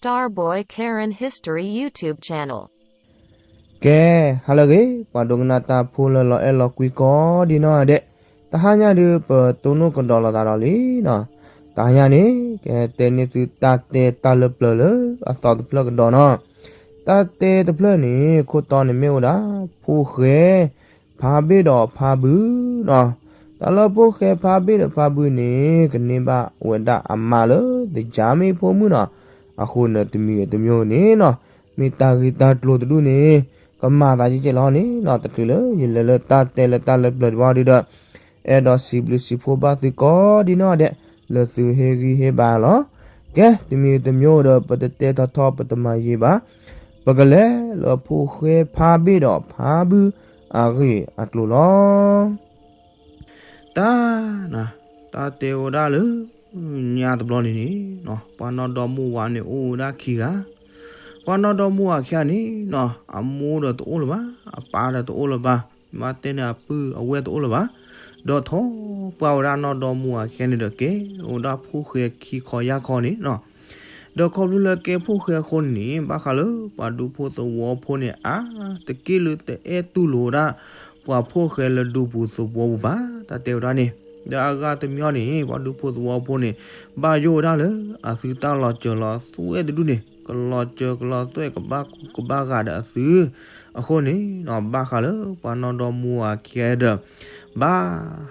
Starboy Karen History YouTube channel. ကဲ, ဟါလၢအဂ့ၤ, ပှၤဒိကနၣ်တၢ်ဖိလၢလီၤအဲၣ်လီၤကွံကိးဒံနီၢ်ဒဲး, တဟါညါဒုး ပတိၢ်နီၣ်ကဒီးလိာ်သးဒီးလံနီၤ. တဟါညါန့ၣ် ကဟဲတဲန့ၢ်သုတၢ်တဲတၢ်လၢပျၢၤလၢအသီတဖျၢၣ်ကဒီးနီၤ. တၢ်တဲတဖျၢၣ်န့ၣ် ခိၣ်တီန့ၣ်မ့ၢ်ဝဲဒၣ် ဖိၣ်ဃဲ ဖါဘ့ၣ်ဒီးဖါဘုနီၤ. တၢ်လၢဖိၣ်ဃဲဖါဘ့ၣ်ဒီးဖါဘုန့ၣ် ကန့ၢ်ဘၣ်ဝဲဒၣ်အမါလၢ တယါမ့ၢ်ဖိမုၣ်နီၤ. အဃိန့ၣ် တမံၤတမံၤန့ၣ်နီၤ, မ့ၢ်တၢ်ဂ့ၢ်တၢ်ကျိၤတဒူၣ်န့ၣ် ကမၤသးကဲကဲလီၤန့ၣ်နီၤ. တချုးလၢယလဲၤလၢတၢ်တဲလၢတၢ်လၢပျၢၤတဘၣ်ဒုဒီး အဲၣ်ဒိးစံးဘျုးစံးဖှိၣ်ဘၣ်သုကိးဒံနီၢ်ဒဲး လၢသုဟ့ၣ်ဂံၢ်ဟ့ၣ်ဘါလီၤ. ကဲ, တမံၤတမံၤဒီး ပတတဲထီထီ ပတမၤယံာ်ဘၣ်, ပကလဲၤလၢဖိၣ်ဃဲဖါဘ့ၣ်ဒီးဖါဘုအဂ့ၢ်အကျိၤလီၤ. တၢ်, တၢ်တဲဝဲဒၣ်လၢ ညါတဘျီန့ၣ်န့ၣ်, ပှၤနီၢ်ဒီမါဝၤန့ၣ် အိၣ်ဝဲဒၣ်ခံဂၤ. ပှၤနီၢ်ဒီမါဝၤခံဂၤန့ၣ်နီၤ, အမိၢ်ဒီးတအိၣ်လၢၤဘၣ်, အပၢ်ဒီးတအိၣ်လၢၤဘၣ်, မ့ၢ်ဘၣ်တဲန့ၣ် အပုၢ်အဝဲၢ်တအိၣ်လၢၤဘၣ်, ဒီးထီၣ်ပှၢ်ဝဲဒၣ်နီၢ်ဒီမါဝၤခံဂၤန့ၣ်ဒီး ကဲဝဲဒၣ်ဖိၣ်ဃဲခံခီယၢ်ခီန့ၣ်နီၤ. ဒီးခီဖျိလၢကဲဖိၣ်ဃဲအဃိန့ၣ်န့ၣ် ဘၣ်ဃးလၢပှၤဒူဖိသဝီဖိန့ၣ် အါတက့ၢ်လၢတအဲၣ်တူၢ်လိာ်ဝဲဒၣ် ပှၤဖိၣ်ဃဲလၢဒူပူၤသဝီပူၤဘၣ်, တၢ်တဲဝဲဒၣ်န့ၣ်. ဒီးအဂၤတမံၤန့ၣ် ပှၤဒူဖိသဝီဖိန့ၣ် ဘၣ်ယိၣ်ဝဲဒၣ်လၢအသုတၢ်လီၤစၢၤလီၤသွဲၣ်တဒူၣ်န့ၣ် ကလီၤစၢၤကလီၤသွဲၣ် ကဘၣ်ကူကဘၣ်ဂာ်ဒီးအသု, အဃိန့ၣ်နီၤ ဘၣ်ဃးလၢပှၤနီၢ်ဒီမါဝၤခံဂၤဒီး ဘၣ်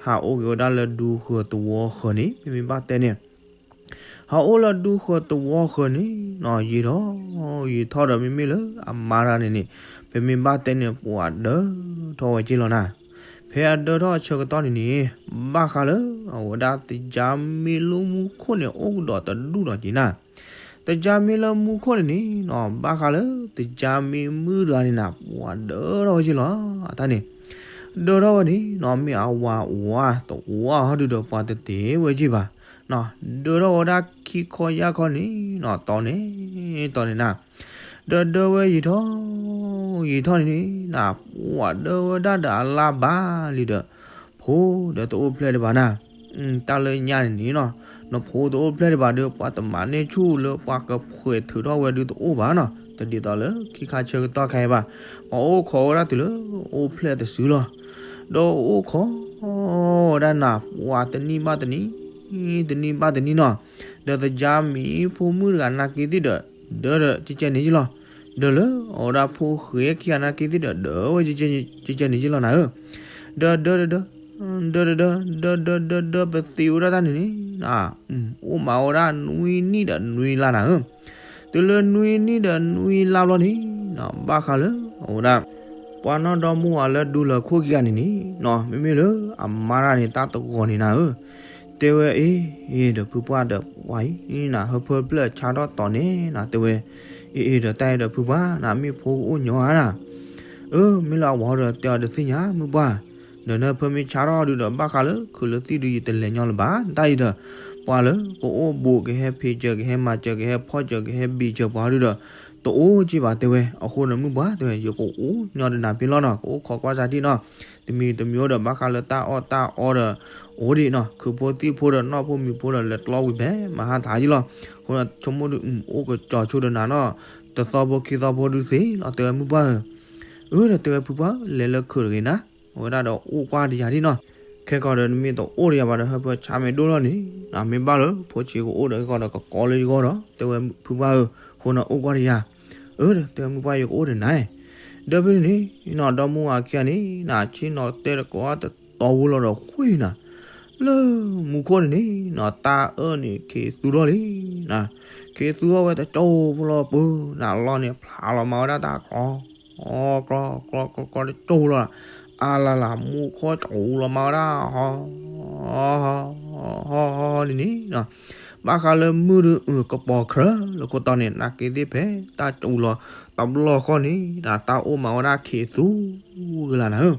ဟးအိၣ်က့ၤဝဲဒၣ်လၢဒူဃၢၤသဝီဃၢၤန့ၣ် မ့မ့ၢ်ဘၣ်တဲန့ၣ် ဟးအိၣ်လၢဒူဃၢၤသဝီဃၢၤန့ၣ်နီၤ, ယံာ်ထီၣ်ယံာ်ထီၣ်ဒီး မ့မ့ၢ်လၢအမါတဂၤန့ၣ်န့ၣ် ပမ့ၢ်ဘၣ်တဲန့ၣ် ပှၤဒၢထီၣ်ဝဲက့ၤလီၤနၤ. ဖဲအဒၢထီၣ်အဆၢကတီၢ်န့ၣ်န့ၣ် ဘၣ်ဃးလၢအဝဲဒၣ်သယါမ့ၢ်လၢမူခိၣ်န့ၣ် အိၣ်ကဒီးတဒူၣ်ဒီးက့ၤနၤ. သယါမ့ၢ်လၢမူခိၣ်န့ၣ်န့ၣ်နီၤ, ဘၣ်ဃးလၢသယါမ့ၢ်မုၣ်တဂၤန့ၣ်နၤ ပှၤဒၢထီၣ်ဝဲက့ၤလီၤ. အတၢ်န့ၣ် ဒၢထီၣ်ဝဲန့ၣ်နီၤ, မ့ၢ်အဝၤအိၣ်ဧါ တအိၣ်ဧါဟီဒုဒီး ပှၤတတဲဝဲက့ၤဘၣ်. ဒၢထီၣ်ဝဲဒၣ်ခံခီယၢ်ခီန့ၣ်နီၤ, တီန့ၣ်တီန့ၣ်နၤ, ဒီးဒၢဝဲယံာ်ထီၣ်ယံာ်ထီၣ်န့ၣ်န့ၣ်နၤ, ပှၤဒၢဝဲဒၣ်ဒီးအလၢ်ဘၣ်လံဒီး ဖိဒီးတအိၣ်ဖျဲၣ်ဒံးဘၣ်နၤ. တၢ်လၢညါန့ၣ်န့ၣ်နီၤ, နဖိတအိၣ်ဖျဲၣ်ဒံးဘၣ်ဒီး ပှၤတမၤန့ၢ်ဆူၣ်လၢပှၤကဖှဲးထုးထီၣ်ဝဲဒုတအိၣ်ဘၣ်နီၤ, တဒ်သိးလၢခံခါဆၢကတီၢ်ခဲအံၤဘၣ်. ပှၤအိၣ်ခိးဝဲဒၣ်တုၤလၢအိၣ်ဖျဲၣ်တစုလီၤ. ဒီးအိၣ်ခိးဝဲဒၣ်နၤ ပှၤတနံၣ်ဘၣ်တနံၣ်, တနံၣ်ဘၣ်တနံၣ်နီၤ, ဒီးသယါမ့ၢ်ဖိမုၣ်တဂၤနာ်က့သ့ၣ်ဒီး ဒၢဒီးကဲကဲန့ၣ်က့လီၤ. ဒီးလၢအဝဲဒၣ်ဖိၣ်ဃဲခံဂၤနာ်က့သ့ၣ်ဒီး ဒၢဝဲကဲကဲန့ၣ်က့လီၤနၤဧၢ. ဒီးဒၢဒၢဒၢ ဒၢဒၢဒၢ ဒၢဒၢဒၢဒၢ ပသံးဝဲဒၣ်တၢ်န့ၣ်န့ၣ် အိၣ်မးဝဲဒၣ်နွံနံၣ်ဒီးနွံလါနၤဧၢ. တုၤလၢနွံနံၣ်ဒီးနွံလါဘျီန့ၣ်နီၤ, ဘၣ်ဃးလၢအဝဲဒၣ် ပှၤနီၢ်ဒီမါဝၤလၢဒူလၢခိၣ်ခံဂၤန့ၣ်န့ၣ်နီၤ, မ့မ့ၢ်လၢအမါတဂၤန့ၣ် တၢ်တဂီၤန့ၣ်နၤဧၢ, တဲဝဲအ့ၣ်အ့ၣ်ဒီးဖုပှၢ်ဒီး ပှၤအံၤနၤ ဟၢဖၢဖျၢၣ်ဆါထီၣ်တီၤန့ၣ်နၤ, တဲဝဲအ့ၣ်အ့ၣ်ဒီး တၢ်အံၤဒီးဖုပှၢ်နၤ မ့ၢ်ဖိကအိၣ်ညီဧါနၤ. အၢ မ့ၢ်လၢအဝၤဒီး တဲအီၤတသ့ၣ်ညါ မုၢ်ပှၢ်, ဒီးနဟၢဖၢမ့ၢ်ဆါထီၣ်ဒုဒီး ဘၣ်ဃးလၢခုးလၢသံၣ်ဒု ယတလဲၤညီလၢၤဘၣ်. တၢ်အံၤဒီး ပှၤလၢကအိၣ်ဘူး ကဟဲဖံးစၢၤ ကဟဲမၤစၢၤ ကဟဲဖီၣ်စၢၤ ကဟဲဘံးစၢၤပှၤဒုဒီး တအိၣ်က့ဘၣ် တဲဝဲ. အဃိန့ၣ် မုၢ်ပှၢ် တဲဝဲ ယကအိၣ်ညီတနၤဖဲလီၤနီၤ, ကအိၣ်ခိးကွၢ်စၢ်ထံၣ်နီၤ, တမံၤတမံၤဒီး ဘၣ်ဃးလၢတၢ်အီၣ်တၢ်အီဒီး အိၣ်ဒံးနီၤ, ခုးဖိသံၣ်ဖိဒီး နီၢ်ဖိမံၤဖိဒီး လဲၤကျီဝံၤဖဲ မဟါတဟါယံလီၤ. အဃိန့ၣ် ဆိကမိၣ်ဒု အိၣ်ကစီၤဆိဒီးနၤနီၤ, တသီဖိခံသီဖိဒုသ့လီၤ တဲဝဲ မုၢ်ပှၢ်ဧၢ. အၢ ဒီးတဲဝဲ ဖုပှၢ်ဧၢ လဲၤလၢခုးတဂ့ၤနၤ, အဝဲဒၣ်ဒီးအိၣ်ကွၢ်တယၤဒံးနီၤ, ခဲကီးဒီးနမ့ၢ်တအိၣ်တယၤဘၣ်ဒီး ဟၢဖၢဆါမ့ၢ်ဒိၣ်လီၤန့ၣ် မ့ၢ်ဘၣ်လၢဖိဆံးကအိၣ်ဒီး ခဲကီးဒီးကကိးလၢယဂီၢ်ဒီး တဲဝဲ ဖုပှၢ်ဧၢ, အဃိန့ၣ်အိၣ်ကွၢ်တယၤ. အၢ ဒီးတဲဝဲ မုၢ်ပှၢ် ယကအိၣ်ဒီးနၤ, ဒီးဖဲန့ၣ်န့ၣ်နီၤ ဒီမါဝၤခံဂၤန့ၣ်နၤ ဆ့ၣ်နီၤတဲတကိးတတီၤဝဲလီၤဒီး ဃ့နၤ လၢမူခိၣ်န့ၣ်န့ၣ်နီၤ တၢ်အၢၣ်န့ၣ် ခ့သူထီၣ်လံနၤ, ခ့သူထီၣ်ဝဲတကၠိဖိလီၤ ပူၤနၤ လီၢ်န့ၣ်ဖျါလီၤမၤဝဲဒၣ်တၢ်ကျီ ကျီကျီကျီကျီတကၠိလီၤ, အါလၢ်လၢ် မူခိၣ်ကၠိလီၤမၤဝဲဒၣ် ဟီ ဟီ ဟီ ဟီန့ၣ်န့ၣ်နီၤ, ဘၣ်ဃးလၢမုၢ်ဒု ကပီၤချၢလၢခိၣ်တီန့ၣ် နာ်က့သ့ၣ်ဖဲ တၢ်ကၠိလီၤတဘျီဃီန့ၣ်နၤ တၢ်အိၣ်မၤဝဲဒၣ်ခ့သူဂ့ၤလၢ်နၤဧၢ,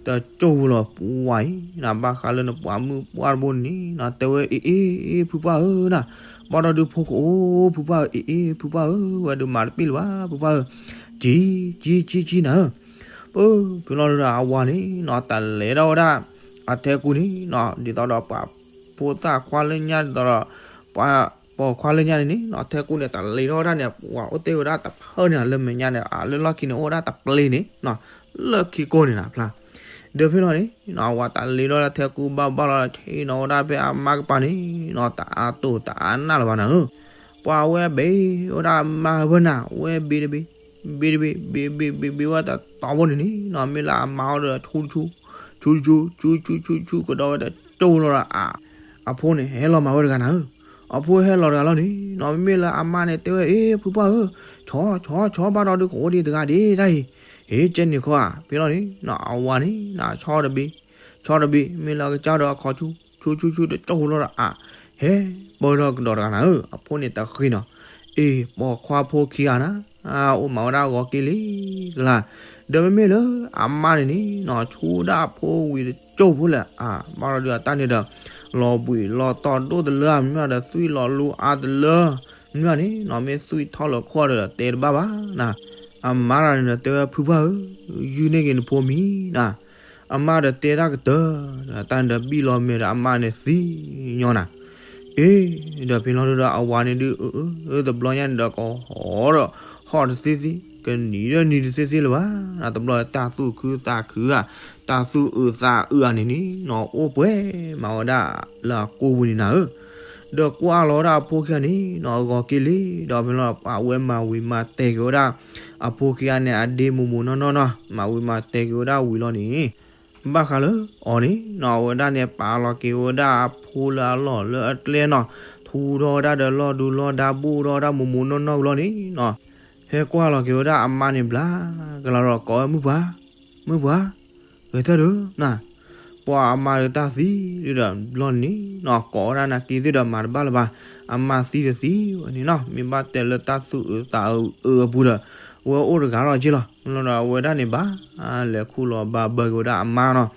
တကၠိလီၤပူၤဝဲအံၤနၤ, ဘၣ်ဃးလၢနပှၤမုၣ်ပှၢ်တဘိန့ၣ်နၤ တဲဝဲ အ့ၣ်အ့ၣ် ဖုပှၢ်ဧၢနၤ, ဘၣ်ဒီးဒုဖိကအိၣ် ဖုပှၢ်ဧၢ, အ့ၣ်အ့ၣ် ဖုပှၢ်ဧၢ, ဝဲဒုးမၤတပ့ၢ်လၢၤဘၣ် ဖုပှၢ်ဧၢ, ကံကံကံကံနၤဧၢ ပဖဲလီၤဒီးအဝၤန့ၣ်နီၤ တၢ်လဲၤထီၣ်ဝဲဒၣ် အထဲကူန့ၣ်နီၤ ဒ်သိးဒီးပှၤဖိသၣ်ခွါလၢညါ ဒ်သိးဒီး ပှၤ ပိာ်ခွါလၢညါန့ၣ်န့ၣ်နီၤ ထဲကူန့ၣ် တၢ်လ့ၤထီၣ်ဝဲဒၣ်န့ၣ် ပှၤအိၣ်တ့ၢ်ဝဲဒၣ်တဖၣ်န့ၣ် လၢမဲာ်ညါန့ၣ် လၢလီၢ်ခံန့ၣ် အိၣ်ဝဲဒၣ်တပျ့ၤန့ၣ်နီၤ လၢခံကိးန့ၣ်နၤဖျါ ဒီးဖဲလီၤန့ၣ် အဝၤတၢ်လ့ၤထီၣ်လၢထဲကူဘၣ်ဘၣ်လီၤ ထံၣ်နီၤဝဲဒၣ်ဖဲအမါကပၤန့ၣ်နီၤ တအါတိၢ်တအါနၢ်လၢၤဘၣ်နၤဧၢ, ပှၤဝဲဘ့ဝဲဒၣ်အမါဝဲနၤ ဝဲဘ့တဘ့, ဘ့တဘ့, ဘ့ဘ့ဘ့ဘ့ဝဲတတီၤဖိန့ၣ်န့ၣ်နီၤ မ့ၢ်လၢအမါအီၤဒီးဆူတဆူ, ဆူတဆူ, ဆူဆူဆူဆူကဒီးဝဲတကၠိလီၤဒီး အဖိန့ၣ် ဟဲလီၤမၤဝဲတဂၤနၤဧၢ, အဖိဟဲလီၤတဂၤလီၤန့ၣ်နီၤ မ့မ့ၢ်လၢအမါန့ၣ်တဲဝဲ အ့ ဖုပှၢ်ဧၢ, ဆီဆီဆီဘၣ်ဒီးဒုးကအိၣ်ဒံးတဂၤဒ့တၢ်အံၤ, ဟ့ၣ်ကဲန့ၣ်ခီဧါ ဖဲလီၤန့ၣ်နီၤ အဝၤန့ၣ်နီၤ ဆီတဘ့, ဆီတဘ့ မ့ၢ်လၢအကစၢ်ဒီးအခီၣ်ဆူ, ဆူဆူဆူတကၠိလီၤဒီးအ, ဟဲပၢၢ်ထီၣ်ကဒီးတဂၤနၤဧၢ, အဖိန့ၣ်တဃ့နီၤ, အ့ ပိာ်ခွါဖိခံဂၤနၤ အိၣ်မၤဝဲဒၣ်ဂီၤက့ၤလံကလါ, ဒီးမ့မ့ၢ်လၢအမါန့ၣ်န့ၣ်နီၤ ဆူဒၣ်အဖိဝံၤတကၠိဖိလဲၣ် အါ ဘၣ်ဒီးဒုးအတၢ်န့ၣ်ဒီး လီၤဘှံးလီၤတီၤဒိၣ်တလၢ မ့ၢ်ဒီးသွံၣ်လီၤလူအါတလၢ, မ့ၢ်န့ၣ်နီၤ မ့ၢ်သွံၣ်ထီၣ်လၢခိၣ်ဒီးတဲတဘၣ်ဘၣ်နၤ, အမါတဂၤန့ၣ်ဒီးတဲဝဲ ဖုပှၢ်ဧၢ, ယုၢ်န့ၢ်က့ၤနဖိမံၤနၤ, အမါဒီးတဲတၢ်ကတၢၢ်, တၢ်န့ၣ်ဒီးဘံၣ်လီၤမဲာ်ဒီးအမါန့ၣ်သံညီနၤ အ့ ဒီးဖဲလီၤဒုးဒီးအဝၤန့ၣ်ဒုး အၢ အၢ အၢ တဘျီညါန့ၣ်ဒီးကဟီၣ်ဒီး ဟီၣ်တသ့သ့, ကနံၤဒီးနံၤတသ့သ့လၢၤဘၣ်, တဘျီတၢ်သူၣ်ခုသးခုဧါ, တၢ်သူၣ်အုးသးအုးဧါန့ၣ်န့ၣ်နီၤ အိၣ်ပှဲၤမၤဝဲဒၣ်လၢအကိာ်ပူၤန့ၣ်နၤဧၢ, ဒီးကွၢ်လီၤဝဲဒၣ်အဖိခံဂၤန့ၣ်နီၤ အဂီၤက့ၤလံ, ဒီးဖဲလီၤအဝဲမၤဝံၤမၤတဲာ်က့ၤဝဲဒၣ် အဖိခံဂၤန့ၣ် အဒ့မိၢ်မိၢ်နီၢ်နီၢ်နီၤ မၤဝံၤမၤတဲာ်က့ၤဝဲဒၣ်ဝံၤလီၤန့ၣ် ဘၣ်ဃးလၢအီၤန့ၣ်နီၤ အဝဲဒၣ်န့ၣ် ပာ်လီၤက့ၤဝဲဒၣ်အဖိလၢအလီၢ်လၢအကျဲနီၤ, ထူထီၣ်ဝဲဒၣ်ဒီးလီၢ်ဒူလီၢ်ဒါ ဘူးထီၣ်ဝဲဒၣ်မိၢ်မိၢ်နီၢ်နီၢ်ဝံၤလီၤန့ၣ်နီၤ, ဟဲကွၢ်လီၤက့ၤဝဲဒၣ်အမါန့ၣ်ဘျါကလါဒီး ကိးဝဲ မုၣ်ပှၢ်, မုၣ်ပှၢ်, ဂဲၤထၢၣ်ဒုးနၤ, ပှၤအမါဒီးတၢ်သံဒုးဒီးဘျီန့ၣ်နီၤ ကိးဝဲဒၣ်နၤက့ၤသ့ၣ်ဒီးမၤတဘၣ်လၢၤဘၣ်, အမါသံတသံဝဲန့ၣ်နီၤ မ့ၢ်ဘၣ်တဲလၢတၢ်သူၣ်အုးသးအုးအပူၤဒီး အဝဲအိၣ်တဂၤလီၤက့လီၤ, လီၤဒီးအဝဲဒၣ်န့ၣ်ဘၣ် လဲၤခူၣ်လီၤဘၣ်ဘၢက့ၤဝဲဒၣ်အမါနီၤ,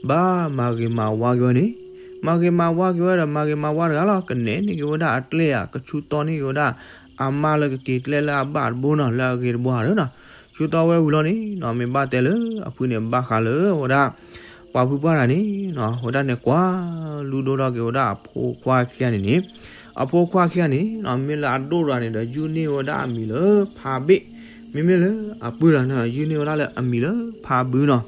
ဘၣ်မၤဂ့ၤမၤဝါက့ၤဝဲန့ၣ်, မၤဂ့ၤမၤဝါက့ၤဝဲဒီး မၤဂ့ၤမၤဝါတဂၤလီၤ ကနဲၣ်န့ၢ်က့ၤဝဲဒၣ်အကျဲဧါ ကဆူတီန့ၢ်က့ၤဝဲဒၣ် အမါလၢကက့ၤကျဲလၢအဘၣ်တဘိနီၤ လၢအဂ့ၤတဘိဧါဒီးနီၤ, ဆူတီဝဲဝံၤလီၤန့ၣ်နီၤ မ့ၢ်ဘၣ်တဲလၢအဖုန့ၣ် ဘၣ်ဃးလၢဝဲဒၣ် ပှၤဖုပှၢ်တဂၤန့ၣ်နီၤ ဝဲဒၣ်န့ၣ်ကွၢ်လုၢ်ဒိၣ်ထီၣ်က့ၤဝဲဒၣ်အဖိခွါခံဂၤန့ၣ်န့ၣ်, အဖိခွါခံဂၤန့ၣ်နီၤ မ့ၢ်လၢအဒိၣ်တဂၤန့ၣ်ဒီး ယုၢ်န့ၢ်ဝဲဒၣ်အမံၤလၢဖါဘ့ၣ်, မ့မ့ၢ်လၢအပုၢ်တဂၤန့ၣ် ယုၢ်န့ၢ်ဝဲဒၣ်လၢအမံၤလၢဖါဘုနီၤ,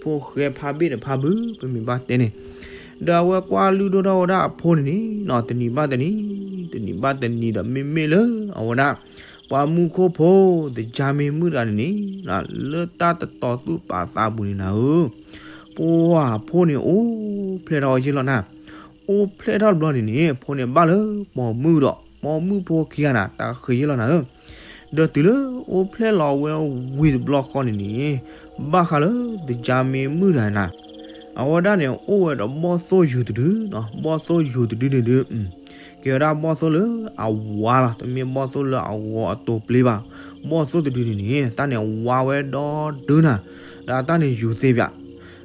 ဖိၣ်ဃဲဖါဘ့ၣ်ဒီးဖါဘု ပမ့ၢ်ဘၣ်တဲန့ၣ်, ဒီးအဝဲကွၢ်လုၢ်ဒိၣ်ထီၣ်ဝဲဒၣ်အဖိန့ၣ်န့ၣ်နီၤ တနံၤဘၣ်တနံၤ, တနံၤဘၣ်တနံၤဒီး မ့မ့ၢ်လၢအဝဲဒၣ် ပှၤမူခိၣ်ဖိ သကြားမင်းမုၣ်တဂၤန့ၣ်န့ၣ် လၢတၢ်တတီၤသူၣ်ပာ်သးပူၤန့ၣ်နၤဧၢ, ပှၤဖိန့ၣ်အိၣ်ဖျဲၣ်ထီၣ်ဝဲယ့ၢ်လီၤနၤ, အိၣ်ဖျဲၣ်ထီၣ်တဘျီန့ၣ်န့ၣ် ဖိန့ၣ်ဘၣ်လၢပိာ်မုၣ်ဒီး ပိာ်မုၣ်ဖိခံဂၤနၤ တၢ်ဃ့ယ့ၢ်လီၤနၤဧၢ, ဒီးတုၤလၢအိၣ်ဖျဲၣ်လီၤဝဲဝံၤတဘျီဃီန့ၣ်န့ၣ် ဘၣ်ဃးလၢ သကြားမင်းမုၣ်တဂၤနၤ အဝဲဒၣ်န့ၣ် အိၣ်ဝဲဒီးဘီၣ်သိၣ်ယိၤတဒုနီၤ, ဘီၣ်သိၣ်ယိၤတဒုန့ၣ်ဒုး ကဲဝဲဒၣ်ဘီၣ်သိၣ်လၢအဝါလီၤ, တမ့ၢ်ဘီၣ်သိၣ်လၢအဂီၤအတိၤပျ့ဘၣ်, ဘီၣ်သိၣ်တဒုန့ၣ်န့ၣ် တၢ်န့ၣ်ဝါဝဲဒီဒုနၤ, ဒီးတၢ်န့ၣ်ယိၤသ့ဘၣ်,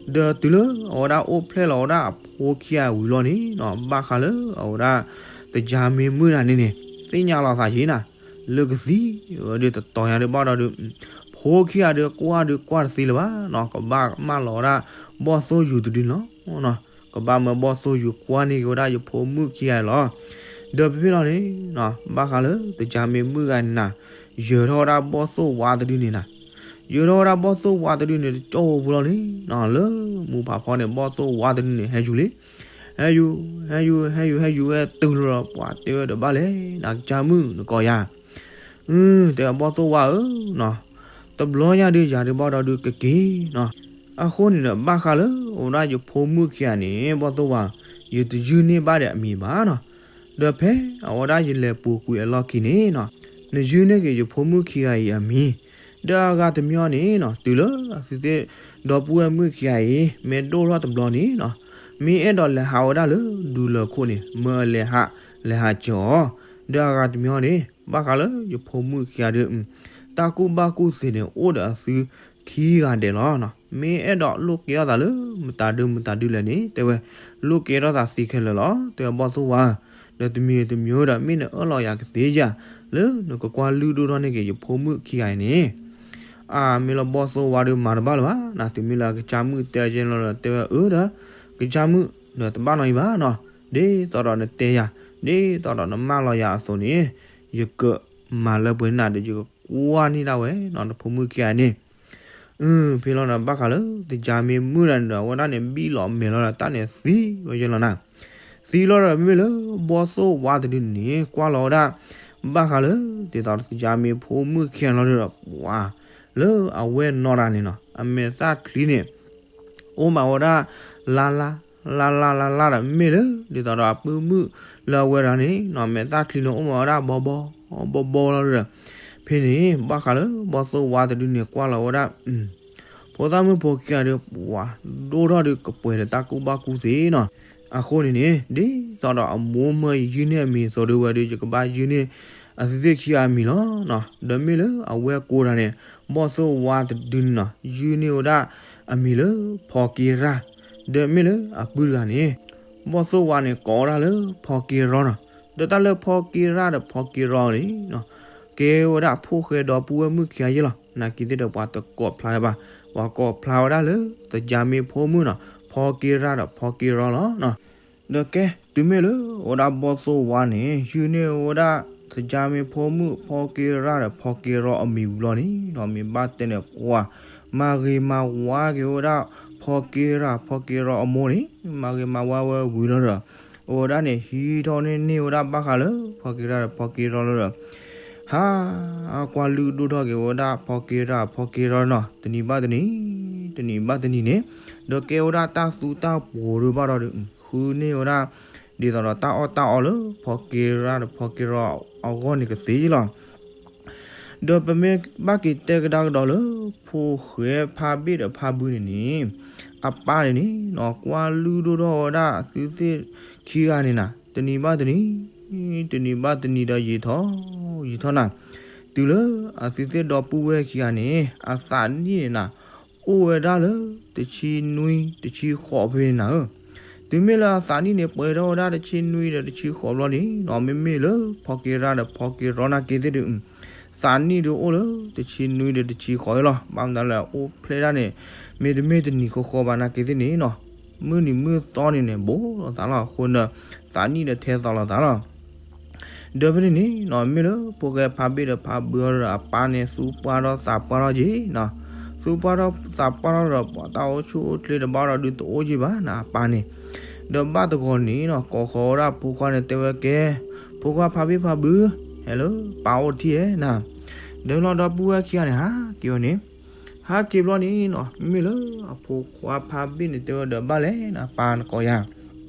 ဒီးတုၤလၢအဝဲဒၣ်အိၣ်ဖျဲၣ်လီၤဝဲဒၣ်အဖိခံဂၤဝံၤလီၤန့ၣ်နီၤ, ဘၣ်ဃးလၢအဝဲဒၣ် သကြားမင်းမုၣ်တဂၤန့ၣ်န့ၣ် သ့ၣ်ညါလီၤသးက့ၤနၤ, လၢကသံဝဲဒုးတတီၤညါဒုးဘၣ်ဒီးဒုး ဖိခံဂၤဒုးကွၢ်ဒုးကွၢ်တသ့လၢၤဘၣ်နီၤ, ကဘၣ်မၢလီၤဝဲဒၣ် ဘီၣ်သိၣ်ယိၤတဒုလီၤ. ကဘၣ်မၢဘီၣ်သိၣ်ယိၤကွၢ်န့ၢ်က့ၤဝဲဒၣ်ယဖိမုၣ်ခံဂၤအံၤလီၤ. ဒီးဖဲဖဲလီၤန့ၣ်နီၤ, ဘၣ်ဃးလၢ သကြားမင်းမုၣ်ဂၤန့ၣ်နၤ, ယၢၤထီၣ်ဝဲဒၣ်ဘီၣ်သိၣ်ဝါတဒုန့ၣ်နၤ, ယၢၤထီၣ်ဝဲဒၣ်ဘီၣ်သိၣ်ဝါတဒုန့ၣ် တကၠိဖိလီၤန့ၣ်နီၤ, လၢမူဖးဖီန့ၣ် ဘီၣ်သိၣ်ဝါတဒုန့ၣ် ဟဲယူၤလံ ဟဲယူၤ, ဟဲယူၤ, ဟဲယူၤ, ဟဲယူၤဝဲတုၤလီၤဒီး ပှၤတဲဝဲဒီးဘၣ်လဲၣ်, နကစၢ်မုၣ်နကိးယၤ, အၢ တဲဘီၣ်သိၣ်ဝါဧၢနီၤ, တဘျီညါဒုးယၤဒုးဘၣ်ဒီးဒုးကက့ၤနီၤ, အဃိန့ၣ်ဒီး ဘၣ်ဃးလၢအဝဲဒၣ်ယဖိမုၣ်ခံဂၤန့ၣ် ဘီၣ်သိၣ်ဝါ, ယတယုၢ်န့ၢ်ဘၣ်ဒီးအမံၤဘၣ်နီၤ, ဒီးဖဲအဝဲဒၣ်ယလဲၤပူၤကွံာ်အလီၢ်ခံန့ၣ်နီၤ, နယုၢ်န့ၢ်က့ၤယဖိမုၣ်ခံဂၤအံၤအမံၤ, ဒီးအဂၤတမံၤန့ၣ်နီၤ, တုၤလၢအသုသ့ၣ်ဒီပုၢ်ဝဲၢ်မုၣ်ခံဂၤအံၤ မ့ၢ်ဒိၣ်ထီၣ်တဘျီန့ၣ်နီၤ, မ့ၢ်အဲၣ်ဒိးလဲၤဟးဝဲဒၣ်လၢဒူလၢၢ်ခိၣ်န့ၣ် မၢအလဲၤဟး, လဲၤဟးစၢၤအီၤ, ဒီးအဂၤတမံၤန့ၣ် ဘၣ်ဃးလၢယဖိမုၣ်ခံဂၤဒုး တၢ်ကူၣ်ဘၣ်ကူၣ်သ့န့ၣ် အိၣ်ဒီးအသုခံဂၤဒဲးလီၤ. မ့ၢ်အဲၣ်ဒိးလိၣ်ကဲထီၣ်သးလၢ မတၤဒုမတၤဒုလဲၣ်န့ၣ် တဲဝဲ, လိၣ်ကဲထီၣ်သးသ့ခဲလၢာ်လီၤ တဲဘီၣ်သိၣ်ဝါ, ဒီးတမံၤတမံၤဒီး မ့ၢ်နအၢၣ်လီၤယၤကသ့ဧါ, လၢနကကွၢ်လုၢ်ဒိၣ်ထီၣ်န့ၢ်က့ၤယဖိမုၣ်ခံဂၤအံၤန့ၣ် အါ မ့ၢ်လၢဘီၣ်သိၣ်ဝါဒုးမၤတဘၣ်လၢၤဘၣ်နီၤ, တုၤမ့ၢ်လၢအကစၢ်မုၣ်တဲကဲလီၤဒီး တဲဝဲအၢဒီး ကစၢ်မုၣ်ဒီးတဘၣ်နီတမံၤဘၣ်နီၤ, ဒ်သိးဒီးနတဲယၤ ဒ်သိးဒီးနမၢလီၤယၤအသိးန့ၣ် ယကမၤလၢပှဲၤနၤဒီး ယကကွၢ်န့ၢ်ဒၣ်ဝဲနီၤ နဖိမုၣ်ခံဂၤန့ၣ်. အၢ ဖဲလီၤဒီး ဘၣ်ဃးလၢသယါမ့ၢ်မုၣ်တဂၤန့ၣ်ဒီး အဝဲဒၣ်န့ၣ် ဘံၣ်လီၤအမဲာ်လီၤဒီး တၢ်န့ၣ်သံဝဲယဲလီၤနၤ. သံလီၤဒီး မ့မ့ၢ်လၢဘီၣ်သိၣ်ဝါတဒုန့ၣ် ကွၢ်လီၤဝဲဒၣ် ဘၣ်ဃးလၢ ဒ်သိးဒီးသယါမ့ၢ်ဖိမုၣ်ခံဂၤလီၤဒီး ပှၤလၢအဝဲနီၢ်တၢ်န့ၣ်နီၤ အမဲာ်သၣ်ချံန့ၣ် အိၣ်မးဝဲဒၣ် လါလါ လါလါလါလါဒီး မ့ၢ်လၢ ဒ်သိးဒီးအပုၢ်မုၣ်လၢအဝဲတဂၤန့ၣ်နီၤ အမဲာ်သၣ်ချံန့ၣ် အိၣ်မးဝဲဒၣ်ဘီဘီ ဘီဘီလီၤဒီး ဖဲန့ၣ် ဘၣ်ဃးလၢဘီၣ်သိၣ်ဝါတဒုန့ၣ် ကွၢ်လီၤဝဲဒၣ် ဖိသၣ်မုၣ်ဖိခံဂၤဒီး ပှၤဒိၣ်ထီၣ်ဒီးကပှဲၤဒီးတၢ်ကူၣ်ဘၣ်ကူၣ်သ့နီၤ. အဃိန့ၣ်န့ၣ် ဒ်သိးဒီးအမိၢ်မၢယုၢ်န့ၢ်အမံၤအသိးဒီး ဝဲဒီးယကဘၣ်ယုၢ်န့ၢ်အသုသ့ၣ်ခံဂၤအမံၤလီၤနီၤ. ဒီးမ့ၢ်လၢအဝဲကိးတၢ်န့ၣ် ဘီၣ်သိၣ်ဝါတဒုန့ၣ်နီၤ ယုၢ်န့ၢ်ဝဲဒၣ်အမံၤလၢဖီက့ရၢ်, ဒီးမ့ၢ်လၢအပုၢ်တဂၤန့ၣ် ဘီၣ်သိၣ်ဝါန့ၣ်ကိးဝဲဒၣ်လၢဖီက့ရၢ်နီၤ. ဒီးတၢ်လၢဖီက့ရၢ်ဒီးဖီက့ရၢ်န့ၣ် ကဲဝဲဒၣ်ဖိၣ်ဃဲဒီပုၢ်ဝဲၢ်မုၣ်ခံဂၤယဲလီၤ. နာ်က့သ့ၣ်ဒီးပှၤတကိးဖျါဝဲဘၣ်, ပှၤကိးဖျါဝဲဒၣ်လၢ သယါမ့ၢ်ဖိမုၣ်နီၤ ဖီက့ရၢ်ဒီးဖီက့ရၢ်လီၤ. ဒီးကဲ တုၤမ့ၢ်လၢအဝဲဒၣ်ဘီၣ်သိၣ်ဝါန့ၣ် ယုၢ်န့ၢ်ဝဲဒၣ် သယါမ့ၢ်ဖိမုၣ် ဖီက့ရၢ်ဒီးဖီက့ရၢ်အမံၤဝံၤလီၤန့ၣ်နီၤ မ့ၢ်ဘၣ်တဲန့ၣ် ပှၤမၤဂ့ၤမၤဝါက့ၤဝဲဒၣ် ဖီက့ရၢ် ဖီက့ရၢ်အမိၢ်န့ၣ် မၤဂ့ၤမၤဝါဝဲဝံၤလီၤဒီး အဝဲဒၣ်န့ၣ် ဟံးထီၣ်န့ၢ်န့ၢ်ဝဲဒၣ်ဘၣ်ဃးလၢ ဖီက့ရၢ်ဒီးဖီက့ရၢ်လီၤဒီး ဟးကွၢ်လုၢ်ဒိၣ်ထီၣ်က့ၤဝဲဒၣ် ဖီက့ရၢ် ဖီက့ရၢ်နီၤ တနံၤဘၣ်တနံၤ တနံၤဘၣ်တနံၤန့ၣ် ဒီးကဲဝဲဒၣ်တၢ်သူတၢ်ပှီၤဒုးဘၣ်ဒီး ဃုန့ၢ်ဝဲဒၣ် ဒ်သိးဒီးတၢ်အီၣ်တၢ်အီလၢ ဖီက့ရၢ်ဒီးဖီက့ရၢ်အဂီၢ်န့ၣ်ကသ့လီၤ. ဒီးပမ့ၢ်ဘၣ်က့ၤတဲကဒါကဒီးလၢ ဖိၣ်ဃဲဖါဘ့ၣ်ဒီးဖါဘုန့ၣ်န့ၣ် အပၢ်န့ၣ်န့ၣ်နီၤ ကွၢ်လုၢ်ဒိၣ်ထီၣ်ဝဲဒၣ်သုသ့ၣ်ခံဂၤန့ၣ်နၤ တနံၤဘၣ်တနံၤ တနံၤဘၣ်တနံၤဒီးယံာ်ထီၣ် ယံာ်ထီၣ်နၤ တုၤလၢအသုသ့ၣ်ဒီပုၢ်ဝဲၢ်ခံဂၤန့ၣ် အသးနံၣ်န့ၣ်နၤ အိၣ်ဝဲဒၣ်လၢ တဆံနွံ တဆံဃိးဖဲန့ၣ်နၤဧၢ. တုၤမ့ၢ်လၢအသးနံၣ်န့ၣ် ပှဲၤထီၣ်ဝဲဒၣ်တဆံနွံဒီးတဆံဃိးဘျီန့ၣ်နီၤ မ့မ့ၢ်လၢ ဖီက့ရၢ်ဒီးဖီက့ရၢ်နာ်က့သ့ၣ်ဒီး သးနံၣ်ဒုးအိၣ်လၢ တဆံနွံဒီးတဆံဃိးလီၤ. ဘၣ်မနုၤလဲၣ် အိၣ်ဖျဲၣ်ဒၣ်န့ၣ် မ့တမ့ၢ်တနံၤဃီဃီဘၣ်နာ်က့သ့ၣ်န့ၣ်နီၤ မုၢ်နံၤမုၢ်သီန့ၣ်န့ၣ် ဘူးလိာ်သးလီၤ. အဃိန့ၣ် သးနံၣ်ဒီးထဲသိးလိာ်သးလီၤ. ဒီးဖဲန့ၣ်န့ၣ်နီၤ မ့ၢ်လၢဖိၣ်ဃဲဖါဘ့ၣ်ဒီးဖါဘုအီၤဒီး အပၢ်န့ၣ်သူပှၢ်ထီၣ်သးပှၢ်ထီၣ်က့ၤနီၤ သူပှၢ်ထီၣ်သးပှၢ်ထီၣ်ဒီး ပှၤတၢ်အိၣ်ဆူၣ်အိၣ်ချ့တဘၣ်ဒီးဒုးတအိၣ်က့ၤဘၣ်နၤ အပၢ်န့ၣ် ဒီးဘၣ်တဂီၤန့ၣ်နီၤ ကိးဃီၤဝဲဒၣ်ဖိခွါန့ၣ်တဲဝဲကဲ ဖိခွါဖါဘ့ၣ်ဖါဘု ဟဲလၢပၢ်အိၣ်ထံၣ်ဧဲနၤ ဒီးလီၤဒီပုၢ်ဝဲၢ်ခံဂၤန့ၣ် ဟးက့ၤဝဲန့ၣ် ဟးက့ၤဘျီန့ၣ်နီၤ မ့မ့ၢ်လၢအဖိခွါဖါဘ့ၣ်န့ၣ် တဲဝဲဒီးဘၣ်လဲၣ်နၤ ပၢ်နကိးယၤ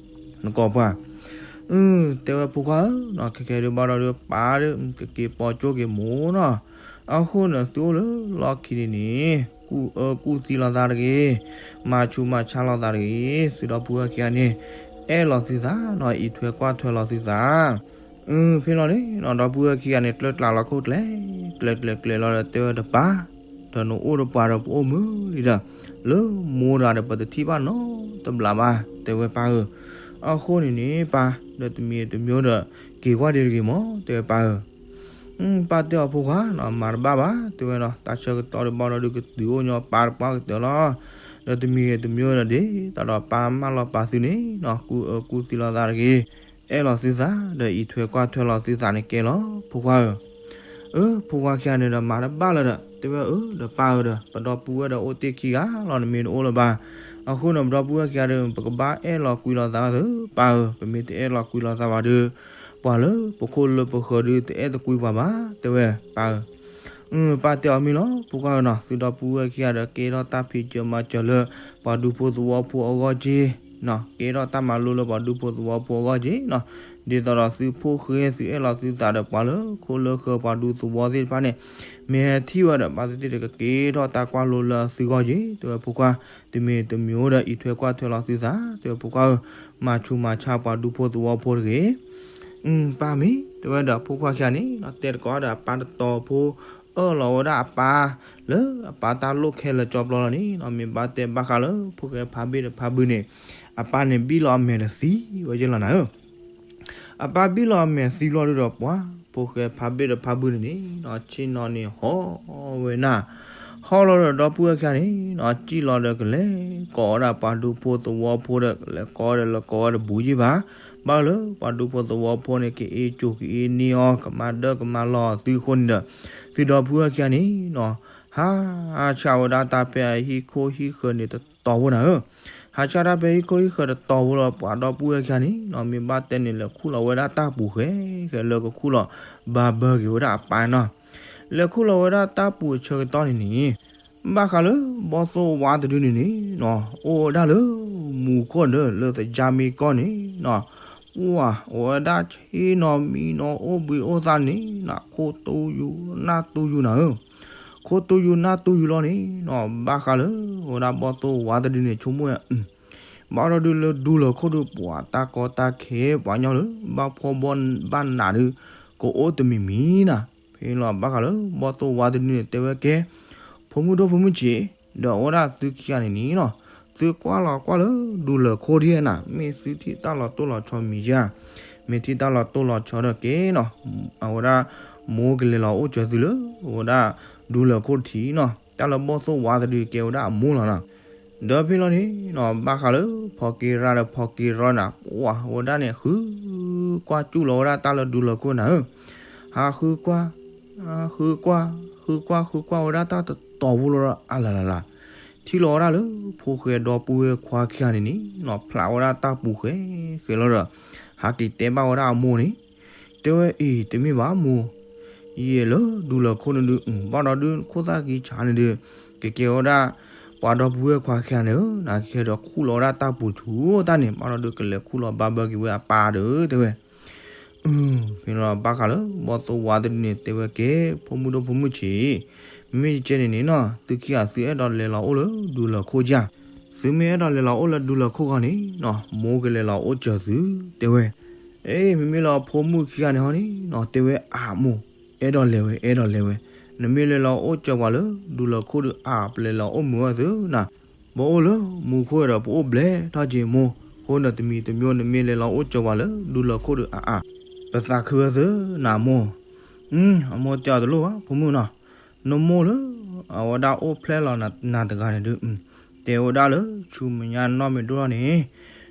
နကိးပှၤ တဲဝဲဖိခွါဧၢနီၤ ခဲကဲဒုးဘၣ်ဒီးဒုးပၢ်ဒီး ကက့ၤပိာ်ကၠိက့ၤမိၢ်နီၤ အဃိန့ၣ် သုအိၣ်လၢလီၢ်ခံန့ၣ်န့ၣ် ကူၣ်အၢကူၣ်သံလိာ်သးတဂ့ၤ မၤဆူးမၤဆါလိာ်သးတဂ့ၤ သုဒီပုၢ်ဝဲၢ်ခံဂၤန့ၣ် အဲၣ်လီၤသုသးနီၤ အံးထွဲကွၢ်ထွဲလီၤသုသး ဖဲလီၤန့ၣ်နီၤ ဒီပုၢ်ဝဲၢ်ခံဂၤန့ၣ် ကျၢကျးလီၤခိၣ်ကျဲ ကျဲကျဲကျဲလီၤဒီးတဲဝဲဒီးပၢ် ဒီးနအိၣ်ဒီးပှၤဒီးပအိၣ်မုာ်လံဒီး လၢမိၢ်တဂၤဒီးပတထံၣ်ဘၣ်နီတဘျီဘၣ် တဲဝဲပၢ်ဧၢ အဃိန့ၣ်န့ၣ် ပၢ် ဒီးတမံၤတမံၤဒီး က့ၤကွၢ်ဒံးတဂ့ၤမး တဲဝဲပၢ်ဧၢ ပၢ်တဲအီၤဖိခွါနီၤ မၤတဘၣ်ဘၣ် တဲဝဲနီၤ တၢ်ဆၢကတီၢ်ဒုးဘၣ်ဒီးဒုးကတုၤအိၣ်ညီပၢ်တပှၢ်ကတၢၢ်လီၤ ဒီးတမံၤဂ့ၤတမံၤဒီးဒ်သိးဒီးပၢ်မၢလီၤပာ်သုန့ၣ်နီၤ ကူၣ်အၢကူၣ်သံလိာ်သးတဂ့ၤ အဲၣ်လီၤသုသး ဒီးအံးထွဲကွၢ်ထွဲလီၤသုသးန့ၣ်ကဲလီၤ ဖိခွါဧၢ အၢ ဖိခွါခံဂၤန့ၣ်ဒီးမၤတဘၣ်လၢၤဒီး တဲဝဲအၢ ဒီးပၢ်ဧၢဒီး ပဒီပုၢ်ဝဲၢ်ဒီးအိၣ်တ့ၢ်ခံဂၤလီၤ နမ့ၢ်တအိၣ်လၢၤဘၣ် အဃိန့ၣ် ပဒီပုၢ်ဝဲၢ်ခံဂၤဒီး ပကဘၣ်အဲၣ်လီၤကွံလိာ်သးသု ပၢ်ဧၢ ပမ့ၢ်တအဲၣ်လီၤကွံလိာ်သးဘၣ်ဒီး ပှၤလၢပခိၣ်လၢပဃၢၤဒီး တအဲၣ်တကွံပှၤဘၣ် တဲဝဲပၢ်ဧၢ ပၢ်တဲအီၤမ့ၢ်လီၤ ဖိခွါဧၢနီၤ သုဒီပုၢ်ဝဲၢ်ခံဂၤဒီး ကဲထီၣ်တၢ်ဖံးစၢၤမၤစၢၤလၢ ပှၤဒူဖိသဝီဖိအဂီၢ်က့ၤ ကဲထီၣ်တၢ်မၤလိလၢပှၤဒူဖိသဝီဖိအဂီၢ်က့ၤနီၤ ဒ်သိးဒီးသုဖိၣ်ဃဲသုအဲၣ်လီၤသုသးဒီးပှၤလၢခိၣ်လၢဃၢၤပှၤဒူသဝီသ့ၣ်တဖၣ်န့ၣ် မ့ၢ်ဟဲထံၣ်ဝဲဒီး ဘၣ်သ့ၣ်သ့ၣ်ဒီးကကဲထီၣ်တၢ်ကွၢ်လိလၢအသုဂီၢ်က့ၤ တဲဝဲဖိခွါ တမံၤတမံၤဒီးအံးထွဲကွၢ်ထွဲလီၤသုသး တဲဝဲဖိခွါဧၢ မၤဆူးမၤဆါပှၤဒူဖိသဝီဖိတဂ့ၤ ပၢ်မ့ၢ် တဲဝဲဒီးဖိခွါခံဂၤန့ၣ်နီၤ တဲတကိးဒီးအပၢ်တတီၤဖိ အၢၣ်လီၤဝဲဒၣ်အပၢ် လၢအပၢ်တၢ်လိၣ်ခဲလၢာ်ကၠီပျီလီၤန့ၣ်နီၤ မ့ၢ်ဘၣ်တဲဘၣ်ဃးလၢ ဖိၣ်ဃဲဖါဘ့ၣ်ဒီးဖါဘုန့ၣ် အပၢ်န့ၣ်ဘံၣ်လီၤအမဲာ်ဒီးသံဝဲယဲလီၤနၤဧၢ အပၢ်ဘံၣ်လီၤအမဲာ်သံဘျီဒုးဒီးပှၤ ဖိၣ်ဃဲဖါဘ့ၣ်ဒီးဖါဘုန့ၣ်န့ၣ်နီၤ ဆ့ၣ်နီၤန့ၣ်ဟီၣ်ဝဲနၤ ဟီၣ်လီၤဒီးဒီပုၢ်ဝဲၢ်ခံဂၤန့ၣ်နီၤ စံၣ်လီၤဒီးကလဲၤကိးဝဲဒၣ်ပှၤဒူဖိသဝီဖိဒီး ကလဲၤကိးဒီးလဲၤကိးဝဲဒီးဘူးယံၢ်ဘၣ် ဘၣ်လၢပှၤဒူဖိသဝီဖိန့ၣ် ကအ့ၣ်ကၠိက့ၤအ့ၣ်န့ၢ်အီၤ ကမၤဒၢကမၤလီၤအသုအဃိန့ၣ်ဒီး သုဒီပုၢ်ဝဲၢ်ခံဂၤန့ၣ်နီၤ ဟးဆှၣ်ဝဲဒၣ်တၢ်ဖဲအဟံၣ်ခိၣ်ဟံၣ်ဃၢၤန့ၣ်တတီၤဖိနၤဧၢ, ဟးဆှၣ်တၢ်ဖဲဟံၣ်ခိၣ်ဟံၣ်ဃၢၤတတီၤဖိလီၤ ပှၤဒီပုၢ်ဝဲၢ်ခံဂၤန့ၣ်နီၤ မ့ၢ်ဘၣ်တဲန့ၣ် လဲၤခူၣ်လီၤဝဲဒၣ်တၢ်ပူၤဃဲ ဃဲလၢကခူၣ်လီၤဘၣ်ဘၢက့ၤဝဲဒၣ်အပၢ်နီၤ လဲၤခူၣ်လီၤဝဲဒၣ်တၢ်ပူၤအဆၢကတီၢ်န့ၣ်န့ၣ် ဘၣ်ဃးလၢဘီၣ်သိၣ်ဝါတဒုန့ၣ်န့ၣ်နီၤ အိၣ်ဝဲဒၣ်လၢမူခိၣ်ဒီး လၢသယါမ့ၢ်ကီၢ်န့ၣ်နီၤ ပှၢ် အိၣ်ဝဲဒၣ်ဆ့နီၤမံနီၤ အိၣ်ဘှံးအိၣ်သါန့ၣ်နီၤ ခိၣ်တူယူၤနၢ်တူယူၤနၤဧၢ, ခိၣ်တူယူၤနၢ်တူယူၤလီၤန့ၣ်နီၤ ဘၣ်ဃးလၢဝဲဒၣ်ဘီၣ်သိၣ်ဝါတဒုန့ၣ် ဆိကမိၣ် ဘၣ်ဒီးဒုးလၢဒူလၢၢ်ခိၣ်ဒုး ပှၤတၢ်ကီတၢ်ခဲ ပှၤညီလၢဘၣ်ဖှီၣ်ဘၣ်နးဒုး ကအိၣ်တမံၤမံၤနၤ, ဖဲလီၤဘၣ်ဃးလၢဘီၣ်သိၣ်ဝါတဒုန့ၣ် တဲဝဲကဲ ဖိမုၣ်ဒိၣ်ဖိမုၣ်ဆံး ဒီးအဝဲဒၣ်သုခံဂၤန့ၣ်န့ၣ်နီၤ သုကွၢ်လီၤကွၢ်လၢဒူလၢၢ်ခိၣ်ဒ်နၤ မ့ၢ်သုထံၣ်တၢ်လီၤတိၢ်လီၤဆီမံၤယါ, မ့ၢ်ထံၣ်တၢ်လီၤတိၢ်လီၤဆီဒီးကဲနီၤ အဝဲဒၣ် မိၢ်ကလဲၤလီၤအိၣ်စၢၤသုလၢ အဝဲဒၣ်ဒူလၢၢ်ခိၣ်တထံၣ်နီၤ တၢ်လၢဘီၣ်သိၣ်ဝါတဒုကဲဝဲဒၣ်အမိၢ်လီၤနီၤ ဒီးဖဲလီၤန့ၣ်နီၤ ဘၣ်ဃးလၢဖီက့ၤရၢ်ဒီးဖီက့ၤရီနၤ ပှၢ် အဝဲဒၣ်န့ၣ် ဃုကွၢ်စူၣ်လီၤဝဲဒၣ်တၢ်လၢဒူလၢၢ်ခိၣ်နၤဧၢ, ဟးဃုကွၢ် ဃုကွၢ် ဃုကွၢ် ဃုကွၢ်ဝဲဒၣ်တၢ်တတီၤဖိလီၤဒီး အလၤလၤလၤ ထံၣ်လီၤဝဲဒၣ်လၢ ဖိၣ်ဃဲဒီပုၢ်ဝဲၢ်ခွါခံဂၤန့ၣ်န့ၣ်နီၤ ဖျးဝဲဒၣ်တၢ်ပူၤဃဲဃဲလီၤဒီး ဟးက့ၤတဲဘၣ်ဝဲဒၣ်အမိၢ်န့ၣ် တဲဝဲအံၤ တမ့ၢ်ဘၣ်မိၢ် ယဲၢ်လၢဒူလၢၢ်ခိၣ်န့ၣ်ဒုး ဘၣ်ဒီးဒုးခိၣ်သၣ်ကံဆးန့ၣ်ဒုး ကကဲဝဲဒၣ် ပှၤဒီပုၢ်ဝဲၢ်ခွါခံဂၤန့ၣ်ဧၢ, နကဲဒီးခူၣ်လီၤဝဲဒၣ်တၢ်ပူၤဆူၣ်တၢ်န့ၣ် ဘၣ်ဒီးဒုးကလဲၤခူၣ်လီၤဘၣ်ဘၢက့ၤဝဲအပၢ်ဒီး တဲဝဲ ဖဲလီၤဘၣ်ဃးလၢ ဘီၣ်သိၣ်ဝါတဒုန့ၣ် တဲဝဲကဲ ဖိမုၣ်ဒိၣ်ဖိမုၣ်ဆံး, မ့ၢ်ကဲန့ၣ်န့ၣ်နီၤ သုခံဂၤသုအဲၣ်ဒိးလဲၤလီၤအိၣ်လၢဒူလၢၢ်ခိၣ်ဧါ, သုမ့ၢ်အဲၣ်ဒိးလဲၤလီၤအိၣ်လၢဒူလၢၢ်ခိၣ်ဃီန့ၣ်နီၤ မိၢ်ကလဲၤလီၤအိၣ်စၢၤသု တဲဝဲ အ့ မ့မ့ၢ်လၢဖိမုၣ်ခံဂၤန့ၣ်ဟီန့ၣ်နီၤ တဲဝဲအမိၢ်, အဲၣ်ဒိးလဲၤဝဲ အဲၣ်ဒိးလဲၤဝဲ, နမ့ၢ်လဲၤလီၤအိၣ်စၢၤပှၤလၢဒူလၢၢ်ခိၣ်ဒီး အါပလဲၤလီၤအိၣ်မုာ်ဝဲသုနၤ, ပအိၣ်လၢမူခိၣ်ဒီးပအိၣ်ဘျဲၣ်ထီၣ်က့ၤမိၢ်, အဃိန့ၣ်တမံၤတမံၤ နမ့ၢ်လဲၤလီၤအိၣ်စၢၤပှၤလၢဒူလၢၢ်ခိၣ်ဒီးအါအါ, ပသးခုဝဲသုနၤမိၢ်, အမိၢ်တဲအီၤတလိၣ်ဘၣ် ဖိမုၣ်နီၤ, နမိၢ်လၢ အဝဲဒၣ်အိၣ်ဖျဲၣ်လီၤနၤတဂၤန့ၣ်ဒုး တဲဝဲဒၣ်လၢဆူမဲာ်ညါနီတမံၤဒိၣ်ထီၣ်န့ၣ်,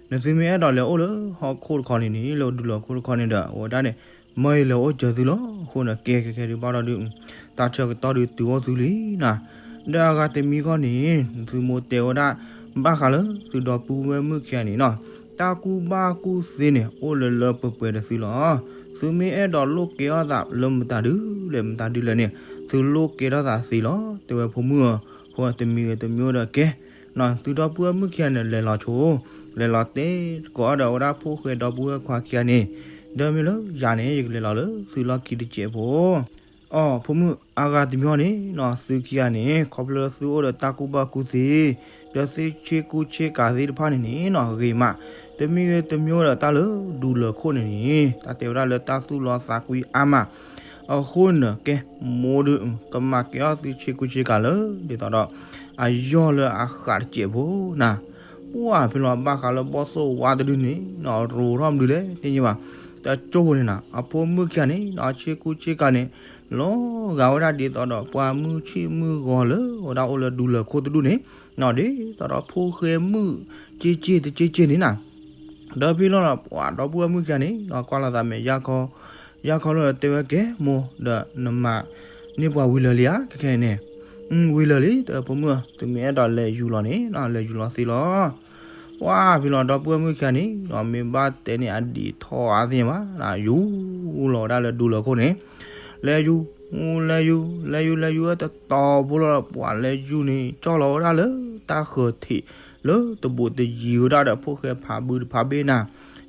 နသုမ့ၢ်အဲၣ်ဒိးလဲၤအိၣ်လၢဟီၣ်ခိၣ်တခီန့ၣ်န့ၣ် လၢဒူလၢၢ်ခိၣ်တခီန့ၣ်ဒီး အဝဲဒၣ်န့ၣ် မၢအံၤလဲၤအိၣ်စၢၤသုလီၤ, အဃိန့ၣ်ကဲခဲခဲဒုးဘၣ်ဒီးဒုး တၢ်ဆၢကတီၢ်ဒုးတုၤအိၣ်သုလံနၤ, ဒီးအဂၤတမံၤဃီန့ၣ် သုမိၢ်တဲဝဲဒၣ် ဘၣ်ဃးလၢသုဒီပုၢ်ဝဲၢ်မုၣ်ခံဂၤန့ၣ်နီၤ, တၢ်ကူၣ်ဘၣ်ကူၣ်သ့န့ၣ် အိၣ်လၢလၢပှဲၤပှဲၤဒီးသုလီၤ. သုမ့ၢ်အဲၣ်ဒိးလိၣ်ကဲထီၣ်သးလၢမတၤဒုလဲၣ်မတၤဒုလဲၣ်န့ၣ် သုလိၣ်ကဲထီၣ်သးသ့လီၤ တဲဝဲဖိမုၣ်ဧၢ, ဖိတမံၤဂ့ၤတမံၤဒီးကဲ သုဒီပုၢ်ဝဲၢ်မုၣ်ခံဂၤန့ၣ် လဲၤလီၤဆိ လဲၤလီၤတဲသကိးဒီးဝဲဒၣ်ဖိၣ်ဃဲဒီပုၢ်ဝဲၢ်ခွါခံဂၤန့ၣ်, ဒီးမ့ၢ်လၢယၤန့ၣ် ယကလဲၤလီၤလၢသုလီၢ်ခံတစဲးဖိ အိ ဖိမုၣ်အါဂၤတမံၤန့ၣ်နီၤ သုခံဂၤန့ၣ် ခီဖျိသုအိၣ်ဒီးတၢ်ကူၣ်ဘၣ်ကူၣ်သ့ ဒီးသုဆ့ကူဆ့ကၤသ့ၣ်တဖၣ်န့ၣ်န့ၣ်နီၤ ဂ့ၤမး, တမံၤဂ့ၤတမံၤဒီးတၢ်လၢဒူလၢၢ်ခိၣ်န့ၣ်န့ၣ် တၢ်တဲဝဲဒၣ်လၢတၢ်သူၣ်လီသးကွံအါမး, အဃိန့ၣ် ကဲ မိၢ်ဒုး ကမၤကဲထီၣ်သုဆ့ကူဆ့ကၤလၢ ဒ်သိးဒီး အယီၢ်လၢအဃးတစဲးဖိနၤ, ပှၢ်ဖဲလီၤဘၣ်ဃးလၢဘီၣ်သိၣ်ဝါတဒုန့ၣ်နီၤ ရိၤထီၣ်မနုၤလဲၣ် တသ့ၣ်ညါဘၣ်, တကၠိဖိန့ၣ်နၤ အဖိမုၣ်ခံဂၤန့ၣ်နီၤ ဆ့ကူဆ့ကၤန့ၣ် လီၤဂာ်ဝဲဒၣ်ဒ်သိးဒီးပှၤမုၢ်ဆ့ၣ်မုၢ်ဂီၤလၢ ဝဲဒၣ်အိၣ်လၢဒူလၢၢ်ခိၣ်တဒူၣ်န့ၣ်နီၤ ဒ်သိးဒီးဖိၣ်ဃဲမုၣ်က့က့တက့က့န့ၣ်နၤ, ဒီးဖဲလီၤဒီးပှၤဒီပုၢ်ဝဲၢ်မုၣ်ခံဂၤန့ၣ်နီၤ ကွၢ်လီၤသးမဲာ်ယၢ်ခီ, ယၢ်ခီလီၤဒီးတဲဝဲကဲ မိၢ် ဒီးနမၤန့ၢ်ပှၤဝံၤလၢာ်လံဧါ ခဲခဲအံၤန့ၣ်, ဝံၤလၢာ်လံ တဲဖိမုၣ်ဧၢ သုမ့ၢ်အဲၣ်ဒိးလဲၤယူၤလီၤန့ၣ်နီၤ လဲၤယူၤလီၤသ့လီၤ ပှၢ်ဖဲလီၤဒီပုၢ်ဝဲၢ်မုၣ်ခံဂၤန့ၣ်နီၤ မ့ၢ်ဘၣ်တဲန့ၣ်အဒံးထီၣ်အါသ့ၣ်ညါဘၣ်နၤ ယူၤလီၤဝဲဒၣ်လၢဒူလၢၢ်ခိၣ်န့ၣ်, လဲၤယူၤ လဲၤယူၤ လဲၤယူၤ လဲၤယူၤဝဲတတီၤဖိလီၤဒီး ပှၢ်လဲၤယူၤန့ၣ် ကၠီၣ်လီၤဝဲဒၣ်လၢတၢ်ဃၢၤထံးလၢတဘူးတယံၤဝဲဒၣ်ဒီးဖိၣ်ဃဲဖးဘုတဖးဘ့ၣ်နၤ,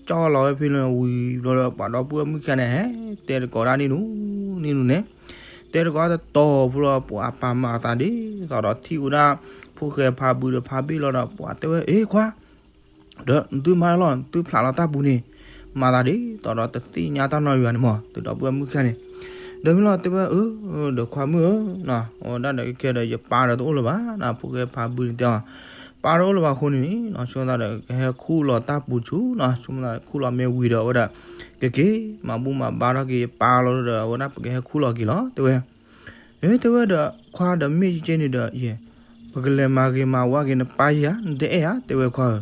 ကၠီၣ်လီၤဝဲဖဲလီၤဝံၤဘျီဒီး ပှၤဒီပုၢ်ဝဲၢ်မုၣ်ခံဂၤန့ၣ် ဟဲတဲသကိးဒၣ်န့ၣ်နူၤ န့ၣ်နူၤန့ၣ်, တဲသကိးတတီၤဖိလီၤ ပှၢ်ပာ်မၤအသးဒ်သိးဒီးထံၣ်ဝဲဒၣ် ဖိၣ်ဃဲဖးဘုတဖးဘ့ၣ်လီၤဒီး ပှၢ်တဲဝဲ အ့ ခွါ ဒီးနသုမၤလီၤ နသုဖျးလီၤတၢ်ပူၤန့ၣ် မၤသးဒ်သိးဒီးတသ့ၣ်ညါတၢ်နီတမံၤဘၣ်န့ၣ်မး သုဒီပုၢ်ဝဲၢ်မုၣ်ခံဂၤန့ၣ်, ဒီးမ့ၢ်လီၤတဲဝဲ အၢ ဒီးခွါမုၣ်ဧၢ, အဝဲဒၣ်ဒီးခဲဒီးယပၢ်ဒီးတအိၣ်လၢၤဘၣ်နၤ ဖိၣ်ဃဲဖးဘုန့ၣ်တဲအီၤ, ပၢ်တအိၣ်လၢၤဘၣ်အဃိန့ၣ်န့ၣ် ဆိကမိၣ်သးဒီးကဟဲခူၣ်လီၤတၢ်ပူၤဆူၣ်နီၤ ဆိကမိၣ်သးခူၣ်လီၤမ့ၢ်ဝံၤဒီးအဝဲဒၣ် ကက့ၤမၤဘူၣ်မၤဘါထီၣ်က့ၤယပၢ်လီၤဒီး အဝဲဒၣ်ပကဟဲခူၣ်လီၤက့ၤလီၤ တဲဝဲ တဲဝဲဒီး ခွါဒီးမ့ၢ်ကဲန့ၣ်ဒီး ယဲ ပကလဲၤမၤဂ့ၤမၤဝါက့ၤနပၢ်ယၤ နတအဲၣ်ဧါ တဲဝဲခွါဧ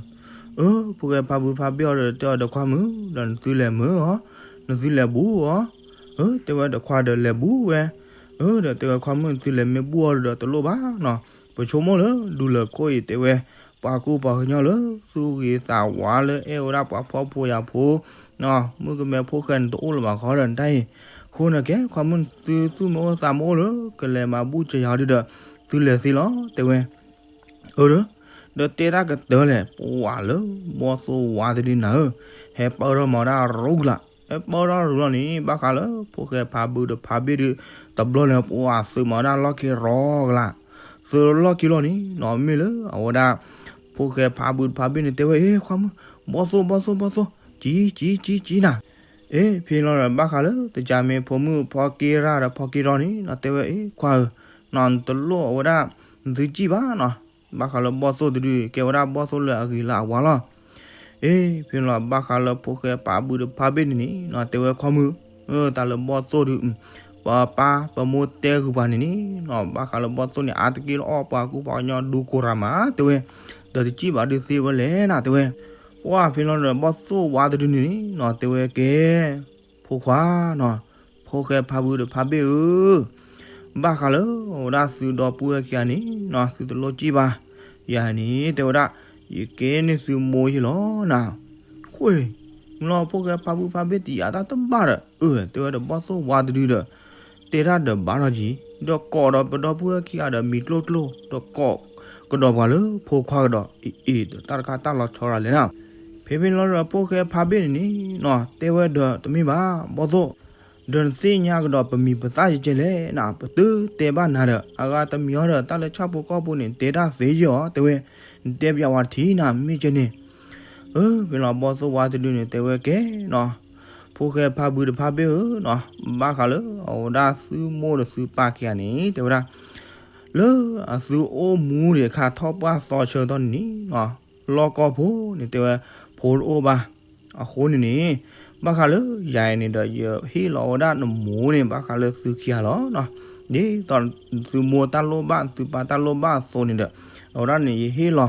ၢ, ဖိၣ်ဃဲဖါဘုဖါဘ့ၣ်အီၤဒီးတဲအီၤဒီးခွါမုၣ် ဒီးနသုလဲၤမုာ်အီၤ, နသုလဲၤဘူးအီၤ, တဲဝဲဒီးခွါဒီးလဲၤဘူးဝဲ, ဒီးတဲဝဲခွါမုၣ်နသုလဲၤမ့ၢ်ဘူးအီၤဒီးတလိၣ်ဘၣ်နီၤ, ပဆိကမိၣ်လၢဒူလၢာ်ခိၣ်အံၤတဲဝဲ, ပှၤကူပှၤကညီလၢသူၣ်ဂ့ၤသးဝါလၢအဲၣ်ဝဲဒၣ်ပှၤဖှီၣ်ဖိယာ်ဖိ မုၣ်ကမဲဖိဃဲနတအိၣ်လၢၤဘၣ်ဃီဒီးနတၢ်အံၤ, အဃိန့ၣ်ကဲ ခွါမုၣ်သုသူၣ်မ့ၢ်အိၣ်သးမ့ၢ်အိၣ်လၢ ကလဲၤမၤဘူၣ်စၢၤယၤဒုဒီး သုလဲၤသ့လီၤ တဲဝဲ, အၢ ဒီးတဲတၢ်ကတၢၢ်လဲၣ် ပှၤလၢဘီၣ်သိၣ်ဝါတဒုနၤဧၢ, ဟဲပၢထီၣ်မၤဝဲဒၣ်ရူကလာ်, ဟဲပၢထီၣ်ရူလီၤန့ၣ် ဘၣ်ဃးလၢဖိၣ်ဃဲဖါဘုဒီးဖါဘ့ၣ်ဒု တဘျီန့ၣ်ပှၤသုးမၤဝဲဒၣ်လီၢ်ခံရီကလာ်, သုးလီၢ်ခံလီၤန့ၣ်နီၤ မ့ၢ်လၢအဝဲဒၣ် ဖိၣ်ဃဲဖါဘုဒီးဖါဘ့ၣ်န့ၣ်တဲဝဲ အ့ ခွါမုၣ် ဘီၣ်သိၣ်ဘီၣ်သိၣ်ဘီၣ်သိၣ် ကံကံကံကံနၤ, အ့ ဖဲလီၤဒီးဘၣ်ဃးလၢသကၤမ့ၢ်ဖိမုၣ်ဖီက့ရၢ်ဒီးဖီက့ရီန့ၣ်နီၤ တဲဝဲ အ့ ခွါဧၢ, နတလိၣ်အဝဲဒၣ် နသုကံၣ်ဘၣ်နီၤ, ဘၣ်ဃးလၢဘီၣ်သိၣ်တဒုကဲဝဲဒၣ်ဘီၣ်သိၣ်လၢအဂ့ၤလၢအဝါလီၤ. အ့ ဖဲလီၤဘၣ်ဃးလၢဖိၣ်ဃဲဖါဘုဒီးဖါဘ့ၣ်န့ၣ်န့ၣ်နီၤ တဲဝဲခွါမုၣ်, တၢ်လၢဘီၣ်သိၣ်ဒု ပပၢ်ပမိၢ်တဲဃုာ်ပှၤန့ၣ်န့ၣ်နီၤ ဘၣ်ဃးလၢဘီၣ်သိၣ်န့ၣ် အါတက့ၢ်လီၤအီၣ်ပှၤကူပှၤကညီဒူကိၤရၤမး တဲဝဲ, ဒီးတကံၣ်ဘၣ်ဒုးသ့ဝဲလဲၣ်နၤ တဲဝဲ, ပှၢ်ဖဲလီၤဒီးဘီၣ်သိၣ်ဝါတဒုန့ၣ်န့ၣ်နီၤ တဲဝဲကဲ ဖိခွါနီၤ, ဖိၣ်ဃဲဖါဘုဒီးဖါဘ့ၣ်ဧၢ, ဘၣ်ဃးလၢအဝဲဒၣ်သုဒီပုၢ်ဝဲၢ်ခံဂၤန့ၣ်နီၤ သုတလိၣ်ကံၣ်ဘၣ်, ယၤန့ၣ် တဲဝဲဒၣ် ယကဲန့ၢ်သုမိၢ်ယ့ၢ်လီၤနၤ, ဃိ, မ့ၢ်လီၤဖိၣ်ဃဲဖါဘုဖါဘ့ၣ်တယာ်တၢ်တဘၣ်ဒီး အၢ တဲဝဲဒီးဘီၣ်သိၣ်ဝါတဒုဒီး တဲတၢ်ဒီးဘၣ်ထီၣ်ကံၤ ဒီးကိးဒီးပဒီပုၢ်ဝဲၢ်ခံဂၤဒီးမံၤကျိၣ်ကျိၣ် ဒီးကိးကဒီးပှၤလၢဖိခွါကဒီး အ့ အ့ ဒီးတၢ်တခါတၢ်လီၤဆီဒၣ်လဲၣ်နၤ, ဖဲဖဲလီၤဒီးဖိၣ်ဃဲဖါဘ့ၣ်န့ၣ်န့ၣ်နီၤ တဲဝဲဒီးတမ့ၢ်ဘၣ် ဘီၣ်သိၣ်, ဒီးနသ့ၣ်ညါကဒီးပမံၤပသၣ်ယကဲလဲၣ်နၤ ပတတဲဘၣ်နၤဒီး အဂၤတမံၤအီၤဒီး တၢ်လၢဆၣ်ဖိကီၢ်ဖိန့ၣ် တဲတၢ်သ့ယီၤ တဲဝဲ, နတဲပယီၤဝဲတထံၣ်နၤမ့ၢ်ကဲန့ၣ်, အၢ ဖဲလီၤဘီၣ်သိၣ်ဝါတဒုန့ၣ် တဲဝဲကဲနီၤ, ဖိၣ်ဃဲဖါဘုဒီးဖါဘ့ၣ်ဧၢနီၤ, ဘၣ်ဃးလၢအဝဲဒၣ်သုမိၢ်ဒီးသုပၢ်ခံဂၤန့ၣ် တဲဝဲဒၣ် လၢအသုအိၣ်မူဒံးအခါထီၣ်ပှၢ်သီဆၢကတီၢ်န့ၣ်န့ၣ်နီၤ, လီၢ်ကီၢ်ဖိန့ၣ်တဲဝဲ ဖိတအိၣ်ဘၣ်, အဃိန့ၣ်န့ၣ် ဘၣ်ဃးလၢယၤအံၤန့ၣ်ဒီး ယဟ့ၣ်လီၤဝဲဒၣ်နမိၢ်န့ၣ် ဘၣ်ဃးလၢသုခံဂၤလီၤ, ဒ်သိးသုမိၢ်တၢ်လိၣ်ဘၣ် သုပၢ်တၢ်လိၣ်ဘၣ်အသိးန့ၣ်ဒီး အဝဲဒၣ်န့ၣ် ယဟ့ၣ်လီၤ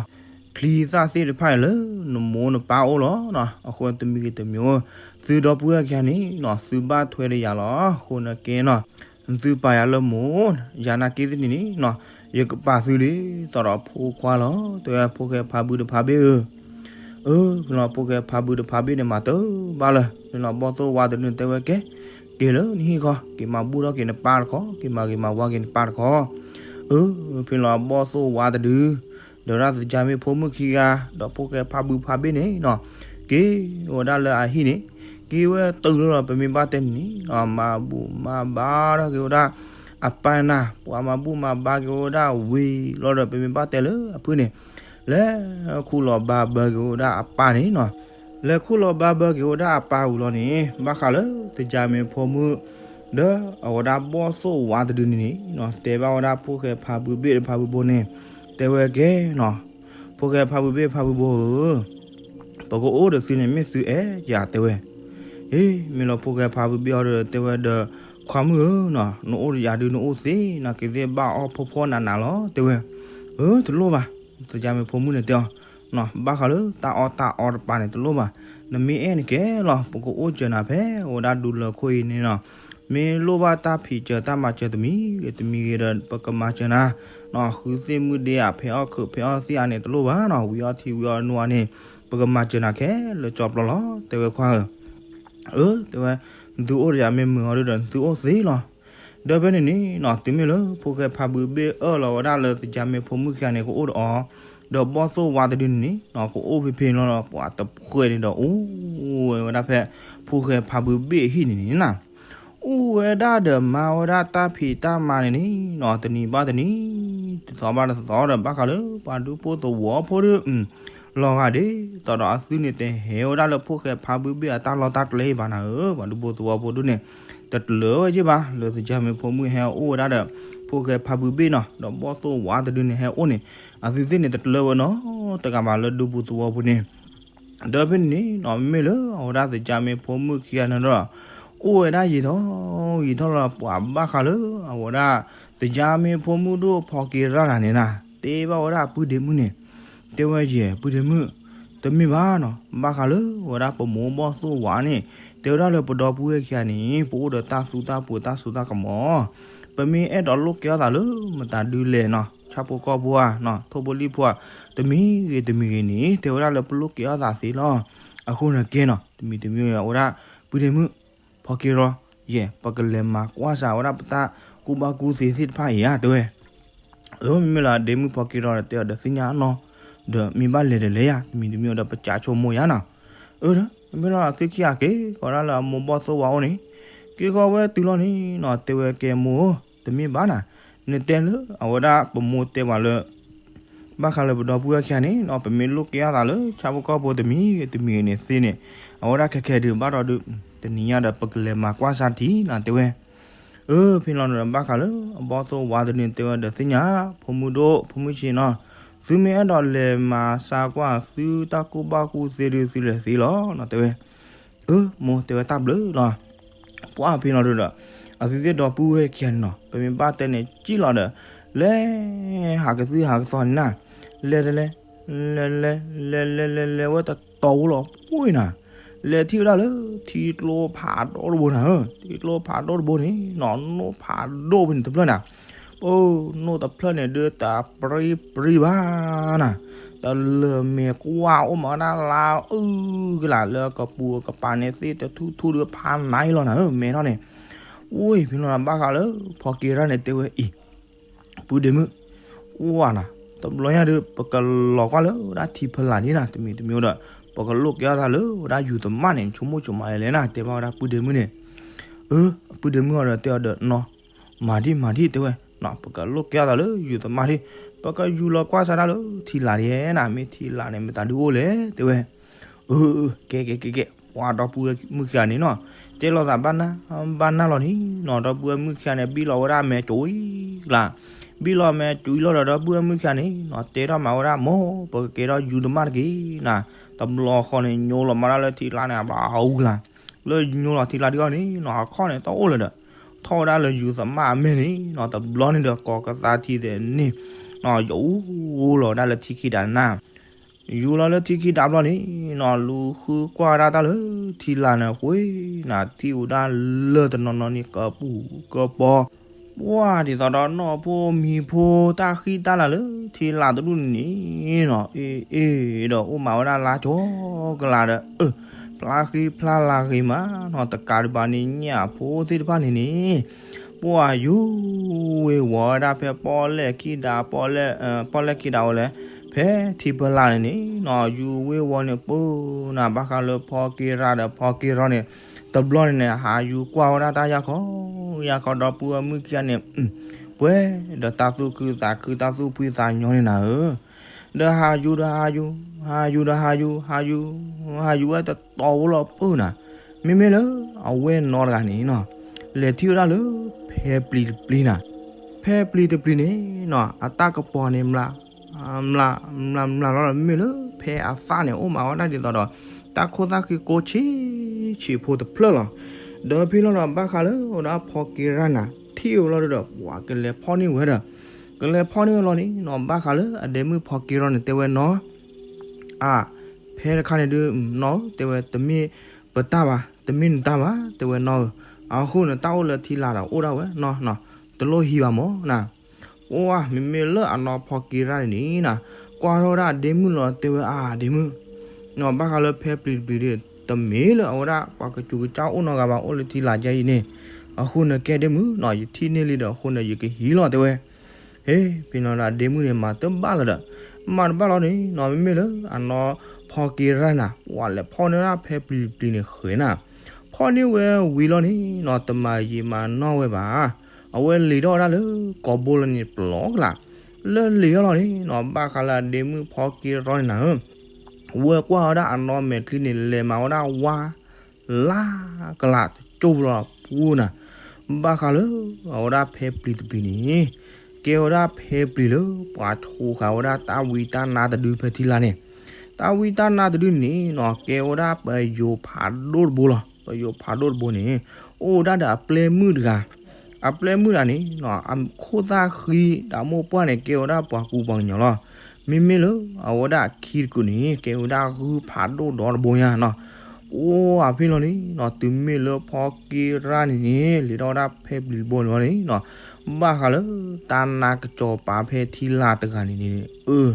ချံသၣ်သ့ၣ်တဖၣ်အံၤလၢနမိၢ်နပၢ်အိၣ်လီၤ, အဃိတမံၤဂ့ၤတမံၤအိၣ်, သုဒီပုၢ်ဝဲၢ်ခံဂၤန့ၣ်နီၤ သုဘၣ်ထွဲဒီးယၤလီၤ, အဃိန့ၣ်ကဲနီၤ, သုပာ်ယၤလၢမိၢ်, ယၤနာ်က့သ့ၣ်န့ၣ်န့ၣ်နီၤ ယကပာ်သုဒ်သိးဒီးဖိခွါလီၤ, တဲဝဲဖိၣ်ဃဲဖါဘုဒီးဖါဘ့ၣ်ဧၢ, အၢ ဖဲလီၤဖိၣ်ဃဲဖါဘုဒီးဖါဘ့ၣ်န့ၣ် မၤတဘၣ်လၢၤ, ဖဲလီၤဘီၣ်သိၣ်ဝါတဒုန့ၣ်တဲဝဲကဲ, က့ၤလၢနဟံၣ်ခီ က့ၤမၤဘူၣ်ထီၣ်က့ၤနပၢ်တခီ က့ၤမၤဂ့ၤမၤဝါက့ၤနပၢ်တခီ, အၢ ဖဲလီၤဘီၣ်သိၣ်ဝါတဒု ဒီးဒၣ်သကၤမ့ၢ်ဖိမုၣ်ခံဂၤ ဒီးဖိၣ်ဃဲဖါဘုဖါဘ့ၣ်န့ၣ်နီၤ, က့ၤဝဲဒၣ်လၢအဟံၣ်န့ၣ်, က့ၤဝဲတုၤလီၤလီၤ ပမ့ၢ်ဘၣ်တဲန့ၣ်န့ၣ်နီၤ မၤဘူၣ်မၤဘါထီၣ်က့ၤဝဲဒၣ်အပၢ်နၤ, ပှၤမၤဘူၣ်မၤဘါက့ၤဝဲဒၣ်ဝံၤလီၤဒီး ပမ့ၢ်ဘၣ်တဲလၢအဖုၣ်န့ၣ်, လဲၤခူၣ်လီၤဘါဘၢက့ၤဝဲဒၣ်အပၢ်န့ၣ်နီၤ, လဲၤခူၣ်လီၤဘါဘၢက့ၤဝဲဒၣ်အပၢ်ဝံၤလီၤန့ၣ် ဘၣ်ဃးလၢသကၤမ့ၢ်ဖိမုၣ် ဒီးအဝဲဒၣ်ဘီၣ်သိၣ်ဝါတဒုန့ၣ်န့ၣ်နီၤ တဲဘၣ်ဝဲဒၣ်ဖိၣ်ဃဲဖါဘုဘ့ၣ်ဒီးဖါဘုဘိန့ၣ်, တဲဝဲကဲနီၤ, ဖိၣ်ဃဲဖါဘုဘ့ၣ်ဖါဘုဘိဧၢ, ပကအိၣ်ဒီးသုန့ၣ်မ့ၢ်သုအဲၣ်ယၤတဲဝဲ, အ့ မ့ၢ်လီၤဖိၣ်ဃဲဖါဘုဘ့ၣ်အီၤဒီးတဲဝဲဒီး, ခွါမုၣ်ဧၢနီၤ နအိၣ်ဒီးယၤဒုးနအိၣ်သ့ နာ်က့သ့ၣ်ဘၣ်အီၣ်ဖှီၣ်ဖှီၣ်နးနးလီၤတဲဝဲ, အၢ တလိၣ်ဘၣ်, သကၤမ့ၢ်ဖိမုၣ်န့ၣ်တဲအီၤ, ဘၣ်ဃးလၢတၢ်အီၣ်တၢ်အီတပၤန့ၣ်တလိၣ်ဘၣ်, နမ့ၢ်အဲၣ်န့ၣ်ကဲလီၤ ပကအိၣ်စၢၤနၤဖဲဝဲဒၣ်ဒူလၢခိၣ်အံၤန့ၣ်နီၤ, မ့ၢ်လိၣ်ဘၣ်တၢ်ဖံးစၢၤတၢ်မၤစၢၤတမံၤဂ့ၤတမံၤဂ့ၤဒီး ပကမၤစၢၤနၤ, ဃုသ့ၣ်မုၣ်ဒ့ဧါ ဖဲအီၣ်ခုးဖဲအီၣ်သံၣ်ဧါန့ၣ်တလိၣ်ဘၣ်နီၤ ဝံၤအီၣ်ထံဝံၤအီၣ်နိဧါန့ၣ်, ပကမၤစၢၤနၤခဲလၢာ်ကၠီပျီလီၤ တဲဝဲခွါဧၢ အၢ တဲဝဲ, နသုအိၣ်ဒီးယၤမ့ၢ်မုာ်အီၤဒုဒီး နသုအိၣ်သ့လီၤ. ဒီးဖဲန့ၣ်န့ၣ်နီၤ တုၤမ့ၢ်လၢဖိၣ်ဃဲဖါဘုဘ့ၣ်အၢၣ်လီၤဝဲဒၣ်လၢသကၤမ့ၢ်ဖိမုၣ်ခံဂၤန့ၣ် ကအိၣ်ဒီးအီၤ, ဒီးဘီၣ်သိၣ်ဝါတဒုန့ၣ်န့ၣ်နီၤ ကအိၣ်ဖဲဖဲလီၤဒီး ပှၤတဖှဲးန့ၣ်ဒီး အိၣ်ဝဲဒၣ်ဖဲ ဖိၣ်ဃဲဖါဘုဘ့ၣ်အဟံၣ်န့ၣ်န့ၣ်နီၤ အိၣ်ဝဲဒၣ်ဒီးမၤဝဲဒၣ်တၢ်ဖံးတၢ်မၤန့ၣ်န့ၣ်နီၤ တနံၤဘၣ်တနံၤ, တသီဘၣ်တသီဒီး ဘၣ်ဃးလၢပှၤဒူဖိသဝီဖိဒီး လီၤဂာ်ဒ်သိးဒီးအသုန့ၣ်တဟဲဝဲဒၣ်လၢဖိၣ်ဃဲဖါဘုဘ့ၣ်အတၢ်လီၢ်တၢ်ကျဲဘၣ်နၤဧၢ, ပှၤဒူဖိသဝီဖိဒုန့ၣ် တတလၢဝဲက့ၤဘၣ် လၢသကၤမ့ၢ်ဖိမုၣ်ဟဲအိၣ်ဝဲဒၣ်ဒီး ဖိၣ်ဃဲဖါဘုဘ့ၣ်နီၤ ဒီးဘီၣ်သိၣ်ဝါတဒုန့ၣ်ဟဲအိၣ်န့ၣ် အသုသ့ၣ်န့ၣ်တတလၢဝဲနီတဂၤဘၣ်လၢဒူပူၤသဝီပူၤန့ၣ် ဒီးဖဲန့ၣ်န့ၣ်နီၤ မ့ၢ်လၢအဝဲဒၣ်သကၤမ့ၢ်ဖိမုၣ်ခံဂၤန့ၣ်ဒီး အိၣ်ဝဲဒၣ်ယံာ်ထီၣ်ယံာ်ထီၣ်လီၤ ပှၤဘၣ်ဃးလၢအဝဲဒၣ် သကၤမ့ၢ်ဖိမုၣ်ဒိၣ်ဖီက့ၤရၢ်ဂၤန့ၣ်နီၤ တဲဘၣ်ဝဲဒၣ်အပုၢ်ဒ့မုၣ်န့ၣ် တဲဝဲယဲၢ် ပုၢ်ဒ့မုၣ် တမ့ၢ်ဘၣ်နီၤ, ဘၣ်ဃးလၢဝဲဒၣ်ပမိၢ်ဘီၣ်သိၣ်ဝါန့ၣ် တဲဝဲဒၣ်လၢပဒီပုၢ်ဝဲၢ်ခံဂၤန့ၣ် ပအိၣ်ဒီးတၢ်သူတၢ်ပှ့ၤတၢ်စိတၢ်ကမီၤ, ပမ့ၢ်အဲၣ်ဒိးလိၣ်ကဲထီၣ်သးလၢမတၤဒုလဲၣ်နီၤ, ဆၣ်ဖိကီၢ်ဖိဧါ, ထိၣ်ဖိလံၣ်ဖိဧါ, တမံၤဂ့ၤတမံၤဂ့ၤန့ၣ် တဲဝဲဒၣ်လၢပလိၣ်ကဲထီၣ်သးသ့လီၤ. အဃိန့ၣ်ကဲနီၤ တမံၤတမံၤအံၤ အဝဲဒၣ် ပုၢ်ဒ့မုၣ် ဖီက့ၤရီ ယဲၢ် ပကလဲၤမၤကွၢ်စးဝဲဒၣ်ပတၢ်ကူၣ်ဘၣ်ကူၣ်သ့သ့ၣ်တဖၣ်အံၤဧါ တဲဝဲ. အမ့မ့ၢ်လၢဒ့မုၣ်ဖီက့ၤရီဒီးတဲအီၤဒီးသ့ၣ်ညါနီၤ, ဒီးမ့ၢ်ဘၣ်လဲၤဒီးလဲၤယါ တမံၤတမံၤအံၤဒီးပကးဆိကမိၣ်ယါနီၤ. အၢ မ့မ့ၢ်လၢအသုခံဂၤက့ၤဃီၤဒၣ်လၢအမိၢ်ဘီၣ်သိၣ်ဝါအိၣ်န့ၣ် က့ၤဃီၤဝဲတုၤလီၤန့ၣ်နီၤ တဲဝဲကဲမိၢ်ဧၢ, တမ့ၢ်ဘၣ်နၤ, နတဲလၢအဝဲဒၣ်ပမိၢ်တဲပှၤလၢ ဘၣ်ဃးလၢပဒီပုၢ်ဝဲၢ်ခံဂၤန့ၣ်နီၤ ပမ့ၢ်လိၣ်ကဲထီၣ်သးလၢဆၣ်ဖိကီၢ်ဖိတမံၤဂ့ၤတမံၤဂ့ၤန့ၣ်သ့န့ၣ် အဝဲဒၣ်ခဲခဲဒုးဘၣ်ဒီးဒုး တနံၤညါဒီးပကလဲၤမၤကွၢ်စးထံနီၤ တဲဝဲ. အၢ ဖဲလီၤဒီးဘၣ်ဃးလၢအဘီၣ်သိၣ်ဝါတဒုန့ၣ် တဲဝဲဒီးသ့ၣ်ညါ ဖိမုၣ်ဒိၣ် ဖိမုၣ်ဆံးနီၤ, သုမ့ၢ်အဲၣ်ဒိးလဲၤမၤစးကွၢ်သုတၢ်ကူၣ်ဘၣ်ကူၣ်သ့ဒုးသုလဲၤသ့လီၤနီၤ တဲဝဲ. အၢ မိၢ်တဲဝဲတၢ်ဘျုးလီၤ. ပှၢ်ဖဲလီၤဒီး အသုသ့ၣ်ဒီပုၢ်ဝဲၢ်ခံဂၤန့ၣ်နီၤ ပမ့ၢ်ဘၣ်တဲန့ၣ်ကံၣ်လီၤဒီး လဲၤ ဟးကသုဟးကသီန့ၣ်နၤ, လဲၤတလဲၤ လဲၤလဲၤ လဲၤလဲၤလဲၤလဲၤဝဲတတီၤဖိလီၤပှၢ်နၤ, လဲၤထံၣ်ဝဲဒၣ်လၢထံကျိဖးဒိၣ်တဘိနၤဧၢ, ထံကျိဖးဒိၣ်တဘိန့ၣ်နီၤ နိၣ်ဖးဒိၣ်ဖဲန့ၣ်တဖျၢၣ်နၤ, ပနိၣ်တဖျၢၣ်န့ၣ်ဒုးတပြံပြံဘၣ်နၤ, တလၢာ်မဲာ်ကွၢ်အိၣ်မးဝဲဒၣ်လါအုၣ်ကလာ်လၢကပူၤကပၤန့ၣ်သ့ၣ်တထူၣ်ထူၣ်ဒုးဖးနါအံၤလီၤနၤဧၢ မဲထီၣ်န့ၣ်. အိၣ်ဖဲလီၤဒီးဘၣ်ဃးလၢ ဖီက့ၤရၢ်န့ၣ်တဲဝဲအံၤ ပုၢ်ဒ့မုၣ်, အိၣ်နၤ, တဘျီညါဒီး ပကလီၤကွၢ်လၢဝဲဒၣ်ထံဖီလာ်န့ၣ်နၤ တမံၤတမံၤဒီး ပကလိၣ်ကဲထီၣ်သးလၢဝဲဒၣ်ယူၤသမၣ်န့ၣ် ဆိကမိၣ်ဆိကမးလဲၣ်နၤ တဲဘၣ်ဝဲဒၣ်ပုၢ်ဒ့မုၣ်န့ၣ်. အၢ ပုၢ်ဒ့မုၣ်အီၤဒီးတဲအီၤဒီးနီၤ, မၤဒံးမၤဒံးတဲဝဲ, ပကလိၣ်ကဲထီၣ်သးလၢယူၤသမၣ်ဒံး, ပကယူၤလီၤကွၢ်စးဒၣ်လၢထံလာ်ဒံးနၤ မ့ၢ်ထံလာ်န့ၣ်မတၤဒုအိၣ်လဲၣ်တဲဝဲ. အၢ ကဲကဲကဲကဲ ပှၢ်ဒီပုၢ်ဝဲၢ်မုၣ်ခံဂၤန့ၣ်နီၤ, တဲလိာ်သးဘၣ်နၢ်ဘၣ်နၢ်လီၤန့ၣ်နီၤ ဒီပုၢ်ဝဲၢ်မုၣ်ခံဂၤန့ၣ် ဘံၣ်လီၤဝဲဒၣ်အမဲာ်ကွံာ်ကလး, ဘံၣ်လီၤအမဲာ်ကွံာ်လီၤဒီး ဒီပုၢ်ဝဲၢ်မုၣ်ခံဂၤန့ၣ်နီၤ တဲထီၣ်မးဝဲဒၣ်မိၢ် ပကကဲထီၣ်ယူၤသမၣ်တက့ၢ်နၤ, တဘျီဃီန့ၣ် ညိလီၤမးဒၣ်လၢထံလာ်န့ၣ် အဘၣ်အူကလး, လၢညိလီၤထံလာ်ဒံးအီၤန့ၣ်နီၤ အခီၣ်န့ၣ်တအိၣ်လၢၤဒီး ထီၣ်ဝဲဒၣ်လၢယူၤသမၣ်အမဲာ်န့ၣ်နီၤ တဘျီန့ၣ်ဒီး ကိးကသါထံသဲးန့ၣ်နီၤ ယူၤလီၤဝဲဒၣ်လၢထံခံဒးနၤ ယူၤလီၤလၢထံခံဒးဘျီန့ၣ်နီၤ လူၤဃုကွၢ်ဝဲဒၣ်တၢ်လၢထံလာ်န့ၣ် ဃ့နၤ ထံၣ်ဝဲဒၣ်လၢတနီၤနီၤန့ၣ် ကပူၤကပီၤ, ပှၢ်ဒ်သိးဒီးနီၢ်ဖိမံၤဖိတၢ်ဃံတၢ်လၤလၢထံလာ်တဒူၣ်န့ၣ်နီၤ အ့ၣ်အ့ၣ်ဒီးအိၣ်မးဝဲဒၣ်လါကၠီကလးဒီး အၢ ဖျါဃံဖျါလၤဂ့ၤမးနီၤ တကးဒံးဘၣ်န့ၣ် ညၣ်ဖိသ့ၣ်တဖၣ်န့ၣ်န့ၣ် ပှၢ်ယူၤဝ့ၤဝီၤဝဲဒၣ်ဖဲပီၣ်လဲၣ်ခံဒး ပီၣ်လဲၣ် ပီၣ်လဲၣ်ခံဒးဝဲလဲၣ် ဖဲထံဖီလာ်န့ၣ်န့ၣ်နီၤ ယူၤဝ့ၤဝီၤန့ၣ် ပၢနၤ ဘၣ်ဃးလၢဖီက့ၤရၢ်ဒီးဖီက့ၤရီန့ၣ် တဘျီန့ၣ်န့ၣ် ဟးယူၤကွၢ်ဝဲဒၣ်တၢ်ယၢ်ခီ ယၢ်ခီဒီပုၢ်ဝဲၢ်မုၣ်ခံဂၤန့ၣ် ပှဲၤဒီးတၢ်သူၣ်ခုသးခု တၢ်သူၣ်ဖှံသးညီန့ၣ်နၤဧၢ ဒီးဟးယူၤဒီးဟးယူၤ ဟးယူၤဒီးဟးယူၤ ဟးယူၤ ဟးယူၤဝဲတတီၤဖိလီၤပၢနၤ မ့မ့ၢ်လၢအဝဲၢ်နီတဂၤန့ၣ်နီၤ လဲၤထံၣ်ဝဲဒၣ်လၢဖဲပျံၤတပျံၤနၤ ဖဲပျံၤတပျံၤန့ၣ်နီၤ အတၢ်ကပီၤန့ၣ် မျး မျး မျး မျးလီၤ မ့မ့ၢ်လၢဖဲအသၣ်န့ၣ် အိၣ်မးဝဲဒၣ်ဒ်သိးဒီး တၢ်ခိၣ်သၣ်ဃံကိးဆံးဆံးဖိတဖျၢၣ်လီၤ. ဒီးဖဲလီၤဒီးဘၣ်ဃးလၢဝဲဒၣ်ဖီက့ၤရၢ်နၤ ထံၣ်ဝဲလီၤဒီး ပှၤကလဲၤဖီၣ်န့ၢ်ဝဲဒီး ကလဲၤဖီၣ်န့ၢ်ဝဲလီၤန့ၣ်နီၤ ဘၣ်ဃးလၢအဒ့မုၣ်ဖီက့ၤရၢ်န့ၣ် တဲဝဲနီၤ အါ ဖဲတခါန့ၣ်ဒုး နီၢ်ဧၢ တဲဝဲ တမ့ၢ်ပတၢ်ဘၣ် တမ့ၢ်နတၢ်ဘၣ် တဲဝဲနီၢ်ဧၢ, အဃိန့ၣ် တၢ်အိၣ်လၢထံလာ်ဒီးအိၣ်ဒၣ်ဝဲနီၤ တလိၣ်ဟံးဘၣ်မၢ်နၤ, ပှၢ်မ့မ့ၢ်လၢအနီၢ်ဖီက့ၤရၢ်န့ၣ်နၤ ကွၢ်ထီၣ်ဝဲဒၣ်အဒ့မုၣ်လီၤ တဲဝဲအါဒ့မုၣ် နီၤ ဘၣ်ဃးလၢဖဲပျံၤတပျံၤဒီး တမ့ၢ်လၢအဝဲဒၣ်ပှၤကစူၤကစၢ်အိၣ်နီတဂၤဘၣ် အိၣ်လၢထံလာ်ကဲအံၤန့ၣ်, အဃိန့ၣ်ကဲဒ့မုၣ်နီၤ ယထံၣ်န့ၢ်လံဒီး အဃိန့ၣ် ယကဟံးလီၤ တဲဝဲ ဟ့ ဖဲနီၤဒီးအဒ့မုၣ်န့ၣ် မၤတဘၣ်လီၤဒီး မၤတဘၣ်လီၤန့ၣ်နီၤ မ့မ့ၢ်လၢအနီၢ်ဖီက့ၤရၢ်နၤ ပှၤလဲၤဖီၣ်န့ၢ်ဝဲဒၣ်ဖဲပျံၤတပျံၤန့ၣ်ဃဲၤနၤ, ဖီၣ်န့ၢ်ဝဲဝံၤလီၤန့ၣ်နီၤ တမၤယံာ်မၤနီၢ်ဝဲဘၣ်, အဝဲလဲၤထီၣ်ဝဲဒၣ်လၢကိာ်ဘိလီၤန့ၣ်ပျီကလာ်, လၢလဲၤထီၣ်လီၤန့ၣ်နီၤ ဘၣ်ဃးလၢအဒ့မုၣ်ဖီက့ၤရၢ်န့ၣ်နၤဧၢ ဝဲကွၢ်ဝဲဒၣ်အနီၢ်မဲာ်ချံန့ၣ် လဲၤမၤဝဲဒၣ်ဝါ လါကလးတကၠိၢ်လီၤပူၤနၤ, ဘၣ်ဃးလၢအဝဲဒၣ်ဖဲပျံၤတပျံၤန့ၣ်, ကဲဝဲဒၣ်ဖဲပျံၤလၢပှၤဆိဃာ်ဝဲဒၣ်တၢ်ဝံတၢ်နါတဒုဖဲထံလာ်န့ၣ်, တၢ်ဝံတၢ်နါတဒုန့ၣ်နီၤ ကဲဝဲဒၣ်ပယိၤဖးဒိၣ်တဘိလီၤ. ပယိၤဖးဒိၣ်တဘိန့ၣ် အိၣ်ဝဲဒၣ်ဒီးအပျဲၢ်မုၣ်တဂၤ, အပျဲၢ်မုၣ်တဂၤန့ၣ်နီၤ အခိၣ်သၣ်ဃံဒီးအမိၢ်ပှၢ်န့ၣ် ကဲဝဲဒၣ်ပှၤကူပှၤကညီလီၤ. မ့မ့ၢ်လၢအဝဲဒၣ်အခံတကုာ်န့ၣ် ကဲဝဲဒၣ်ဂုၢ်ဖးဒိၣ်ဒီတဘိညါနီၤ. အိၣ်အဖဲလီၤန့ၣ်နီၤ တုၤမ့ၢ်လၢဖီက့ရၣ်န့ၣ်န့ၣ် လဲၤထီၣ်ဝဲဒၣ်ဖဲပျံၤတဘိန့ၣ်ဝဲန့ၣ်နီၤ, ဘၣ်ဃးလၢတၢ်နါကစီၤပၤဖဲထံလာ်တဂၤန့ၣ်န့ၣ် အၢ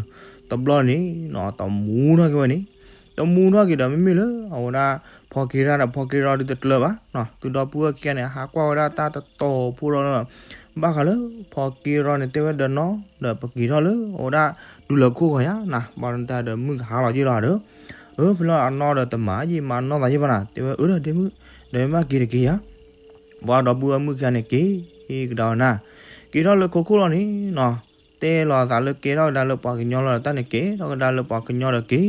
တဘျီန့ၣ်နီၤ တမူထီၣ်က့ၤဝဲန့ၣ်, တမူထီၣ်က့ၤဒီး မ့မ့ၢ်လၢအဝဲဒၣ် ဖီက့ရၣ်ဒီး ဖီက့ရၣ်ဒုးတကျၢၤဘၣ်နီၤ, တုၤဒီပုၢ်ဝဲၢ်ခံဂၤန့ၣ် ဟးကွၢ်ဝဲဒၣ်တၢ်တတီၤဖိလီၤနီၤ, ဘၣ်ဃးလၢဖီက့ရၣ်န့ၣ် တဲဝဲဒီးနီၤ ဒီးပက့ၤထီၣ်လၢအဝဲဒၣ် ဒူလၢၢ်ခိၣ်ဃီယါနီၤ, ဘၣ်တၢ်ဒီးမုၢ်ကဟါလီၤယ့ၢ်လီၤဒီး, အၢ ဖဲလီၤအနီၢ်ဒီးတမၤယံာ်မၤနီၢ်သးယ့ၢ်ဘၣ်နီၤ, တဲဝဲအၢဒီးဒ့မုၣ်, ဒီးမ့ၢ်က့ၤတက့ၤယါ, ပှၤဒီပုၢ်ဝဲၢ်မုၣ်ခံဂၤန့ၣ်က့ၤကဒါဝဲနၤ, က့ၤထီၣ်လၢခိခိၣ်လီၤန့ၣ်နီၤ, တဲလီၤအသးလၢကဲထီၣ်ကဒါလၢပှၤကညီလီၤဒီး တၢ်န့ၣ်က့ၤထီၣ်ကဒါလၢပှၤကညီဒီးက့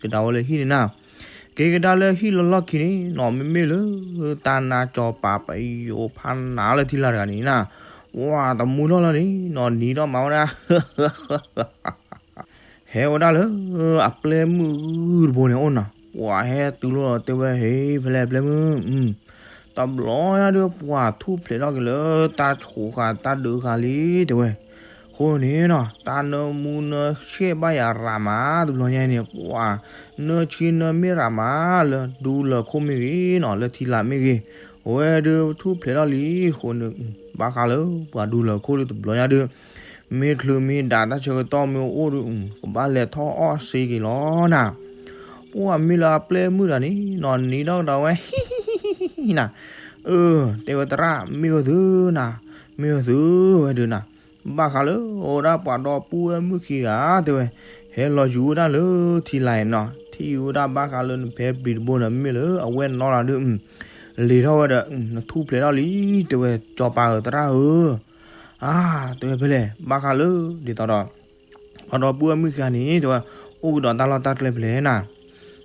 ၤကဒါဝဲလၢဟံၣ်န့ၣ်နၤ, က့ၤကဒါလၢဟံၣ်လီၤလီၢ်ခံန့ၣ်နီၤ, မ့မ့ၢ်လၢတၢ်နါကစီၤပၤပယိၤဖးနးလၢထံလာ်တဂၤန့ၣ်နၤ, ဝၤတမူထီၣ်လီၤန့ၣ်နီၤ, နံၤထီၣ်မၤဝဲဒၣ် ဟဲဝဲဒၣ်လၢအပျဲၢ်မုၣ်ဂုၢ်တဘိန့ၣ်အိၣ်နီၤ, ပှၤဟဲတုၤလီၤတဲဝဲ ဟ့ ဖဲလဲၣ်ပျဲၢ်မုၣ်, တဘျီညါဒုးပှၤထူၣ်ဖျဲးထီၣ်က့ၤလၢတၢ်ဆိးဃာ်တၢ်ဒုးဃာ်လံတဲဝဲ, အဃိန့ၣ်နီၤ တၢ်နၢမူနၢဆဲးဘၣ်ယၤရးမး တဘျီညါန့ၣ် ပှၤနၢဆံနၢမ့ၢ်ရးမး လၢဒူလၢၢ်ခိၣ်မ့ၢ်ဂ့ၤနီၤ လၢထံလာ်မ့ၢ်ဂ့ၤ, အဝဲဒုးထူၣ်ဖျဲးထီၣ်လံအဃိန့ၣ် ဘၣ်ဃးလၢပှၤဒူလၢၢ်ခိၣ်ဒုးတဘျီညါဒုး မ့ၢ်ချုးမ့ၢ်ဒၣ်တၢ်ဆၢကတီၢ်မ့ၢ်အိၣ်ဒုး ကဘၣ်လဲၤထီၣ်အီၣ်စ့က့ၤလီၤနၤ, ပှၤမ့ၢ်လၢအပျဲၢ်မုၣ်တဂၤန့ၣ်နီၤ နံၤထီၣ်ကဒီးဝဲ ဟံၣ်နၤ, အၢ တဲဝဲသရၣ် မ့ၢ်ဝဲသုနၤ, မ့ၢ်ဝဲသုဝဲဒုးနၤ, ဘၣ်ဃးလၢအိၣ်ဒၣ်ပှၤဒီပုၢ်ဝဲၢ်မုၣ်ခံဂၤတဲဝဲ, ဟဲလီၤယူၤဝဲဒၣ်လၢထံလာ်နီၤ, ထံၣ်ဝဲဒၣ်ဘၣ်ဃးလၢနဖဲပျံၤတဘိန့ၣ် မ့ၢ်လၢအဝဲနီၤလီၤဒုး လံၤထီၣ်ဝဲဒီး နထူၣ်ဖျဲးထီၣ်လံ တဲဝဲ စီၤပၤဧၢသရၣ်ဧၢ, အါ တဲဝဲဖဲလဲၣ် ဘၣ်ဃးလၢ ဒ်သိးဒီး ပှၤဒီပုၢ်ဝဲၢ်မုၣ်ခံဂၤန့ၣ် တဲဝဲ အိၣ်ကဒီးတၢ်လီၢ်တၢ်ကျဲဖဲလဲၣ်နၤ,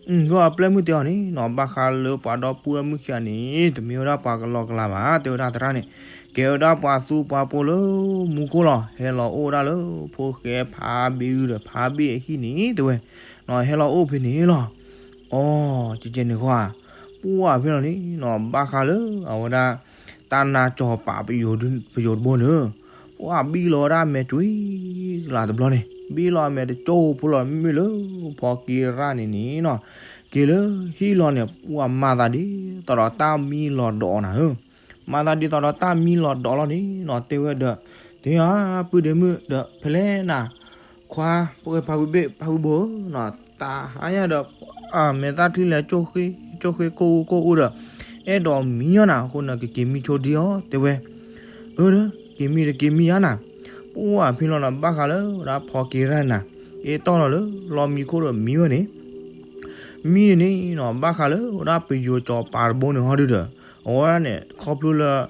ဒီးအပျဲၢ်မုၣ်တဲအီၤန့ၣ်နီၤ ဘၣ်ဃးလၢပှၤဒီပုၢ်ဝဲၢ်မုၣ်ခံဂၤန့ၣ် တမ့ၢ်ဝဲဒၣ်ပှၤကလီကလီဘၣ် တဲဝဲဒၣ်သရၣ်န့ၣ်, ကဲဝဲဒၣ်ပှၤသူပှၤပိာ်လၢမူခိၣ်လီၤ ဟဲလီၤအိၣ်ဝဲဒၣ်လၢဖိၣ်ဃဲဖးဘ့ၣ်အုဒီးဖးဘ့ၣ်အဟံၣ်န့ၣ် တဲဝဲ, ဟဲလီၤအိၣ်ဖဲန့ၣ်လီၤ, အိ ကကဲန့ၣ်ဃီဧါ, ပှၤဖဲလီၤန့ၣ်နီၤ ဘၣ်ဃးလၢအဝဲဒၣ် တၢ်နါကစီၤပၤပယိၤတဘိန့ၣ်, ပှၤဘံၣ်လီၤဝဲဒၣ်အမဲာ်ကွံကလးတဘျီန့ၣ် ဘံၣ်လီၤအမဲာ်တကၠိဖိလီၤ မ့မ့ၢ်လၢဖီက့ရၣ်န့ၣ်န့ၣ်နီၤ, က့ၤလၢဟံၣ်လီၤန့ၣ် ပှၤမၤသးဒ်သိးဒီးတၢ်မံလီၤဒိးနၤဧၢ, မၤသးဒ်သိးဒီးတၢ်မံလီၤဒိးလီၤန့ၣ်နီၤ တဲဝဲဒီး, တ့ဧါ ပုၢ်ဒ့မုၣ်ဒီး ဖဲလဲၣ်နၤ ခွါ ပှဲၤဖးဝံၤဘ့ၣ်ဖးဝံၤဘိဧၢနီၤ တဟါညါဒီး မဲာ်သၣ်ချံလဲၤ ကၠိဃ့ကိၢ်အူကိၢ်အူဒီး အဲၣ်ဒိးမံညီနၤ အဃိန့ၣ် ကက့ၤမံဆိဒံအီၤ တဲဝဲ, အၢ က့ၤမံဒီးက့ၤမံယါနၤ, ပှၤဖဲလီၤနီၤ ဘၣ်ဃးလၢဝဲဒၣ်ဖီက့ၤရၣ်နၤ, အ့ၣ်တီၢ်လီၤလၢလီၢ်မံခိၣ်ဒီးမံဝဲန့ၣ် မံန့ၣ်န့ၣ်နီၤ ဘၣ်ဃးလၢဝဲဒၣ်ပယိၤစီၤပၤတဘိန့ၣ်ဟီဒုဒီး အဝဲဒၣ်န့ၣ် ခီဖျိလၢ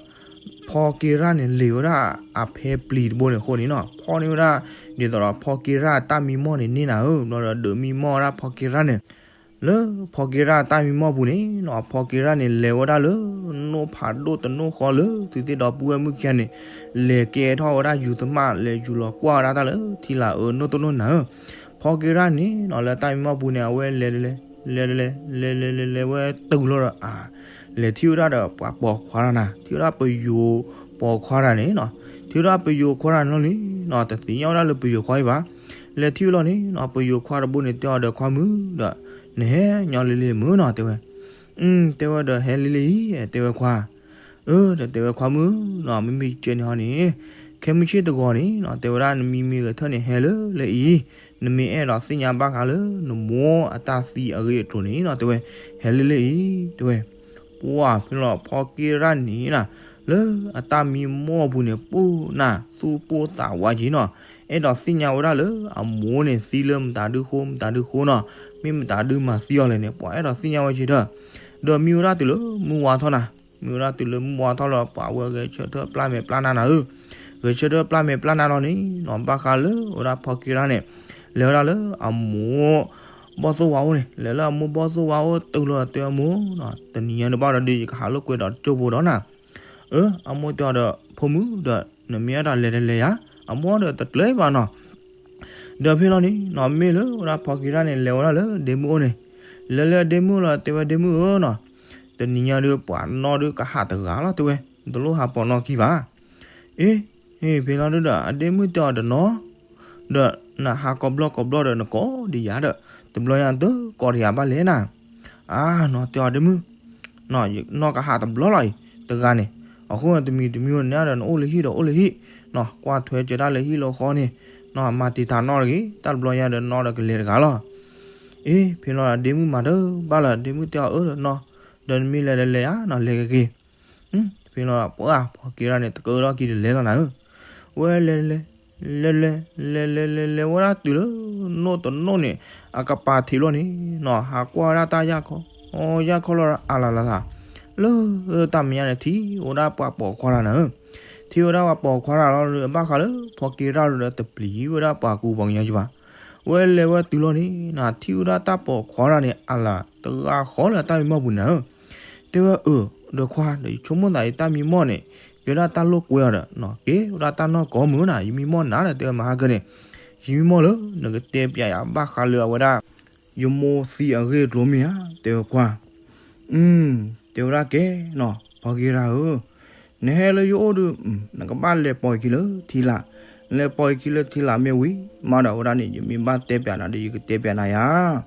ဖီက့ၤရၣ်န့ၣ် လဲၤဝဲဒၣ်အဖဲပျံၤတဘိန့ၣ်အဃိန့ၣ်နီၤ ဖီန့ၢ်ဝဲဒၣ် ဒ်သိးဒီးဖီက့ၤရၣ်တၢ်မံမီၢ်န့ၣ်န့ၢ်နၤဧၢ, ဘျီဒီးဒုးမံမီၢ်ဝဲဒၣ်ဖီက့ၤရၣ်န့ၣ်, လၢဖီက့ၤရၣ်တၢ်မံမီၢ်ပူၤန့ၣ်နီၤ ဖီက့ၤရၣ်န့ၣ် လဲၤဝဲဒၣ်လၢ နိၣ်ဖးဒိၣ်တနိၣ်ဃီလၢ သုသ့ၣ်ဒီပုၢ်ဝဲၢ်မုၣ်ခံဂၤန့ၣ် လဲၤကဲထီၣ်ဝဲဒၣ်ယူၤသမၣ် လဲၤယူၤလီၤကွၢ်ဝဲဒၣ်တၢ်လၢထံလာ်အၢနိၣ်တနိၣ်နၤဧၢ, ဖီက့ၤရၣ်န့ၣ်နီၤ လၢတၢ်မံမီၢ်ပူၤန့ၣ် အဝဲလဲၤလဲၤ လဲၤလဲၤ လဲၤလဲၤလဲၤဝဲတုၤလီၤဒီး အါ လဲၤထံၣ်ဝဲဒၣ်ဒီးပှၤပိာ်ခွါတဂၤနၤ ထံၣ်ဝဲဒၣ်ပယိၤပိာ်ခွါတဂၤန့ၣ်နီၤ ထံၣ်ဝဲဒၣ်ပယိၤခွါတဂၤန့ၣ်လီၤန့ၣ်နီၤ တသ့ၣ်ညါဝဲဒၣ်လၢပယိၤခွါအံၤဘၣ်, လဲၤထံၣ်ဝဲလီၤန့ၣ်နီၤ ပယိၤခွါတဘိန့ၣ်တဲအီၤဒီးခွါမုၣ်ဒီး နဟဲညီလ့လ့မုၢ်နီၤ တဲဝဲ, တဲဝဲဒီးဟဲလ့လ့အံၤ တဲဝဲခွါ အၢ ဒီးတဲဝဲခွါမုၣ်နီၤ မ့မ့ၢ်ကဲန့ၣ်ဟီန့ၣ် ခဲမုၢ်ဆ့ၣ်တဂီၤန့ၣ်နီၤ တဲဝဲဒၣ်နမံမ့ၢ်ဂဲၤထၢၣ်န့ၣ်ဟဲလၢလၢအံၤ, နမ့ၢ်အဲၣ်ဒိးသ့ၣ်ညါဘၣ်ဃးလၢနမိၢ်အတၢ်သံအဂ့ၢ်အကျိၤန့ၣ်နီၤ တဲဝဲ, ဟဲလ့လ့အံၤ တဲဝဲ, ပှၤဖဲလီၤဖီက့ၤရၣ်န့ၣ်နီၤ လၢအတၢ်မံမီၢ်အပူၤန့ၣ် ပူၤနၤ သူၣ်ပိၢ်သးဝးက့ၤနီၤ, အဲၣ်ဒိးသ့ၣ်ညါဝဲဒၣ်လၢအမိၢ်န့ၣ်သံလၢမတၤဒုဃိ မတၤဒုဃိနီၤ, မ့ၢ်မတၤဒုမၤသံအီၤလဲၣ်န့ၣ် ပှၤအဲၣ်ဒိးသ့ၣ်ညါဝဲက့ၤဒီး, ဒီးမံဝဲဒၣ်တုၤလၢမုၢ်ဝါထီၣ်နၤ, မံဝဲဒၣ်တုၤလၢမုၢ်ဝါထီၣ်လီၤ ပှၤဝဲဂဲၤဆၢထၢၣ်ပျၢ်မဲာ်ပျၢ်နါနၤဧၢ, ဂဲၤဆၢထၢၣ်ပျၢ်မဲာ်ပျၢ်နါလီၤန့ၣ်နီၤ ဘၣ်ဃးလၢဝဲဒၣ်ဖီက့ၤရၣ်န့ၣ် လဲၤဝဲဒၣ်လၢအမိၢ် ဘီၣ်သိၣ်ဝါအိၣ်န့ၣ် လဲၤလၢအမိၢ်ဘီၣ်သိၣ်ဝါအိၣ်တုၤလီၤတဲအမိၢ်နီၤ တနံၤညါန့ၣ်ဘၣ်ဒီးဒုးယကဟးလိာ်ကွဲဒီးတကၠိဖိဒီးနၤ, အ အမိၢ်တဲအီၤဒီး ဖိမုၣ်ဒီး နမ့ၢ်အဲၣ်ဒိးလဲၤတလဲၤယါ, အမိၢ်ဒီးတကျၢၤဘၣ်နီၤ, ဒီးဖဲလီၤန့ၣ်နီၤ မ့ၢ်လၢဝဲဒၣ်ဖီက့ၤရၣ်န့ၣ် လဲၤဝဲဒၣ်လၢဒ့မုၣ်အိၣ်န့ၣ်, လဲၤလၢဒ့မုၣ်လီၤ တဲဝဲဒ့မုၣ်ဧၢနီၤ, တနံၤညါဒုးပှၤနီၢ်ဒုးကဟးတဂၤလီၤ တဲဝဲ, တလိၣ်ဟးပိာ်နီၣ်ခံဘၣ်, အ့ ဖဲလီၤဒုးဒီး အဒ့မုၣ်တဲအီၤတနီၤ, ဒီး နဟးကိးဘျီကိးဘျီဒီးနကိးဒံးယၤဒီး တဘျီညါတကိးတယၤဘၣ်လဲၣ်နၤ. အါနီၤ တဲအီၤဒ့မုၣ်, နီၤ ယနီၢ်ကဟးတဘျီလီၤအံၤ တဂၤန့ၣ်, အဃိန့ၣ် တမံၤတမံၤန့ၣ်ဒီး နအိၣ်လၢဟံၣ်ဒီးအိၣ်လၢဟံၣ်, နီၤ ကွၢ်ထွဲစၢၤတၢ်လၢဟံၣ်လၢဃီန့ၣ်, နီၤ မၤတံာ်တာ်နီၣ်တဂ့ၤ, တၢ်တဘျီညါဒီးနီၣ်ဒီးကလဲၤတဂၤလီၤ. အ့ ဖဲလီၤ ဒ့မုၣ်မၤတဘၣ်လၢၤ, ဒ့မုၣ်တဲအီၤအၢဒီးနီၤ, ဒီးနမ့ၢ်လဲၤဒီးလဲၤဧါနီၤ လဲၤကက့ၤ. ဖဲလီၤ ပှၤဖီက့ၤရၣ်န့ၣ် တကၢထီၣ်က့ၤဒီးလဲၤလီၤနၤဧၢ. ဝဲလဲၤလဲၤ လဲၤလဲၤ လဲၤလဲၤလဲၤလဲၤဝဲဒၣ်တုၤလၢ နိၣ်တနိၣ်န့ၣ် အကပၤထံးဘျီန့ၣ်နီၤ ဟးကွၢ်ဝဲဒၣ်တၢ်ယၢ်ခီ, အီ ယၢ်ခီလီၤဒီးအလၤလၤလၤ, လၢတၢ်မဲာ်ညါန့ၣ် ထံၣ်ဝဲဒၣ်ပှၤပိာ်ခွါတဂၤနၤဧၢ. ထံၣ်ဝဲဒၣ်ပှၤပိာ်ခွါတဂၤလီၤဒီး ဘၣ်ဃးလၢဖီက့ၤရၣ်ဒီးတပျံၤဝဲဒၣ်ပှၤကူပှၤကညီကဘၣ်. ဝဲလဲၤဝဲတုၤလီၤန့ၣ်နီၤ ထံၣ်ဝဲဒၣ်တၢ်ပိာ်ခွါတဂၤန့ၣ် အလၤတဂၤဃီလၢအတၢ်မံမီၢ်ပူၤနၤဧၢ. တဲဝဲအၢ ဒီးခွါဒီး ယဆိကမိၣ်သးအံၤတၢ်မံမီၢ်န့ၣ် ကဲဝဲဒၣ်တၢ်လိာ်ကွဲအီၤဒီး ကဲဝဲဒၣ်တၢ်နီၢ်ကီမုၢ်နၤ ယမံမီၢ်နၤဒီး တဲဝဲမဟါကၢန့ၣ် ယမံမီၢ်လၢနကတဲပျးယၤဘၣ်ဃးလၢအဝဲဒၣ် ယမိၢ်သံအဂ့ၢ်အကျိၤမ့ၢ်ဧါ တဲဝဲခွါ. တဲဝဲဒၣ်ကဲနီၤ ဖီက့ၤရၣ်ဧၢ, နဟဲလၢယအိၣ်ဒီး နကဘၣ်လဲၤပိာ်ယခံလၢထံလာ်, လဲၤပိာ်ယခံလၢထံလာ်မ့ၢ်ဝံၤမးဒီး အဝဲဒၣ်န့ၣ် ယမ့ၢ်ဘၣ်တဲပျးနၤဒီး ယကတဲပျးနၤယၤ.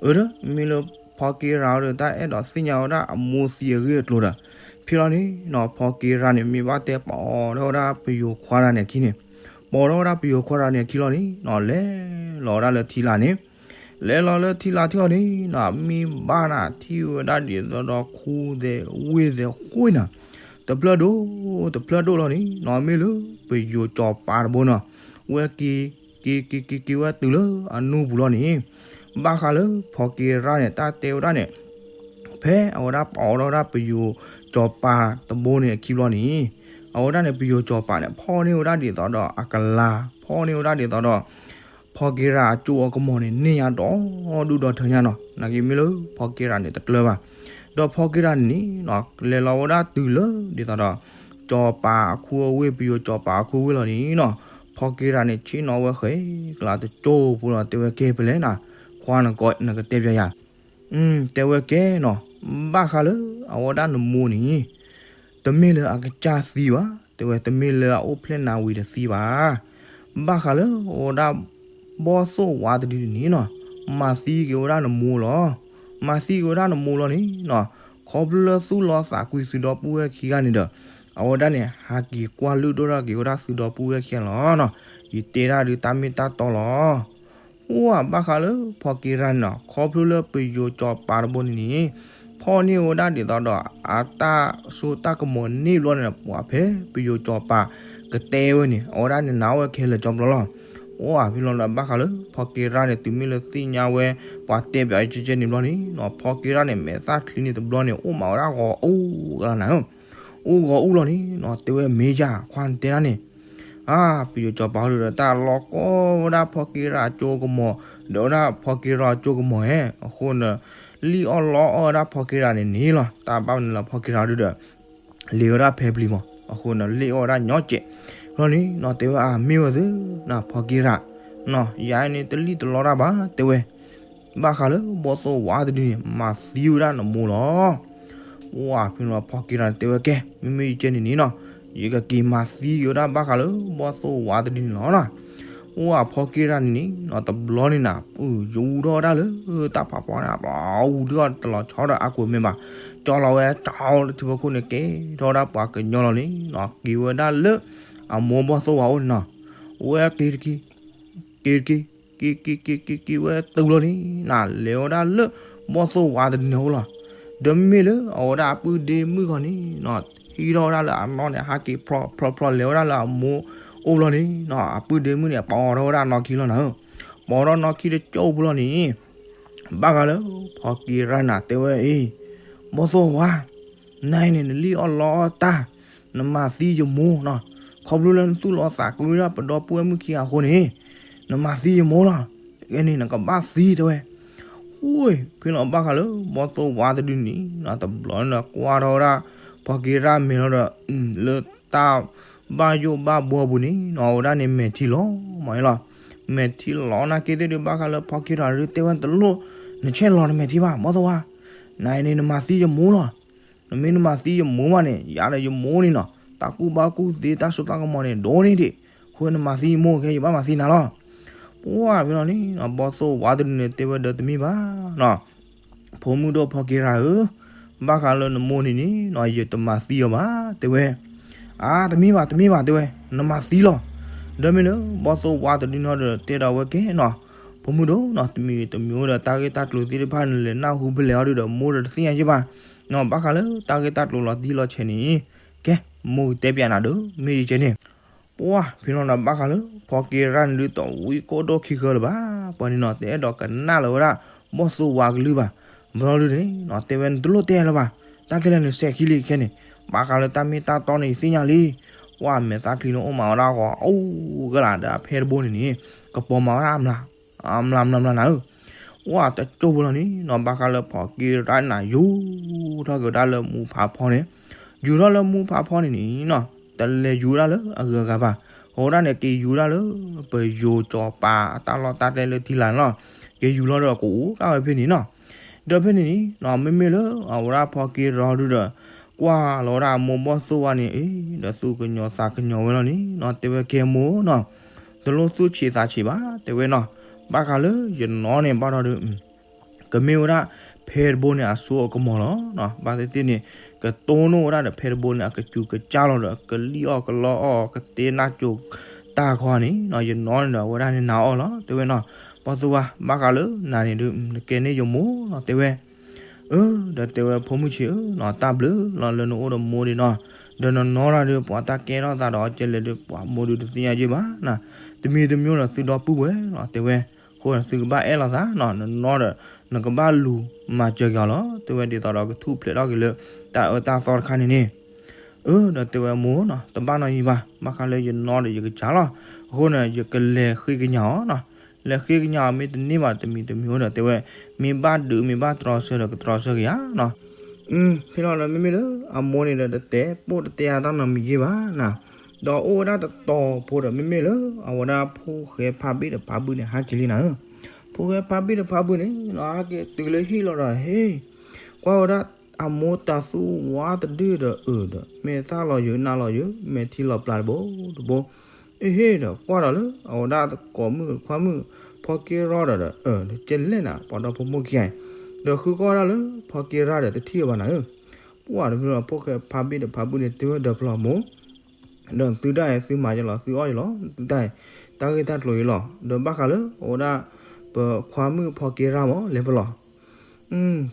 အၢ မ့ၢ်လၢဖီက့ၤရၣ်ဒီး တၢ်အဲၣ်ဒိးသ့ၣ်ညါဝဲဒၣ်အမိၢ်သံအဂ့ၢ်အကျိၤဒီး ဖဲလီၤန့ၣ်နီၤ ဖီက့ၤရၣ်န့ၣ် မ့ၢ်ဘၣ်တဲပိာ်ထီၣ်ဝဲဒၣ်ပယိၤခွါတဂၤန့ၣ်အခံန့ၣ်, ပိာ်ထီၣ်ဝဲဒၣ်ပယိၤခွါတဂၤန့ၣ်အခံလီၤန့ၣ်နီၤ လဲၤလီၤဝဲဒၣ်လၢထံလာ်န့ၣ်, လဲၤလီၤလၢထံလာ်ထံအီၤန့ၣ်နီၤ မ့ၢ်ဘၣ်နၤ ထံၣ်ဝဲဒၣ်ဒ်သိးဒီးခူသဲးဝ့ၢ်သဲးဃိနၤ, တဖျၢၣ်ဒိၣ်တဖျၢၣ်ဒိၣ်လီၤန့ၣ်နီၤ မ့ၢ်လၢပယိၤစီၤပၤတဘိနီၤ, ဝဲက့ၤ က့ၤက့ၤက့ၤက့ၤဝဲတုၤလၢအနူၢ်ပူၤလီၤန့ၣ်, ဘၣ်ဃးလၢဖီက့ၤရၣ်န့ၣ် တၢ်တဲဝဲဒၣ်န့ၣ် ဖဲအဝဲဒၣ်ပိာ်ထီၣ်ဝဲဒၣ်ပယိၤစီၤပၤတဘိန့ၣ်အခံဘျီန့ၣ်, အဝဲဒၣ်န့ၣ် ပယိၤစီၤပၤန့ၣ် ဖီၣ်န့ၢ်ဝဲဒၣ်ဒ်သိးဒီးအကလၤ, ဖီၣ်န့ၢ်ဝဲဒၣ်ဒ်သိးဒီး ဖီက့ၤရၣ်အကၠိအကမီၤန့ၣ် န့ၢ်ညါဒီးဒူၣ်ဒီထၢညါနီၤ, နာ်က့မ့ၢ်လၢဖီက့ၤရၣ်န့ၣ်တကျၢၤဘၣ်. ဒီးဖီက့ၤရၣ်န့ၣ်နီၤ လဲၤလီၤဝဲဒၣ်တုၤလၢဒ်သိးဒီး စီၤပၤအခူအဝ့ၢ် ပယိၤစီၤပၤအခူအဝ့ၢ်လီၤန့ၣ်နီၤ, ဖီက့ၤရၣ်န့ၣ် ဆ့ၣ်နီၤဝဲဃဲၤကျါတကၠိပူၤလီၤ တဲဝဲကဲဖဲလဲၣ်နီၤ, ခွါနကီး နကတဲပျးယၤ တဲဝဲကဲနီၤ, ဘၣ်ဃးလၢအဝဲဒၣ်နမိၢ်န့ၣ် တမ့ၢ်လၢအကစၢ်သံဘၣ်, တဲဝဲတမ့ၢ်လၢအအိၣ်ဖျဲၣ်နၤဝံၤတသံဘၣ်. ဘၣ်ဃးလၢအဝဲဒၣ်ဘီၣ်သိၣ်ဝါတဒုန့ၣ်နီၤ, မၤသံက့ၤဝဲဒၣ်နမိၢ်လီၤ. မၤသံက့ၤဝဲဒၣ်နမိၢ်လီၤန့ၣ်နီၤ, ခီဖျိလၢသူၣ်လီသးကွံသုဒီပုၢ်ဝဲၢ်ခံဂၤန့ၣ်ဒီး အဝဲဒၣ်န့ၣ် ဟးက့ၤကွၢ်လုၢ်ဒိၣ်ထီၣ်က့ၤဝဲဒၣ်သုဒီပုၢ်ဝဲၢ်ခံဂၤလီၤနီၤ. ယတဲဒၣ်ဒုးတၢ်မ့ၢ်တၢ်တီလီၤ. အိၣ်ဘၣ်ဃးလၢဖီက့ၤရၣ်န့ၣ်နီၤ, ခီဖျိလၢပယိၤစီၤပၤတဘိန့ၣ်န့ၣ် ဖီၣ်န့ၢ်ဝဲဒၣ်ဒ်သိးဒီးအတၢ်စိတၢ်ကမီၤန့ၢ်ဘျီန့ၣ် ပှၤဖဲပယိၤစီၤပၤကတဲဝဲန့ၣ် အဝဲဒၣ်န့ၣ်နာ်ဝဲခဲလၢာ်ကၠီဘျီလီၤ. အိၣ်ဖဲလီၤဒီးဘၣ်ဃးလၢဖီက့ၤရၣ်န့ၣ် တုၤမ့ၢ်လၢသ့ၣ်ညါဝဲ ပှၤတဲပျးကဲကဲန့ၣ်ဘျီန့ၣ်နီၤ, ဖီက့ၤရၣ်န့ၣ် မဲာ်သၣ်ချံန့ၣ်တဘျီန့ၣ် အိၣ်မးဝဲဒၣ်ဂီၤအူကလါနၤဧၢ, အိၣ်ဂီၤအူလီၤန့ၣ်နီၤ, တဲဝဲမ့ၢ်ယၤခွါနတဲဒၣ်န့ၣ် အါ ပယိၤစီၤပၤဟီဒီးတၢ်လီၤကီဝဲဒၣ်ဖီက့ၤရၣ်အကၠိကမီၤ, ဒီးဝဲဒၣ်ဖီက့ၤရၣ်အကၠိကမီၤဧဲ, အဃိန့ၣ် လံၣ်အီၣ်လီအီၣ်ဝဲဒၣ်ဖီက့ၤရၣ်န့ၣ်န့ၣ်လီၤ. တၢ်ဘၣ်မနုၤလၢဖီက့ၤရၣ်ဒုဒီး လ့ၤဝဲဒၣ်ဖဲပျံၤမး, အဃိန့ၣ် လ့ၣ်အီၣ်ဝဲဒၣ်ညီကဲးလီၤန့ၣ်နီၤ, တဲဝဲအါ မ့ၢ်ဝဲသုနီၤ ဖီက့ၤရၣ်, ယၤအံၤန့ၣ်တလံၣ်တလီတၢ်ဘၣ် တဲဝဲ ဘၣ်ဃးလၢဘီၣ်သိၣ်ဝါတဒုန့ၣ် မၤသံဝဲဒၣ်နမိၢ်လီၤ. အိၣ်ဖဲန့ၣ်ဖီက့ၤရၣ်န့ၣ် တဲဝဲကဲ မ့မ့ၢ်ယကဲန့ၣ်န့ၣ်နီၤ, ယကက့ၤမၤသံက့ၤဝဲဒၣ်ဘၣ်ဃးလၢဘီၣ်သိၣ်ဝါတဒုန့ၣ်လီၤနီၤ. အိၣ်ဖီက့ၤရၣ်န့ၣ်န့ၣ်နီၤ တဘျီန့ၣ်နၤ ပူၤယူၤထီၣ်ဝဲဒၣ်လၢတၢ်ဖးဖီန့ၣ် ပူၤဒုးအီၣ်တလီၤဆီဒီးအါကိးမ့ၢ်ဘၣ်, ကၠီလီၤဝဲတၢ်လၢထံဖိခိၣ်န့ၣ် ကဲထီၣ်ဝဲဒၣ်ပှၤကညီလီၤန့ၣ်နီၤ, က့ၤဝဲဒၣ်လၢအမိၢ်ဘီၣ်သိၣ်ဝါအိၣ်န့ၣ်နီၤ, ဝဲက့ၤတက့ၢ် က့ၤတက့ၢ် က့ၤက့ၤက့ၤက့ၤက့ၤဝဲတုၤလီၤန့ၣ်နၤ လဲၤဝဲဒၣ်လၢဘီၣ်သိၣ်ဝါတဒုန့ၣ်အိၣ်လီၤ. ဒီးမ့ၢ်လၢအဝဲဒၣ်အပုၢ်ဒ့မုၣ်ခီန့ၣ်နီၤ ဟံးထီၣ်ဝဲဒၣ်လၢအနီၢ်န့ၣ် ဟးက့ၤဖျီဖျီဖျီလဲၤဝဲဒၣ်လၢအမိၢ်အိၣ်ဘျီန့ၣ်နီၤ အပုၢ်ဒ့မုၣ်န့ၣ် ပိာ်ထီၣ်ဝဲဒၣ်နီၢ်ခံလီၤနၤဧၢ, ပိာ်ထီၣ်နီၢ်ခံတကၠိၢ်ဖိလီၤန့ၣ် ဘၣ်ဃးလၢဖီက့ၤရၣ်နၤတဲဝဲအံၤ ဘီၣ်သိၣ်ဝါ နၤအံၤန့ၣ် နလံၣ်အီၣ်လီအီၣ်တၢ်, နမၤသံယမိၢ်နီၤ, ခီဖျိလၢနသူၣ်လီသးကွံဝဲဒၣ်ပဒီပုၢ်ဝဲၢ်မုၣ်ခံဂၤအဃိန့ၣ်, နမၤသံယမိၢ်လီၤ, ကဲန့ၣ်နကဘၣ်သံတဲဝဲ. ဟူ, ဖဲလီၤဘၣ်ဃးလၢဘီၣ်သိၣ်ဝါတဒုန့ၣ်နီၤ တဘျီန့ၣ်ဒီးကွၢ်ထီၣ်ဝဲဒၣ် ဖီက့ၤရၣ်မဲာ်လီၤဒီး လၢတၢ်ဘၣ်ယိၣ်ဘၣ်ဘှီပူၤန့ၣ်နီၤ အဝဲဒၣ်န့ၣ်မဲာ်ထံလီၤမးအံၤလီၤ. မဲာ်ထံလီၤနာ်က့သ့ၣ်ဒုးဘၣ်ဃးလၢဖီက့ၤရၣ်ဒုးတဲဝဲတလိၣ်, နဆဲးလီၤနမဲာ်ထံဘၣ် ဘီၣ်သိၣ်ဝါ, နၤအံၤန့ၣ် နမၤသံယမိၢ်လီၤ. နမ့ၢ်နမၤသံယမိၢ်ဘၣ်န့ၣ် ယၤဒီးယမိၢ်န့ၣ်နီၤ တၢ်ကူၣ်ဘၣ်ကူၣ်သ့တၢ်စိတၢ်ကမီၤန့ၣ် ဒိၣ်န့ၢ်ဒံး, အဃိနမၤသံယမိၢ်ခဲ ယဘၣ်မၤသံနၤလီၤ. ပှၢ်ဖဲလီၤန့ၣ် ဘီၣ်သိၣ်ဝါတဒုန့ၣ် တဲဝဲဒီးတမ့ၢ်ဘၣ်နီၤ, ဖိမုၣ်ဒိၣ်ဖီက့ၤရၤဧၢ, ဘၣ်ဃးလၢနမိၢ်န့ၣ်န့ၣ်နီၤ ယတမၤသံအီၤဘၣ် တဲဝဲ. အါ တမ့ၢ်ဘၣ် တမ့ၢ်ဘၣ် တဲဝဲ, နမၤသံလီၤ. ဒီးမ့ၢ်လၢ ဘီၣ်သိၣ်ဝါတဒုနီၤဒီး တဲဒီးဝဲကဲနီၤ, ဖိမုၣ်ဒိၣ်နီၤ တမံၤတမံၤဒီး တၢ်ဂ့ၢ်တၢ်ကျိၤသ့ၣ်တဖၣ်န့ၣ် လဲၤနၢ်ဟူဖဲလဲၣ်အီၤဒုဒီး မိၢ်ဒီးတသ့ၣ်ညါက့ဘၣ်နီၤ, ဘၣ်ဃးလၢတၢ်ဂ့ၢ်တၢ်ကျိၤလီၤတံၢ်လီၤဆဲးန့ၣ် ကဲ မိၢ်ကတဲပျးနၤဒီး မ့ၢ်ယကဲန့ၣ် ပှၢ်ဖဲလီၤဒီး ဘၣ်ဃးလၢ ဖီက့ၤရၤန့ၣ်ဒုး တဝံကိၣ်ဒိၣ်ခံဃၢလၢၤဘၣ်, ပှၤန့ၣ်နီၤ တအဲၣ်ဒိးကနၣ်လၢၤဝဲဒၣ် ဘီၣ်သိၣ်ဝါကလုၢ်ဘၣ်. ဘျီဒုန့ၣ်နီၤ တဲဝဲ နတလိၣ်တဲလၢၤဘၣ်, တၢ်ခဲလၢာ်န့ၣ် စဲးခံလံခဲန့ၣ်, ဘၣ်ဃးလၢတၢ်မ့ၢ်တၢ်တီန့ၣ် ယသ့ၣ်ညါလံ. ပှၢ်မဲာ်သၣ်ချံန့ၣ်အိၣ်မးဝဲဒၣ်ဂီၤ အိၣ်ကလာ်ဒီးအဖဲတဘိန့ၣ်န့ၣ် ကပီၤမၤဝဲဒၣ် အမျးမျးမျးနၤဧၢ. ပှၢ်တကၠိဖိလီၤန့ၣ်နီၤ ဘၣ်ဃးလၢဖီက့ၤရၤန့ၣ် ယူၤထီၣ်က့ၤဝဲဒၣ်လၢမူဖးဖီန့ၣ်, ယူၤထီၣ်လၢမူဖးဖီန့ၣ်န့ၣ်နီၤ တလဲၤယူၤဝဲဒၣ်လၢအဂုၤအဂၤဘၣ်, အဝဲဒၣ်န့ၣ် က့ၤယူၤဝဲဒၣ်လၢ ပယိၤကၠီၤပၤအတၢ်လီၢ်တၢ်ကျဲလၢထံလာ်န့ၣ်လီၤ. က့ၤယူၤလီၤဒီးကအိၣ်ကၢ်ဝဲဖဲန့ၣ်နီၤ. ဒီးဖဲန့ၣ်န့ၣ်နီၤ မ့မ့ၢ်လၢအဝဲဒၣ်ဖီက့ၤရၤဒုဒီး ကွၢ်လီၤဝဲဒၣ်အမိၢ်ဘီၣ်သိၣ်ဝါန့ၣ် အ့ ဒီးသူၣ်ကညီၤသးကညီၤဝဲလီၤန့ၣ်နီၤ တဲဝဲကဲမိၢ်နီၤ, တလိၣ်သူၣ်ဆံးသးဆံးဘၣ် တဲဝဲနီၤ, ဘၣ်ဃးလၢယနီၢ်န့ၣ်ဘၣ်ဒီးဒုး ကမ့ၢ်ဝဲဒၣ် ဖဲတဘိန့ၣ်အစိအကမီၤလီၤ. ဘၣ်သ့ၣ်သ့ၣ်န့ၣ် ကတိၢ်နီၣ်ဝဲဒၣ်ဒီးဖဲတဘိန့ၣ် အကစူၤကစၢ်လီၤဒီး ကလံၣ်အီၣ်ကလီအီၣ် ကတဲနၢ်ကၠိတၢ်ခီန့ၣ်နီၤ ယနီၢ်န့ၣ်ဒီး အဝဲဒၣ်န့ၣ်နာ်အီၤလီၤ တဲဝဲနီၤ. ဘီၣ်သိၣ်ဝါ ဘၣ်ဃးလၢနၤန့ၣ်ဒုး နကဲန့ၢ်ယမိၢ်လီၤ တဲဝဲ. အၢ ဒီးတဲဝဲ ဖိမုၣ်ဆံးဧၢနီၤ တၢ်ဘျုးလီၤလၢနအိၣ်ဒီးမိၢ်ဒံးနီၤ, ဒီးနနီၢ်တၢ်ဒုး ပှၤတၢ်ကဲထီၣ်သးဒီးအီၤကဲလဲၣ်ဒုး ပှၤမိၢ်ဒုးတသ့ၣ်ညါက့ဘၣ်နီၤ, တမံၤတမံၤဒီးသုဒီပုၢ်ဝဲၢ်လီၤ တဲဝဲ. အဃိန့ၣ် သုကဘၣ်အဲၣ်လီၤသးနီၤ, နနီၢ်ဒီး နကဘၣ်လူၤမၤစၢၤက့ၤအီၤလီၤ တဲဝဲ ဒ်သိးဒီးကထူၣ်ဖျဲးထီၣ်က့ၤလၢ တၢ်အၢတၢ်သီတခါန့ၣ်န့ၣ်. အၢ ဒီးတဲဝဲမိၢ်နီၤ တဘၣ်နီတမံၤဘၣ်, ဘၣ်ဃးလၢယနီၢ်ဒီးယကစၢ်လီၤ, အဃိန့ၣ် ယကလဲၤဃ့ကညးအီၤနီၤ, လဲၤဃ့ကညးအီၤမ့ၢ်တန့ၢ်ဘၣ်တမံၤတမံၤဒီး တဲဝဲ မ့ၢ်ဘၣ်ဒုးမ့ၢ်ဘၣ်တြီဆၢဒီးကတြီဆၢက့ၤဧါနီၤ. ဖဲလီၤဒီးမ့မ့ၢ်လၢအမိၢ်န့ၣ်ဒီး တတဲပိၢ်တတဲအါတၢ်နီတမံၤက့ဘၣ်နီၤ, ဒီးအိၣ်ဝဲဒၣ်တတီၤဖိဒီး မ့မ့ၢ်လၢအဝဲဒၣ်ဖိၣ်ဃဲဖးဘ့ၣ်ဒီးဖးဘုၣ်န့ၣ် ဟးက့ၤလံနၤဧၢ. ဖိၣ်ဃဲဖးဘ့ၣ်ဒီးဖးဘုၣ်န့ၣ်နီၤ ဟဲက့ၤတုၤလၢဟံၣ်လီၤဒီး ဟ့ၣ် ကွၢ်ဝဲဒၣ်အမိၢ်တၤသူဝါတဒုဒီးအၢၣ်ဒီး မဲာ်သၣ်လီၤယၢၤနးလီၤယၢၤ မဲာ်ထံလီၤပျၢ်တဘိတဘိ အ့ဟ့ၣ်ဒီး ကွၢ်ဒီးလၢအဝဲဒၣ်သကိးမုၣ်ခွါမုၣ် ဖီက့ၤရၤဒီး ဒီးအၢၣ်ဒီးကဲလဲၣ်နၤ ပှၤဒီဖိမိၢ်ခံဂၤအံၤ, ဒီးဃုကွၢ်ဒၣ်လၢဖီက့ၤရၤဒီးတထံၣ်အီၤဘၣ်နၤဧၢ. ပှၢ်တဖျၢၣ်ဒီး ဖိၣ်ဃဲဖးဘ့ၣ်ဒီးဖးဘုၣ်န့ၣ် တဲဝဲဒီးဖျီမိၢ် ဒီးသုတၢ်အံၤ သုမၤယလီၤ သုအီၣ်ယလီၤ သုတၢ်အံၤ တၢ်ဂ့ၢ်တၢ်ကျိၤအံၤလီၤ. ဒီးဘၣ်ဃးလၢအဝဲဒၣ် ပခွါမုၣ်ဖီက့ၤရၤမး လဲၤဖဲလီၤ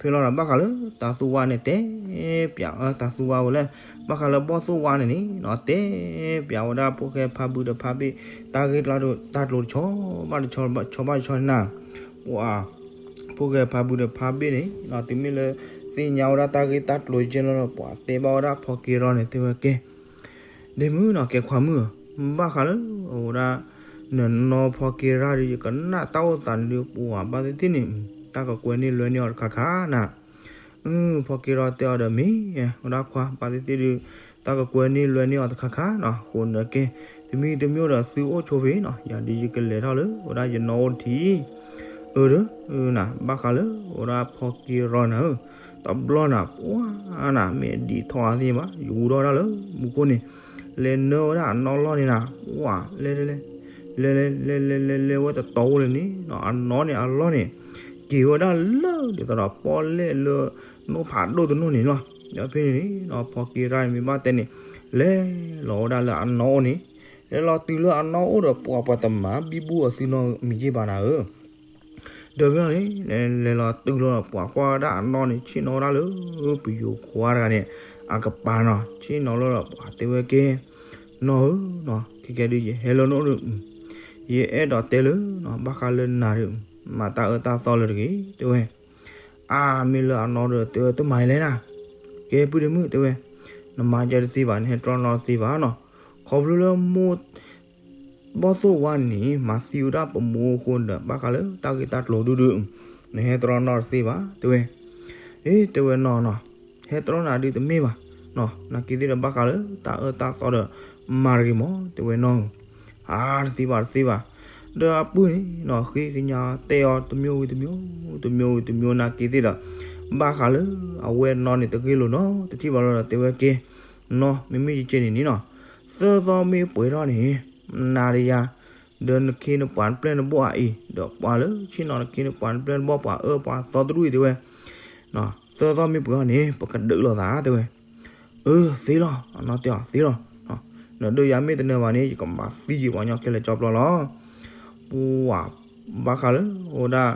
ဖဲလီၤဒီး ဘၣ်ဃးလၢတၤသူဝါန့ၣ် တဲပျး တၤသူဝါဝဲလဲၣ်, ဘၣ်ဃးလၢဘီၣ်သိၣ်ဝါန့ၣ်န့ၣ်နီၤ တဲပျးဝဲဒၣ်ဖိၣ်ဃဲဖးဘုၣ်ဒီးဖးဘ့ၣ် တၢ်ဂ့ၢ်တၢ်ကျိၤတဆီဘၣ်တဆီ ဆီဘၣ်တဆီန့ၣ်နၤ. ပှၤ ဖိၣ်ဃဲဖးဘုၣ်ဒီးဖးဘ့ၣ်န့ၣ်နီၤ တုၤမ့ၢ်လၢသ့ၣ်ညါဝဲဒၣ်တၢ်ဂ့ၢ်တၢ်ကျိၤကဲလီၤဒီး ပှၤတဲဘၣ်ဝဲဒၣ်ဖီက့ၤရၤန့ၣ် တဲဝဲကဲ ဒ့မုၣ်နီၤ ကဲခွါမုၣ်ဧၢ, ဘၣ်ဃးလၢအဝဲဒၣ် နနီၢ်ဖီက့ၤရၤဒီး ယကနၣ်တၢ်အိၣ်သးန့ၣ်ဒုး ပှၤဘၣ်သ့ၣ်သ့ၣ်န့ၣ် တၢ်ကကွဲန့ၢ်လွဲန့ၢ်အီၤတခါခါနၤ. ဖီက့ၤရၤတဲအီၤဒီး မ့ၢ်ဝဲဒၣ်ခွါ ဘၣ်သ့ၣ်သ့ၣ်ဒုး တၢ်ကကွဲန့ၢ်လွဲန့ၢ်အီၤတခါခါနီၤ. အဃိန့ၣ်ကဲ တမံၤတမံၤဒီးသုအိၣ်ဆိဖဲနီၤ ယၤဒုးယကလဲၤထီၣ်လၢဝဲဒၣ်ယနီၢ်အိၣ်တထံၣ် အၢ ဒီး နၤ ဘၣ်ဃးလၢအဝဲဒၣ်ဖီက့ၤရၤနၤဧၢ, တဘျီနၤ ပှၤနၤ မ့ၢ်ဒံးထီၣ်အါသ့ဘၣ် ယဝံၤထီၣ်ဝဲဒၣ်လၢမူခိၣ်န့ၣ် လဲၤနၢဝဲဒၣ်အနီၢ်လီၢ်န့ၣ်နၤ ပှၤ လဲၤ လဲၤ လဲၤ လဲၤ လဲၤဝဲတတီၤအိၣ်လၢန့ၣ် အနီၢ်န့ၣ်အလီၢ်န့ၣ် က့ၤဝဲဒၣ်လၢဒ်သိးဒီးပီၣ်လဲၣ်လၢ နိဖးဒိၣ်တနိၣ်န့ၣ်လီၤ. ဒီးဖဲန့ၣ်န့ၣ် ဖီက့ၤရၤန့ၣ်မ့ၢ်ဘၣ်တဲန့ၣ် လဲၤလီၤဝဲဒၣ်လၢအနီၢ်အိၣ်န့ၣ် လဲၤလီၤတုၤလၢအနီၢ်အိၣ်ဒီး ပှၤပှၤတမၤဘံဘူအီၤသုနီတမံၤက့ဘၣ်နၤဧၢ. ဒီးဖဲန့ၣ် လဲၤလီၤတုၤလီၤဒီး ပှၤကွၢ်ဝဲဒၣ်အနီၢ်န့ၣ် ဆ့ၣ်နီၤဝဲဒၣ်လၢ ပယိၤခွါတဂၤန့ၣ် အကပၤနီၤ ဆ့ၣ်နီၤလီၤဒီး ပှၤတဲဝဲကဲ နီၢ်ဧၢနီၤ ခဲကဲဒုး ယဟဲလၢနအိၣ်ဒီး ယအဲၣ်ဒိးတဲလၢ ဘၣ်ဃးလၢနၤဒီး မၤတၢ်အၢတၢ်သီလၢတဂ့ၤ တဲဝဲ. အါ မ့ၢ်လၢအနီၢ်ဒီး တဲဝဲတမၤလဲၣ်နၤ ကဲပုၢ်ဒ့မုၣ် တဲဝဲ နမၤယၤတသ့ဘၣ် နဟဲတြီနီတသ့ဘၣ်နီၤ. ခီဖျိလၢမိၢ် ဘီၣ်သိၣ်ဝါန့ၣ် မၤသံဝဲဒၣ်ပမိၢ်အဃိဒီး ဘၣ်ဃးလၢတၢ်ဂ့ၢ်တၢ်ကျိၤဒုဒု နဟဲတြီနီတသ့ဘၣ် တဲဝဲ. အ့ တဲဝဲနီၤနီၤ ဟဲတြီနၤဒုးတမ့ၢ်ဘၣ်နီၤ နာ်က့သ့ၣ်ဒီးဘၣ်ဃးလၢတၢ်အၢတၢ်သီဒီး မၤတဂ့ၤမး တဲဝဲနီၤဧၢ. အါ တသ့ဘၣ်တသ့ဘၣ် ဒီးအပုၢ်န့ၣ်နီၤ ဃ့ကညးတဲအီၤတမံၤဝံၤတမံၤ တမံၤဝံၤတမံၤနာ်က့သ့ၣ်ဒီး ဘၣ်ဃးလၢအဝဲနီၤန့ၣ် တဂ့ၢ်လိာ်နီတထံၣ်ဘၣ်လီၤဒီး တဲဝဲကဲ နီၤ မ့မ့ၢ်ယကဲန့ၣ်န့ၣ်နီၤ သၢသီမ့ၢ်ပှဲၤထီၣ်န့ၣ် နၤဒီးယၤ ဒီးနခ့နပှၤနပျဲၢ်နဘီၣ်အံၤ ဒီးပှၤလၢဆ့ၣ်နီၤနခ့နပှၤနပျဲၢ်နဘီၣ် ပှၤအၢပှၤသီတဒူၣ်အံၤ တဲဝဲ, သၢသီမ့ၢ်ပှဲၤအီၤန့ၣ် ပကဒုးလိာ်သး တဲဝဲ. အၢ သ့လီၤ, အနီၢ်တဲအီၤ သ့လီၤ, နဒုးယၤမ့ၢ်တနၢၤဘၣ်န့ၣ် ယကမၤသံယံာ်ပှၤညီခဲလၢာ်ကၠီပျီလီၤ. ပှၤဘၣ်ဃးလၢအဝဲဒၣ်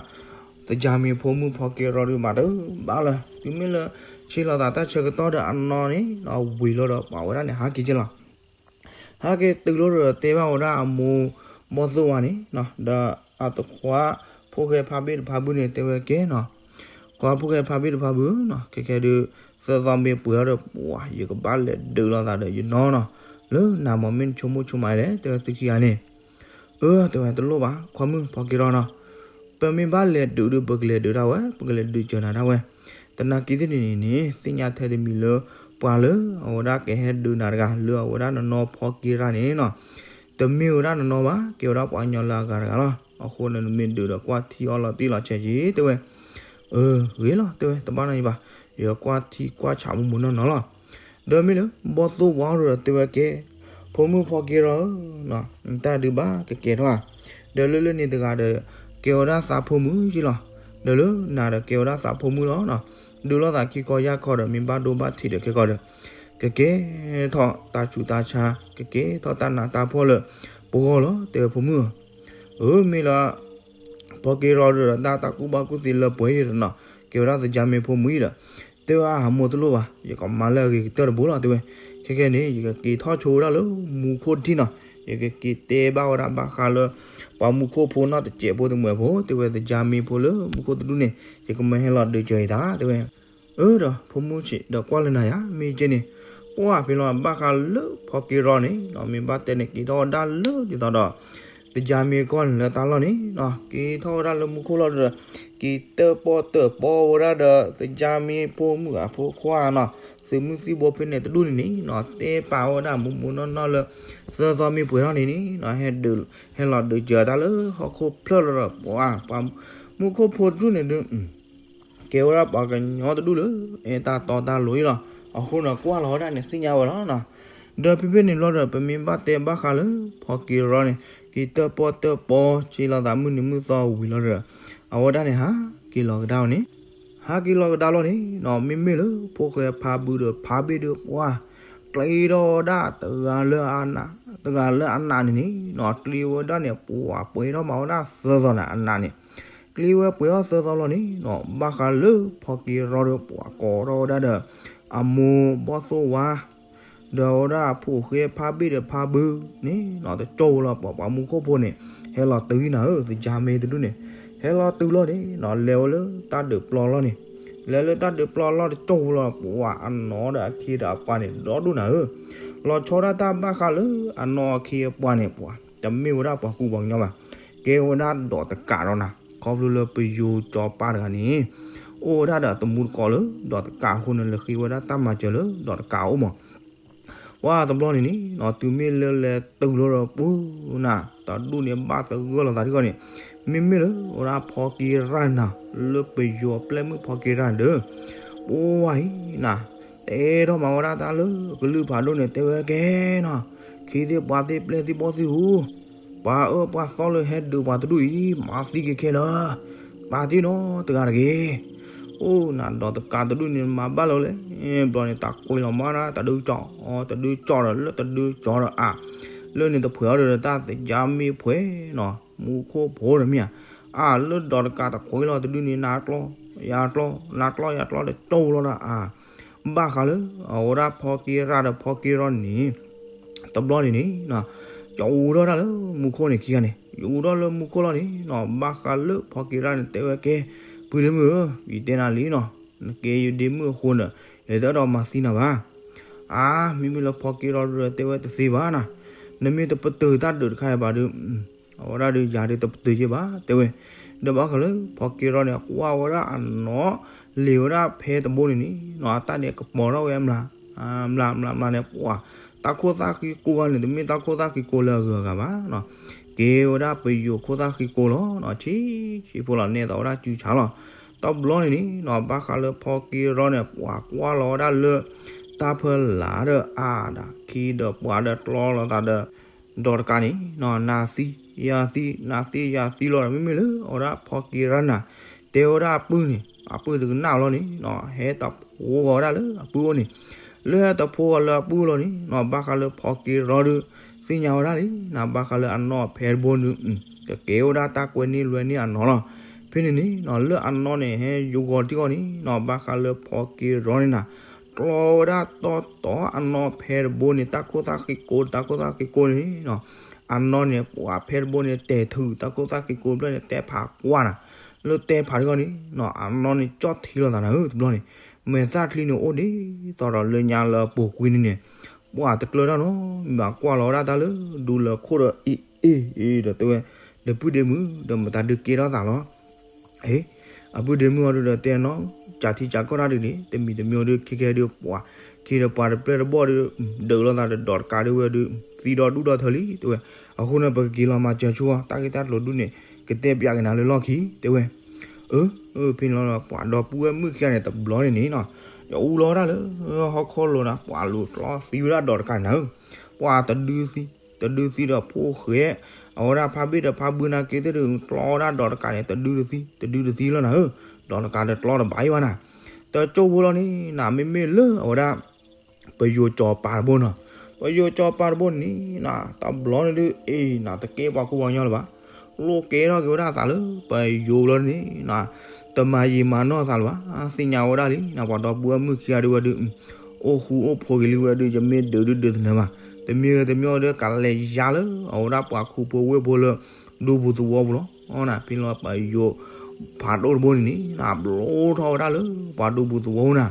သယါမ့ၤဖိမုၣ်ဖီက့ၤရီဒုးမၤတဘၣ်လၢၤ တုၤမ့ၢ်လၢ ဆ့လီၤသးတၢ်ဆၢကတီၢ်ဒီးအနီၢ်န့ၣ် ဝံၤလီၤဒီးပှၤဝဲဒၣ်န့ၣ် ဟးက့ၤက့လီၤ. ဟဲက့ၤတုၤလီၤဒီးတဲဘၣ်ဝဲဒၣ်အမိၢ်ဘီၣ်သိၣ်ဝါန့ၣ် ဒီးအတခွါဖိၣ်ဃဲဖါဘ့ၣ်တဖါဘုန့ၣ် တဲဝဲကဲနီၤ, ခွါဖိၣ်ဃဲဖါဘ့ၣ်တဖါဘုနီၤ ခဲခဲဒုး သၢသီမ့ၢ်ပှဲၤအီၤဒီး ပှၤ ယကဘၣ်လဲၤဒုးလိာ်သးဒီးယနီၢ်နီၤ, လၢနၤမ့ၢ်မ့ၢ်နဆိကမိၣ်ဆိကမးလဲၣ် တဲဝဲသုခံဂၤန့ၣ် အၢ တဲဝဲတလိၣ်ဘၣ် ခွါမုၣ်ဖီက့ၤရီနီၤ, ပမ့ၢ်ဘၣ်လဲၤဒုးဒီး ပကလဲၤဒုးဒၣ်ဝဲ ပကလဲၤဒုးစၢၤနၤဒၣ်ဝဲ, တနာ်က့သ့ၣ်န့ၣ်န့ၣ် သ့ၣ်ညါထဲတမံၤလၢ ပှၤလၢအဝဲဒၣ်ကဟဲဒုးနၤတဂၤ လၢအဝဲဒၣ်နနီၢ်ဖီက့ၤရီန့ၣ်နီၤ, တမ့ၢ်ဝဲဒၣ်နနီၢ်ဘၣ် ကဲဝဲဒၣ်ပှၤကညီလၢအဂၤတဂၤလီၤ. အဃိန့ၣ် နမ့ၢ်ဒုးဒီးကွၢ်ထံအီၣ်လီၤတံၢ်လီၤဆဲးက့ၤ တဲဝဲ အၢ ဂ့ၤလီၤ တဲဝဲ တဘၣ်နီတမံၤဘၣ်, ယကွၢ်ထံကွၢ်ဆးမူးမူးနီၢ်နီၢ်လီၤ. ဒီးမ့ၢ်လၢ ဘီၣ်သိၣ်ဝါဒီးတဲဝဲကဲ, ဖိမုၣ်ဖီက့ၤရီဧၢ, တၢ်ဒုးဘၣ်ကကဲထီၣ်ဧါ, ဒီးလၢလၢန့ၣ်တဂၤဒီး ကဲဝဲဒၣ်သးဖိမုၣ်က့လီၤ, ဒီးလၢနၤဒီးကဲဝဲဒၣ်သးဖိမုၣ်လီၤ, ဒုးလိာ်သးခံခီယၢ်ခီဒီး မ့ၢ်ဘၣ်ဒိဘၣ်ထံးဒီးခဲကီးဒီး ကကဲထီၣ်တၢ်ဆူးတၢ်ဆါ ကကဲထီၣ်တၢ်နးတၢ်ဖှီၣ်လၢပဂီၢ်လီၤ တဲဝဲဖိမုၣ်ဧၢ. အၢ မ့ၢ်လၢ ဖီက့ၤရီဒီးတၢ်တၢ်ကူၣ်ဘၣ်ကူၣ်သ့လၢပှဲၤအံၤဒီးနီၤ ကဲဝဲဒၣ်သယါမ့ၤဖိမုၣ်အံၤဒီး တဲဝဲအမိၢ်တလိၣ်ဘၣ် ယကမၤလၢအဂ့ၤကတၢၢ်တဘိလီၤ တဲဝဲ. ခဲခဲန့ၣ် ယကက့ၤထီၣ်ဆိဝဲဒၣ်လၢမူခိၣ်ထံနီၤ, ယကက့ၤတဲဘၣ်ဝဲဒၣ်ဘၣ်ဃးလၢ ပှၤမူခိၣ်ဖိနီၢ်တစဲးဖိတမှဲးဖိ တဲဝဲသယါမ့ၤဖိလၢမူခိၣ်တဒူၣ်န့ၣ် ယကမၢဟဲလီၤဒုးစၢၤအံၤတၢ် တဲဝဲ. အၢ ဒီးဖိမုၣ်ဆံးဒီးကွၢ်လၢနၤယါ မ့ၢ်က့န့ၣ် ပှၢ်ဖဲလီၤဘၣ်ဃးလၢဖီက့ၤရီန့ၣ်နီၤ မ့ၢ်ဘၣ်တဲန့ၣ် က့ၤထီၣ်ဝဲဒၣ်လၢဒ်သိးဒီး သယါမ့ၤကီၢ်န့ၣ်လၢတၢ်လီၢ်န့ၣ်နီၤ က့ၤထီၣ်ဝဲဒၣ်လၢမူခိၣ်လီၤဒီး က့ၤတၢၣ်ပီၣ်တၢၣ်ပီဝဲဒၣ်ဒီး သယါမ့ၤဖိမုၣ်အဖိခွါနီၤ သုးမုၢ်သံၣ်ဘိဖဲန့ၣ်တဒူၣ်န့ၣ်န့ၣ်နီၤ တဲပာ်ဝဲဒၣ်မူးမူးနီၢ်နီၢ်လၢ သၢသီမ့ၢ်ပှဲၤထီၣ်န့ၣ်န့ၣ်နီၤ ဟဲဒုး ဟဲလီၤဒုးစၢၤတၢ်လၢဟီၣ်ခိၣ်ဖျၢၣ်လီၤဒီး ပှၤ ပှၤမူခိၣ်ဖိတဒူၣ်န့ၣ်ဒုး ကဲဝဲဒၣ်ပှၤကညီတဒူၣ်လၢ အဲၣ်တၢ်တီတၢ်လိၤအံၤလီၤ. အဃိန့ၣ် ကွၢ်လီၤဝဲဒၣ်န့ၣ် သ့ၣ်ညါဝဲလီၤနီၤ. ဒီးဖဲဖဲန့ၣ်ဘျီဒီး ပမ့ၢ်ဘၣ်တဲဘၣ်ဃးလၢ ဖီက့ၤရီန့ၣ် က့ၤတၢၣ်ပီၣ်တၢၣ်ပီ ဆ့လီၤသးမုၢ်နံၤမုၢ်သီဝံၤလီၤဒီး အဝဲဒၣ်န့ၣ် ဟးက့ၤလီၤကဒါအီၤန့ၣ် ဟးက့ၤလီၤကဒါလီၤန့ၣ်နီၤ မ့မ့ၢ်လၢဖိၣ်ဃဲဖါဘုဒီးဖါဘ့ၣ်ဒီး ပှၤ ကျ့ထီၣ်ဝဲဒၣ်တဂၤလၢအနး တဂၤလၢအနးန့ၣ်န့ၣ်နီၤ ကျ့ဝဲဒၣ်န့ၣ် ပှၤပှဲၤထီၣ်မးဝဲဒၣ်သၢသီန့ၣ် အနးန့ၣ် ကျ့ဝဲပှဲၤထီၣ်သၢသီလီၤန့ၣ်နီၤ ဘၣ်ဃးလၢဖီက့ၤရီဒီး ပှၤကိးထီၣ်ဝဲဒၣ်ဒီး အမိၢ်ဘီၣ်သိၣ်ဝါ ဒီးဝဲဒၣ်ဖိၣ်ဃဲဖါဘ့ၣ်ဒီးဖါဘုန့ၣ်နီၤ တကၠီဝဲလီၤ ပှၤမူခိၣ်ဖိန့ၣ် ဟဲလီၤတုၤနၤဧၢ သယါမ့ၤတဒူၣ်န့ၣ် ဟဲလီၤတုၤလီၤန့ၣ်နီၤ လဲၤဝဲလၢတၢ်ဒုးပျီလီၢ်န့ၣ် လဲၤလၢတၢ်ဒုးပျီလီၢ်တကၠီဝဲလီၤ ပှၤအနီၢ်ဒီးအခ့ဒီးအပှၤန့ၣ် ဒီဒူၣ်နၤဧၢ လီၤဆီဒၣ်တၢ်ဘၣ်ဃးလၢအနီၢ်အခ့အပှၤန့ၣ် ပှၤ တမ့ၢ်ဝဲဒၣ်ပှၤကူပှၤကညီဘၣ် ကဲဝဲဒၣ်ဒီးတကးဒီးနၤ ခီဖျိလၢပယိၤကၠီပၢ်တဂၤန့ၣ် အိၣ်ဝဲဒၣ်ဒီးတမူတကိးလၢဒီးတကးအဃိန့ၣ် လဲၤဃ့ဝဲဒၣ်တၢ်မၤစၢၤလၢဒီးတကးအအိၣ်မး ပှၤတဘျီန့ၣ်န့ၣ်နီၤ တုၤမ့ၢ်လၢလဲၤတုၤလီၤဒီးပူၤနၤ တဒူၣ်န့ၣ်ဘၣ်သဂၢၢ်လီၤသးထံကီၢ်န့ၣ် မ့မ့ၢ်လၢဝဲဒၣ်ဖီက့ၤရၢ်နၤ လၢပယီၤပျဲၢ်မုၣ်ဖီက့ၤရၢ်န့ၣ်ဒီး ပှၤအံၤနၤ တအဲၣ်ဒိးမၤဝဲဒၣ်တၢ်လၢကလုၢ်ဖးဒိၣ်န့ၣ် တဲဝဲကဲနီၤ ခ့သ့ၣ်ပှၤသ့ၣ်ပျဲၢ်သ့ၣ်ဘီၣ်သ့ၣ်ဧၢ ပှၤအၢပှၤသီလၢဟဲဒုးပှၤတဒူၣ်အံၤ မၤသံက့ၤခဲလၢာ် ပာ်တ့ၢ်နီတဂၤတဂ့ၤ အိၣ်နၤဒီးတကးတဒူၣ်န့ၣ် မၤဘၣ်လီၤလဲၣ် ဘျီန့ၣ် တၢ်ကွံာ်လီၤမးနၤ တဒုကၠီ တဒုကၠီဒီးလၢတဒုကၠီဒီးအါ လၢန့ၣ်တဖှဲးအီၤဒီးတၢ်သ့ၣ်ညါမ့ၢ်ဖှဲးနီၤ မူခိၣ်ဖိဒီးမ့ၢ်ဧါ အါလၢဒီးတကးတကွံာ်လီၤတဒူၣ်န့ၣ် နၤကျီ ယၤကျီ နၤကျီယၤကျီဒီးကၠီလီၤဒီးအါ ဘၣ်ဃးလၢ အဝဲဒၣ်ဖီက့ၤရၢ်ဒီးဖီက့ၤရီၢ်န့ၣ် တဘျီန့ၣ်န့ၣ် ယအူထီၣ်တၢ်လၢမူခိၣ်န့ၣ်ခံဂၤန့ၣ် ယအူထီၣ်လၢမူခိၣ်လီၤန့ၣ်နီၤ ဘၣ်ဃးလၢဖီက့ၤရၢ်န့ၣ် တဲဝဲကဲ ဖုဒ့မုၣ်ဧၢ ယတဲနၤလံနီၤ နကဲယဒ့မုၣ်အဃိန့ၣ် ယတအဲၣ်ဒိးမၤသံနၤဘၣ် အါ မ့မ့ၢ်လၢဖီက့ၤရီၢ်ဒီးတဲဝဲတသ့ဘၣ်နၤ နမ့ၢ်တပတုာ်တၢ်ဒုးတခါအံၤဘၣ်ဒီး အဝဲဒၣ်ဒီးယၤဒီးတပတုာ်ယဲၢ်ဘၣ် တဲဝဲ ဒီးဘၣ်ဃးလၢဖီက့ၤရီၢ်န့ၣ် ကွၢ်ဝဲဒၣ်အနီၢ် လ့ၤဝဲဒၣ်ဖဲတဘိန့ၣ်န့ၣ်နီၤ အတၢ်န့ၣ်ကပီၤထီၣ်ဝဲအမျး မျးမျးမျးန့ၣ် ပှၤ တၢ်ခိၣ်သၣ်ဃံကိၢ်ဂၤန့ၣ် တမ့ၢ်တၢ်ခိၣ်သၣ်ဃံကိၢ်လၢအဂုၤအဂၤဘၣ်နီၤ ကဲဝဲဒၣ်ပယိၤခိၣ်သၣ်ဃံကိၢ်လီၤနီၤ ဆံးဆံးဖိလီၤ နဲၣ်သီဝဲဒၣ်စုဆါလီၤ တဘျီန့ၣ်န့ၣ်နီၤ ဘၣ်ဃးလၢဖီက့ၤရီၢ်န့ၣ် ပှၤကွၢ်လီၤဝဲဒၣ်လၢ တၢ်ဖၢလၢ်ဒီးအါဒီးခံဒီးပှၤဒီးကျီလီၤသးဒီး ဒီးတကးန့ၣ်နီၤ နၤသံ ယၤသံ, နၤသံယၤသံလီၤဒီး မ့မ့ၢ်လၢအဝဲဒၣ်ဖီက့ၤရၣ်န့ၣ် တဲဝဲဒၣ်အပုၢ်န့ၣ်, အပုၢ်တကနၣ်လီၤန့ၣ်နီၤ ဟဲတဖိဂီၤဝဲဒၣ်လၢအပုၢ်အိၣ်န့ၣ်, လၢဟဲတဖိဂီၤလၢအပုၢ်လီၤန့ၣ်နီၤ ဘၣ်ဃးလၢဖီက့ၤရၣ်ဒီး သ့ၣ်ညါဝဲဒၣ်လံနီၤ ဘၣ်ဃးလၢအနီၢ်ဖဲတဘိန့ၣ် ကကဲဝဲဒၣ်တၢ်ကွဲန့ၢ်လွဲန့ၢ်အနီၢ်လီၤ. ဖဲန့ၣ်န့ၣ်နီၤ လၢအနီၢ်န့ၣ် ဟဲယိၤဂီၤထံဂီၤန့ၣ်နီၤ ဘၣ်ဃးလၢဖီက့ၤရၣ်န့ၣ်နီၤ ကျီဝဲဒၣ်တီတီအနီၢ်ဖဲတဘိန့ၣ် တၢ်ခိၣ်သၣ်ဃံကိ တၢ်ခိၣ်သၣ်ဃံကိန့ၣ်နီၤ အနီၢ်န့ၣ် ပှၤဖဲတဘိန့ၣ် တဲာ်ထုး တၢ်ခိၣ်သၣ်ဃံကိဖျၢၣ်န့ၣ် တဲဖးကွၢ်နၤ, လၢတဲဖးထံဂီၤန့ၣ်နီၤ အနီၢ်န့ၣ်ကၠီၣ်ထံလီၤသးနၤဧၢ တဘျီန့ၣ် မဲာ်သၣ်ချံန့ၣ်အိၣ်ဒ်သိးဒီးလၢညါလၢအပူၤကွံာ်န့ၣ်န့ၣ် ပှၤတကျၢၤတၢ်နီတမံၤဘၣ် ကွၢ်လီၤဝဲဒၣ်တၢ်လၢဒူလၢခိၣ်ဒီး အ့ၣ်အ့ၣ်အ့ၣ်ဒီးတဲဝဲ, ဒီပုၢ်ဒ့မုၣ် ဒီးမတၤဒုးကဲထီၣ်သးလီၤ အ့ အပုၢ်ဒ့မုၣ်အီၤဒုးဒီးတဲနီၤ ကးထံကးကီၢ်တၢ်ဒုးန့ၣ် တမံၤတမံၤအီၤဒုး ခဲကဲဒုးပှၤ ခံဒီးပှၤတပျဲၢ်တဘီၣ်ဒုး ဒုးလိာ်သးဒီးဒီးတကးဒုးဝဲဒုး သံဒီဒူၣ်ဒီထၢလံ တဲဝဲ, အဃိန့ၣ် ပကက့ၤလီၤမၤစၢၤဆိ တၢ်ဂ့ၢ်တၢ်ကျိၤဒုးန့ၣ် ကတဲပၠးက့ၤနၤလၢလီၢ်ခံ တဲဝဲ အၢ ဖဲန့ၣ်လီၤ ပှၤဒီပုၢ်ဝဲၢ်မုၣ်ခံဂၤန့ၣ် တဘျီန့ၣ်န့ၣ်နီၤ ယအူလီၤဝဲဒၣ်လၢ ဟီၣ်ခိၣ်လိၤနၤ ပှၤလူၤကျီသံဝဲဒၣ်ဒီးတကးန့ၣ်ဧၢ, ပှၤတဒုသံ တဒုသံဒီးဖိၣ်ဃဲ အဝဲဒၣ်ဖးဘ့ၣ်ဒီးဖးဘုနာ်က့သ့ၣ်ဒုး ကျီဝဲဒၣ်ဒီးတကးန့ၣ် တဒုတသံ တဒုတသံလီၤနၤဧၢ, ဒီးတကးဒီးကျီတဘၣ်အံၤဘၣ်နၤ, တကၠိဖိလီၤန့ၣ် နၤမ့မ့ၢ်လၢအဝဲဒၣ် ပယိၤကၠီၤပၤတဘိနီၤ, ပယိၤကၠီၤပၤတဘိန့ၣ် နၤတဘျီန့ၣ်ဒုး အ့ နၤတကဲပှၤကူပှၤကညီလၢၤဘၣ်, လိၣ်ကဲထီၣ်က့ၤဝဲဒၣ်သးလၢ ပယိၤဘျီန့ၣ် နၤ တမၤယံာ်မၤနီၢ်သးလၢၤဘၣ်, သ့ၣ်ညါဝဲဒၣ်လံ နၤပှၤဒီပုၢ်ဝဲၢ်မုၣ်ခံဂၤဒုးဝဲဒုး အိၣ်ဃူအိၣ်ဖိးက့ၤလံဝဲဒုး ယမ့ၢ်ဒုးဒုးဒုးသနၢၤဘၣ်, တမ့ၢ်ဝဲတမ့ၢ်ဝဲဒုး ကလဲၤယါလၢ အဝဲဒၣ်ပှၤခူဖိဝ့ၢ်ဖိလၢ ဒူပူၤသဝီပူၤလီၤ, နၤ ဖဲလီၤပယိၤ ဖးဒိၣ်တဘိန့ၣ်န့ၣ် နၤဘျိထီၣ်ဝဲဒၣ်လၢ ပှၤဒူပူၤသဝီပူၤနၤ,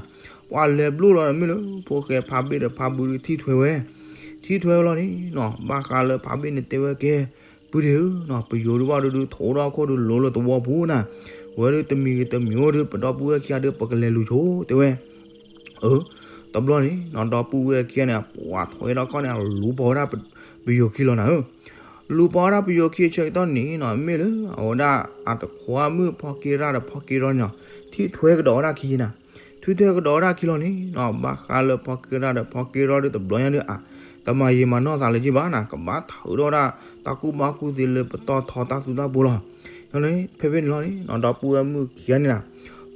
ပှၤလဲၤဘျိလီၤမ့ၢ်လၢ ဖိၣ်ဃဲဖးဘ့ၣ်ဒီးဖးဘုဒုးထံၣ်ထွဲဝဲ, ထံၣ်ထွဲဝဲလီၤန့ၣ်နီၤ ဘၣ်ဃးလၢဖးဘ့ၣ်န့ၣ်တဲဝဲကဲ ပုၢ်ဒ့ဧၢနီၤ ပယိၤဒုးဘၣ်ဒုးဒုး ထိးထီၣ်ခိၣ်ဒုးလိၤလၢသဝီပူၤနၤ, ဝဲဒုးတမံၤဂ့ၤတမံၤအိၣ်ဒုး ပဒီပုၢ်ဝဲၢ်ခံဂၤဒုး ပကလဲၤလူၤဆိ တဲဝဲ, အၢ တဘျီန့ၣ်နီၤ ဒီပုၢ်ဝဲၢ်ခံဂၤန့ၣ် ပှၤထွဲထီၣ်ခီၣ်န့ၣ် လူၤပိာ်ဝဲဒၣ်ပယိၤခံလီၤနၤဧၢ, လူၤပိာ်ဝဲဒၣ်ပယိၤခံအဆၢကတီၢ်န့ၣ်နီၤ မ့ၢ်လၢ အဝဲဒၣ်အတခွါမုၣ်ဖီက့ရၣ်ဒီးဖီက့ရီန့ၣ်နီၤ ထံၣ်ထွဲကဒီးဝဲဒၣ်ခံနၤ, ထံၣ်ထွဲကဒီးဝဲဒၣ်ခံလီၤန့ၣ်နီၤ ဘၣ်ဃးလၢဖီက့ရၣ်ဒီးဖီက့ရီဒုးတဘျီညါဒုး အါ တမၤယံာ်မၤနီၢ်သးလၢၤဘၣ်နၤ ကဘၣ်ထုးထီၣ်ဝဲဒၣ်တၢ်ကူၣ်ဘၣ်ကူၣ်သ့လၢပတီၢ်ထီတၢ်သူတၢ်ပှီၤလီၤ, ဖဲဖဲန့ၣ်လီၤန့ၣ်နီၤ ဒီပုၢ်ဝဲၢ်မုၣ်ခံဂၤန့ၣ်နၤ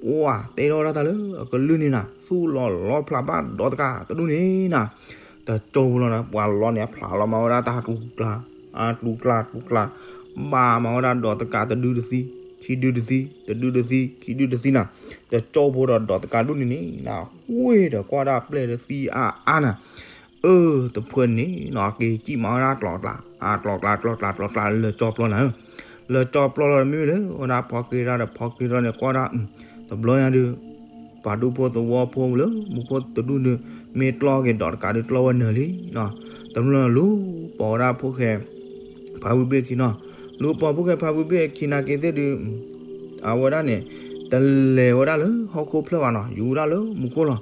ပှၤတဲထီၣ်ဝဲဒၣ်တၢ်လၢအကလုၢ်န့ၣ်နၤ သူၣ်လီၤလီဖျးဘၣ်ဒီးတကးတဒူၣ်န့ၣ်နၤ, တကၠိဖိလီၤနၤ ပှၤလီၤန့ၣ် အဖျးလီၤမၤဝဲဒၣ်တၢ်ကျူကျါ အကျူကျါကျူကျါ ဘၣ်မၤဝဲဒၣ်ဒီးတကးတဒုတသံ ခံဒုတသံ တဒုတသံ ခံဒုတသံနၤ, တကၠိဖိဒီးဒီးတကးဒူၣ်န့ၣ်န့ၣ်နၤ ဃ့ၢ်ဒီးကွၢ်ဒၣ်ပျဲၢ်တသံအါအါနၤ, အၢ တဖုန့ၣ်နီၤ က့ၤကံၣ်မၤဝဲဒၣ်ကျီကျါ အကျီကျါကျီကျါကျီကျါ လၢာ်ကၠီပျီနၤဧၢ, လၢာ်ကၠီပျီလီၤမ့ၢ်လၢ ဝဲဒၣ်ဖီက့ၤရၣ်ဒီးဖီက့ၤရၣ်န့ၣ် ကွၢ်ဒၣ် တဘျီညါဒုး ပှၤဒူဖိသဝီဖိလၢမူခိၣ်တဒူၣ်န့ၣ် မ့ၢ်ကျီက့ၤဒီးတကးဒုးကျီဝဲနၢၤလံနီၤ, တဘျီလူၤပိာ်ဝဲဒၣ်ဖိၣ်ဃဲ ဖးဘုဘ့ၣ်အခံနီၤ, လူၤပိာ်ဖိၣ်ဃဲဖးဘုဘ့ၣ်အခံနာ်က့သ့ၣ်ဒုး အဝဲဒၣ်န့ၣ် တလဲၤဝဲဒၣ်လၢဟီၣ်ခိၣ်ဖျၢၣ်ဘၣ်နီၤ ယူၤဝဲဒၣ်လၢမူခိၣ်လီၤ,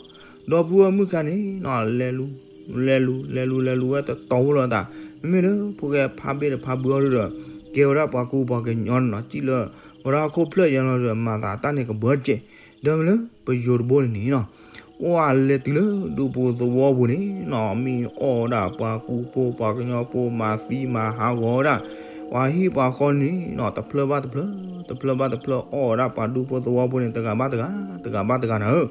ဒီပုၢ်ဝဲၢ်မုၣ်ခံဂၤန့ၣ်နီၤ လဲၤလူၤ လဲၤလူၤ လဲၤလူၤ လဲၤလူၤဝဲတတီၤဖိလီၤသး, မ့မ့ၢ်လၢဖိၣ်ဃဲဖးဘ့ၣ်ဒီးဖးဘုအီၤဒုးဒီး ကဲဝဲဒၣ်ပှၤကူပှၤကညီန့ၣ်နီၤ စံၣ်လၢ ဝဲဒၣ်ဟီၣ်ခိၣ်ဖျၢၣ်ယဲလီၤဒီး မၤသးတၢ်န့ၣ်ကဘၢတကဲး, ဒီးမ့ၢ်လၢပယိၤတဘိန့ၣ်န့ၣ်နီၤ ပှၤလဲၤတုၤလၢဒူပူၤသဝီပူၤန့ၣ်နီၤ မ့ၢ်အီၣ်ဝဲဒၣ်ပှၤကူဖိပှၤကညီဖိ မၤသံမၤဟးဂီၤဝဲဒၣ် ပှၤဟံၣ်ပှၤဃီန့ၣ်နီၤ တဖျၢၣ်ဘၣ်တဖျၢၣ် တဖျၢၣ်ဘၣ်တဖျၢၣ် အီၣ်ဝဲဒၣ်ပှၤဒူဖိသဝီဖိန့ၣ် တဂၤဘၣ်တဂၤ တဂၤဘၣ်တဂၤနၤဧၢ,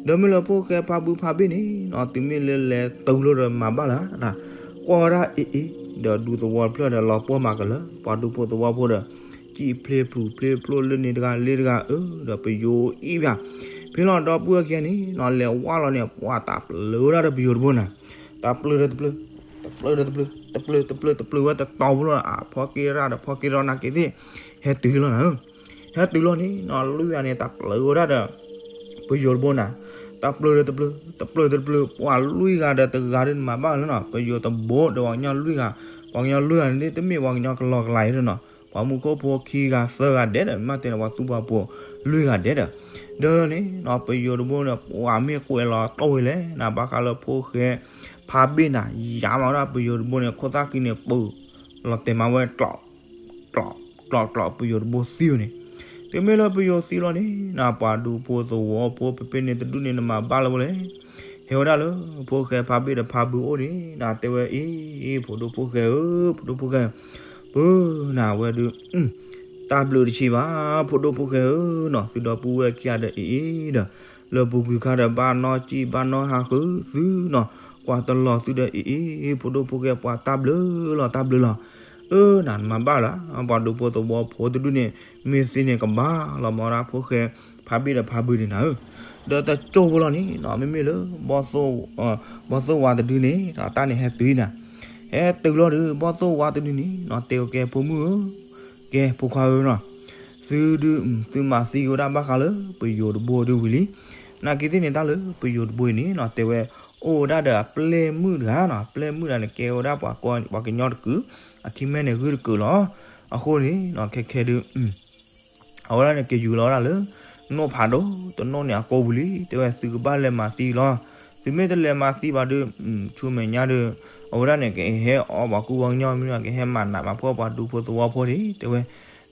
ဒီးမ့ၢ်လၢဖိၣ်ဃဲဖးဘုဖးဘ့ၣ်န့ၣ်နီၤ တုၤမ့ၢ်လၢလဲၤတုၤလီၤဒီးမၤဘၣ်လၢ်နၤ, ကွၢ်ဝဲဒၣ်အ့ၣ်အ့ၣ် ဒီးဒူသဝီတဖျၢၣ်ဒီးလီၤပှီၢ်မၤကလၢ ပှၤဒူဖိသဝီဖိဒီး ကံၣ်ဖျ့ဖျူးဖျ့ဖျိလၢန့ၣ်တဂၤလၢတဂၤအၢ ဒီးပယိၤအံၤဘၣ်, ဖဲလီၤဒီပုၢ်ဝဲၢ်ခံဂၤန့ၣ်နီၤ လဲၤဝါလီၤန့ၣ် ပှၤတၢ်ပျုၤဝဲဒၣ်ဒီးပယိၤတဘိနၤ, တၢ်ပျုၤဒီးတပျုၤ, တပျုၤဒီးတပျုၤ, တပျုၤ, တပျုၤ, တပျုၤဝဲတတီၤဖိလီၤ အဖီက့ၤရၣ်ဒီးဖီက့ၤရၣ်နာ်က့သ့ၣ် ဟဲတုၤလီၤနၤဧၢ ဟဲတုၤလီၤန့ၣ်နီၤ လွံၢ်ဂၤန့ၣ် တၢ်ပျုၤဝဲဒၣ်ဒီး ပယိၤတဘိနၤ, တၢ်ပျုၤဒီးတပျုၤ, တပျုၤဒီးတပျုၤ, ပှၤလွံၢ်ဂၤဒီးတဂၤဒုးနမၤဘၣ်လၢၤနီၤ ပယိၤတဘိဒီးပှၤကညီလွံၢ်ဂၤ, ပှၤကညီလွံၢ်ဂၤန့ၣ် တမ့ၢ်ပှၤကညီကလီကလီအံၤလၢၤနီၤ ပှၤမူခိၣ်ဖိခံဂၤသၢဂၤဒဲးဒီး မ့ၢ်တဲန့ၣ် ပှၤသူၣ်ပှၤပိာ်လွံၢ်ဂၤဒဲးဒီး, ဒီးန့ၣ်နီၤ ပယိၤတဘိန့ၣ် ပှၤမ့ၢ်ကွဲးလီၤတီၢ်ဝဲလဲၣ်နၤ ဘၣ်ဃးလၢဖိၣ်ဃဲ ဖးဘ့ၣ်နၤ ယါမၤဝဲဒၣ်ပယိၤတဘိန့ၣ် ခိၣ်သၣ်ဃံန့ၣ် ပၢၢ်လီၤတဲာ်မးဝဲ ကျီး ကျီး ကျီး ပယိၤတဘိသံဝဲန့ၣ်, တုၤမ့ၢ်လၢပယိၤသံလီၤန့ၣ် နၤပှၤဒူဖိသဝီဖိဖဲဖဲန့ၣ်တဒူၣ်န့ၣ် နမၤဘၣ်လၢၤဝဲလဲၣ်, ဟဲဝဲဒၣ်လၢ ဖိၣ်ဃဲဖးဘ့ၣ်ဒီးဖးဘုအိၣ်န့ၣ် နၤတဲဝဲအံၤ ဖိဒိၣ်ဖိၣ်ဃဲဧၢ ဖိဒိၣ်ဖိၣ်ဃဲ, ပၢ်နၤဝဲဒုး တၢ်ဘျုးတဆံးဘၣ် ဖိဒိၣ်ဖိၣ်ဃဲဧၢနီၤ, သုဒီပုၢ်ဝဲၢ်ခံဂၤဒီးအံၤအံၤဒီး လၢပူၤကွံာ်ခါဒီးဘၣ်နီၢ်ကံၣ်ဘၣ်နီၢ်ဟးဃုသုနီၤ, ကွၢ်တလီၤသုဒီးအံၤအံၤ ဖိဒိၣ်ဖိၣ်ဃဲပှၤတၢ်ဘျုးလီၤတၢ်ဘျုးလီၤ. အၢ နၤနမၤဘၣ်လၢ ပှၤဒူဖိသဝီဖိတဒုန့ၣ် မ့ၢ်သ့န့ၣ်ကဘၣ်လီၤမၤဒၣ်ဖိၣ်ဃဲဖးဘ့ၣ်ဒီးဖးဘုန့ၣ်နၤဧၢ, ဒီးတကၠိဖိလီၤန့ၣ်နီၤ မ့မ့ၢ်လၢ ဘီၣ်သိၣ်ဝါတဒုန့ၣ် တၢ်န့ၣ်ဟဲတုၤနၤ, ဟဲတုၤလီၤဒီး ဘီၣ်သိၣ်ဝါတဒုန့ၣ်နီၤ တဲဝဲကဲဖိမုၣ်ဧၢ ကဲဖိခွါဧၢနီၤ, သုဒုး သုမၤသံက့ၤဝဲဒၣ်ဘၣ်ဃးလၢပယိၤတဘိဒုဝံၤလံ, နာ်က့သ့ၣ်န့ၣ်တၢ်လၢပယိၤတဘိအံၤန့ၣ်နီၤ တဲဝဲ အိၣ်ဝဲဒၣ်ဒီးအပျဲၢ်မုၣ်တဂၤနီၤ, ပျဲၢ်မုၣ်တဂၤန့ၣ် ကဲဝဲဒၣ်ပှၤကညီတကုာ်, အခံမဲန့ၣ်ဂုၢ်တကုာ်လီၤ. အဃိန့ၣ်နီၤ ခဲခဲဒုး အဝဲဒၣ်န့ၣ်ကယူၤလီၤဝဲဒၣ်လၢ နိၣ်ဖးဒိၣ်တနိၣ်န့ၣ်အကိာ်ပူၤလံ, တဲဝဲသုကဘၣ်လဲၤမၤသံလီၤ. သုမ့ၢ်တလဲၤမၤသံဘၣ်ဒီး ဆူမဲာ်ညါဒီး အဝဲဒၣ်န့ၣ် ကဟဲအီပှၤကူပှၤကညီမ့ၢ် ကဟဲမၤနးမၤဖှီၣ်ပှၤဒူဖိသဝီဖိန့ၣ် တဲဝဲ,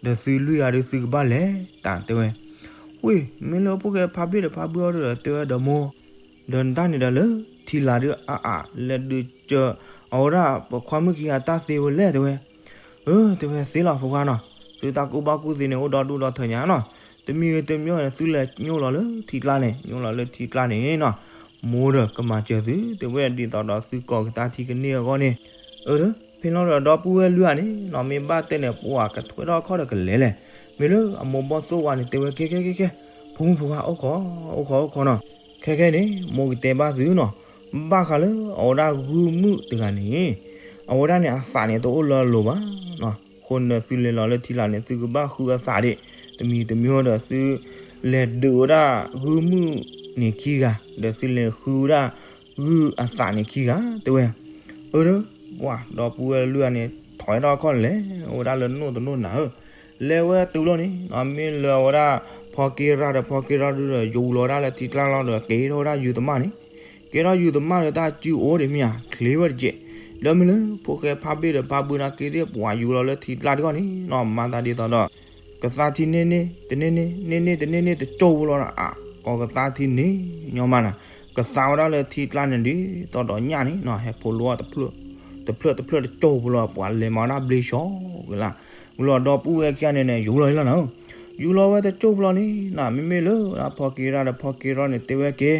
ဒီးသုလွံၢ်ဂၤဒီးသုကဘၣ်လဲၤတၢ် တဲဝဲ. ဝ့ၢ် မ့ၢ်လၢဖိၣ်ဃဲဖးဘ့ၣ်ဒီးဖးဘုအီၤဒီး တဲဝဲဒီးမိၢ် ဒီးနတၢ်န့ၣ်ဒီးလၢထံလာ်ဒီးအါအါ လဲၤဒုးကၢၤ အဝဲဒၣ်ပခွါမုၣ်ခံဂၤတၢ်သ့ဝဲလဲၣ် တဲဝဲ. အၢ တဲဝဲသ့လီၤဖိခွါနီၤ, သုတၢ်ကူၣ်ဘၣ်ကူၣ်သ့န့ၣ် အိၣ်ဒီဒူၣ်ဒီထၢညါနီၤ, တမံၤဂ့ၤတမံၤဂ့ၤန့ၣ် သုလဲၤညိလီၤလၢထံကျါန့ၣ် ညိလီၤလၢထံကျါန့ၣ်နီၤ, မိၢ်ဒီးကမၤစၢၤသု တဲဝဲဒ်သိးဒီးသုကိးက့ၤတၢ်ထံကန့ၢ်အဂီၢ်န့ၣ်, အၢ ဖဲလီၤဒီးဒီပုၢ်ဝဲၢ်လွံၢ်ဂၤန့ၣ်နီၤ မ့ၢ်ဘၣ်တဲန့ၣ် ပှၤကထွဲထီၣ်ခီၣ်ဒီးကလဲၤလဲၣ်, မ့ၢ်လၢအမိၢ်ဘီၣ်သိၣ်ဝါန့ၣ် တဲဝဲကဲကဲကဲကဲ, ဖိမုၣ်ဖိခွါအိၣ်ခိး အိၣ်ခိးအိၣ်ခိးနီၤ, ခဲခဲန့ၣ် မိၢ်ကတဲဘၣ်သုနီၤ, ဘၣ်ဃးလၢအဝဲဒၣ်ဂုၢ်မုၣ်တဂၤန့ၣ် အဝဲဒၣ်န့ၣ်အသးန့ၣ်တအိၣ်လၢအလိၤဘၣ်နီၤ, အဃိန့ၣ်သုလဲၤလီၤလၢထံလာ်န့ၣ် သုကဘၣ်ဃုအသးဒံး, တမံၤတမံၤဒီးသု လဲၤဒုးဝဲဒၣ်ဂုၢ်မုၣ်န့ၣ်ခံဂၤ ဒီးသုလဲၤဃုဝဲဒၣ် ဂုၢ်အသးန့ၣ်ခံဂၤ တဲဝဲ. အၢ ဒီပုၢ်ဝဲၢ်လွံၢ်ဂၤန့ၣ် ထီၣ်ထီၣ်ခီၣ်လဲၤဝဲဒၣ်လၢနိၣ်တနိၣ်နၤဧၢ, လဲၤဝဲတုၤလီၤန့ၣ် မ့ၢ်လၢအဝဲဒၣ် ဖီက့ရၣ်ဒီးဖီက့ရၣ်ဒုဒီး ယူၤလီၤဝဲဒၣ်လၢထံကျါလီၤဒီး ကဲထီၣ်ဝဲဒၣ်ယုၢ်သမၣ်န့ၣ်, ကဲထီၣ်ယုၢ်သမၣ်ဒီးတၢ်စုအိၣ်ဒံးမ့ၢ်ဧါ ချ့ဝဲတကဲး, ဒီးမ့ၢ်လၢဖိၣ်ဃဲဖးဘ့ၣ်ဒီးဖးဘုနာ်က့သ့ၣ် ပှၤယူၤလီၤလၢထံကျါတခီန့ၣ်နီၤ မၤသးဒ်သိးဒီး ကသါထံန့ၢ်န့ၢ် တန့ၢ်န့ၢ် န့ၢ်န့ၢ် တန့ၢ်န့ၢ် တကၠိဖိလီၤနီၤ, အကိးကသါထံန့ၢ်ညီမးနၤ, ကသါဝဲဒၣ်လၢထံကျါန့ၣ်ဒ်သိးဒီးညၣ်န့ၣ်နီၤ ဟဲဖိးလိအီၤ တဖျၢၣ်တဖျၢၣ်တကၠိဖိလီၤ, ပှၤလဲၤမၤဝဲဒၣ်ဘျ့ဆှီက့ၤလၢ်, ဝံၤလီၤဒီပုၢ်ဝဲၢ်ခံဂၤန့ၣ်န့ၣ် ယူၤလီၤလီၤနၤဧၢ, ယူၤလီၤဝဲတကၠိဖိလီၤန့ၣ်နီၤ မ့မ့ၢ်လၢဝဲဒၣ်ဖီက့ၤရၣ်ဒီးဖီက့ၤရၣ်န့ၣ် တဲဝဲကဲ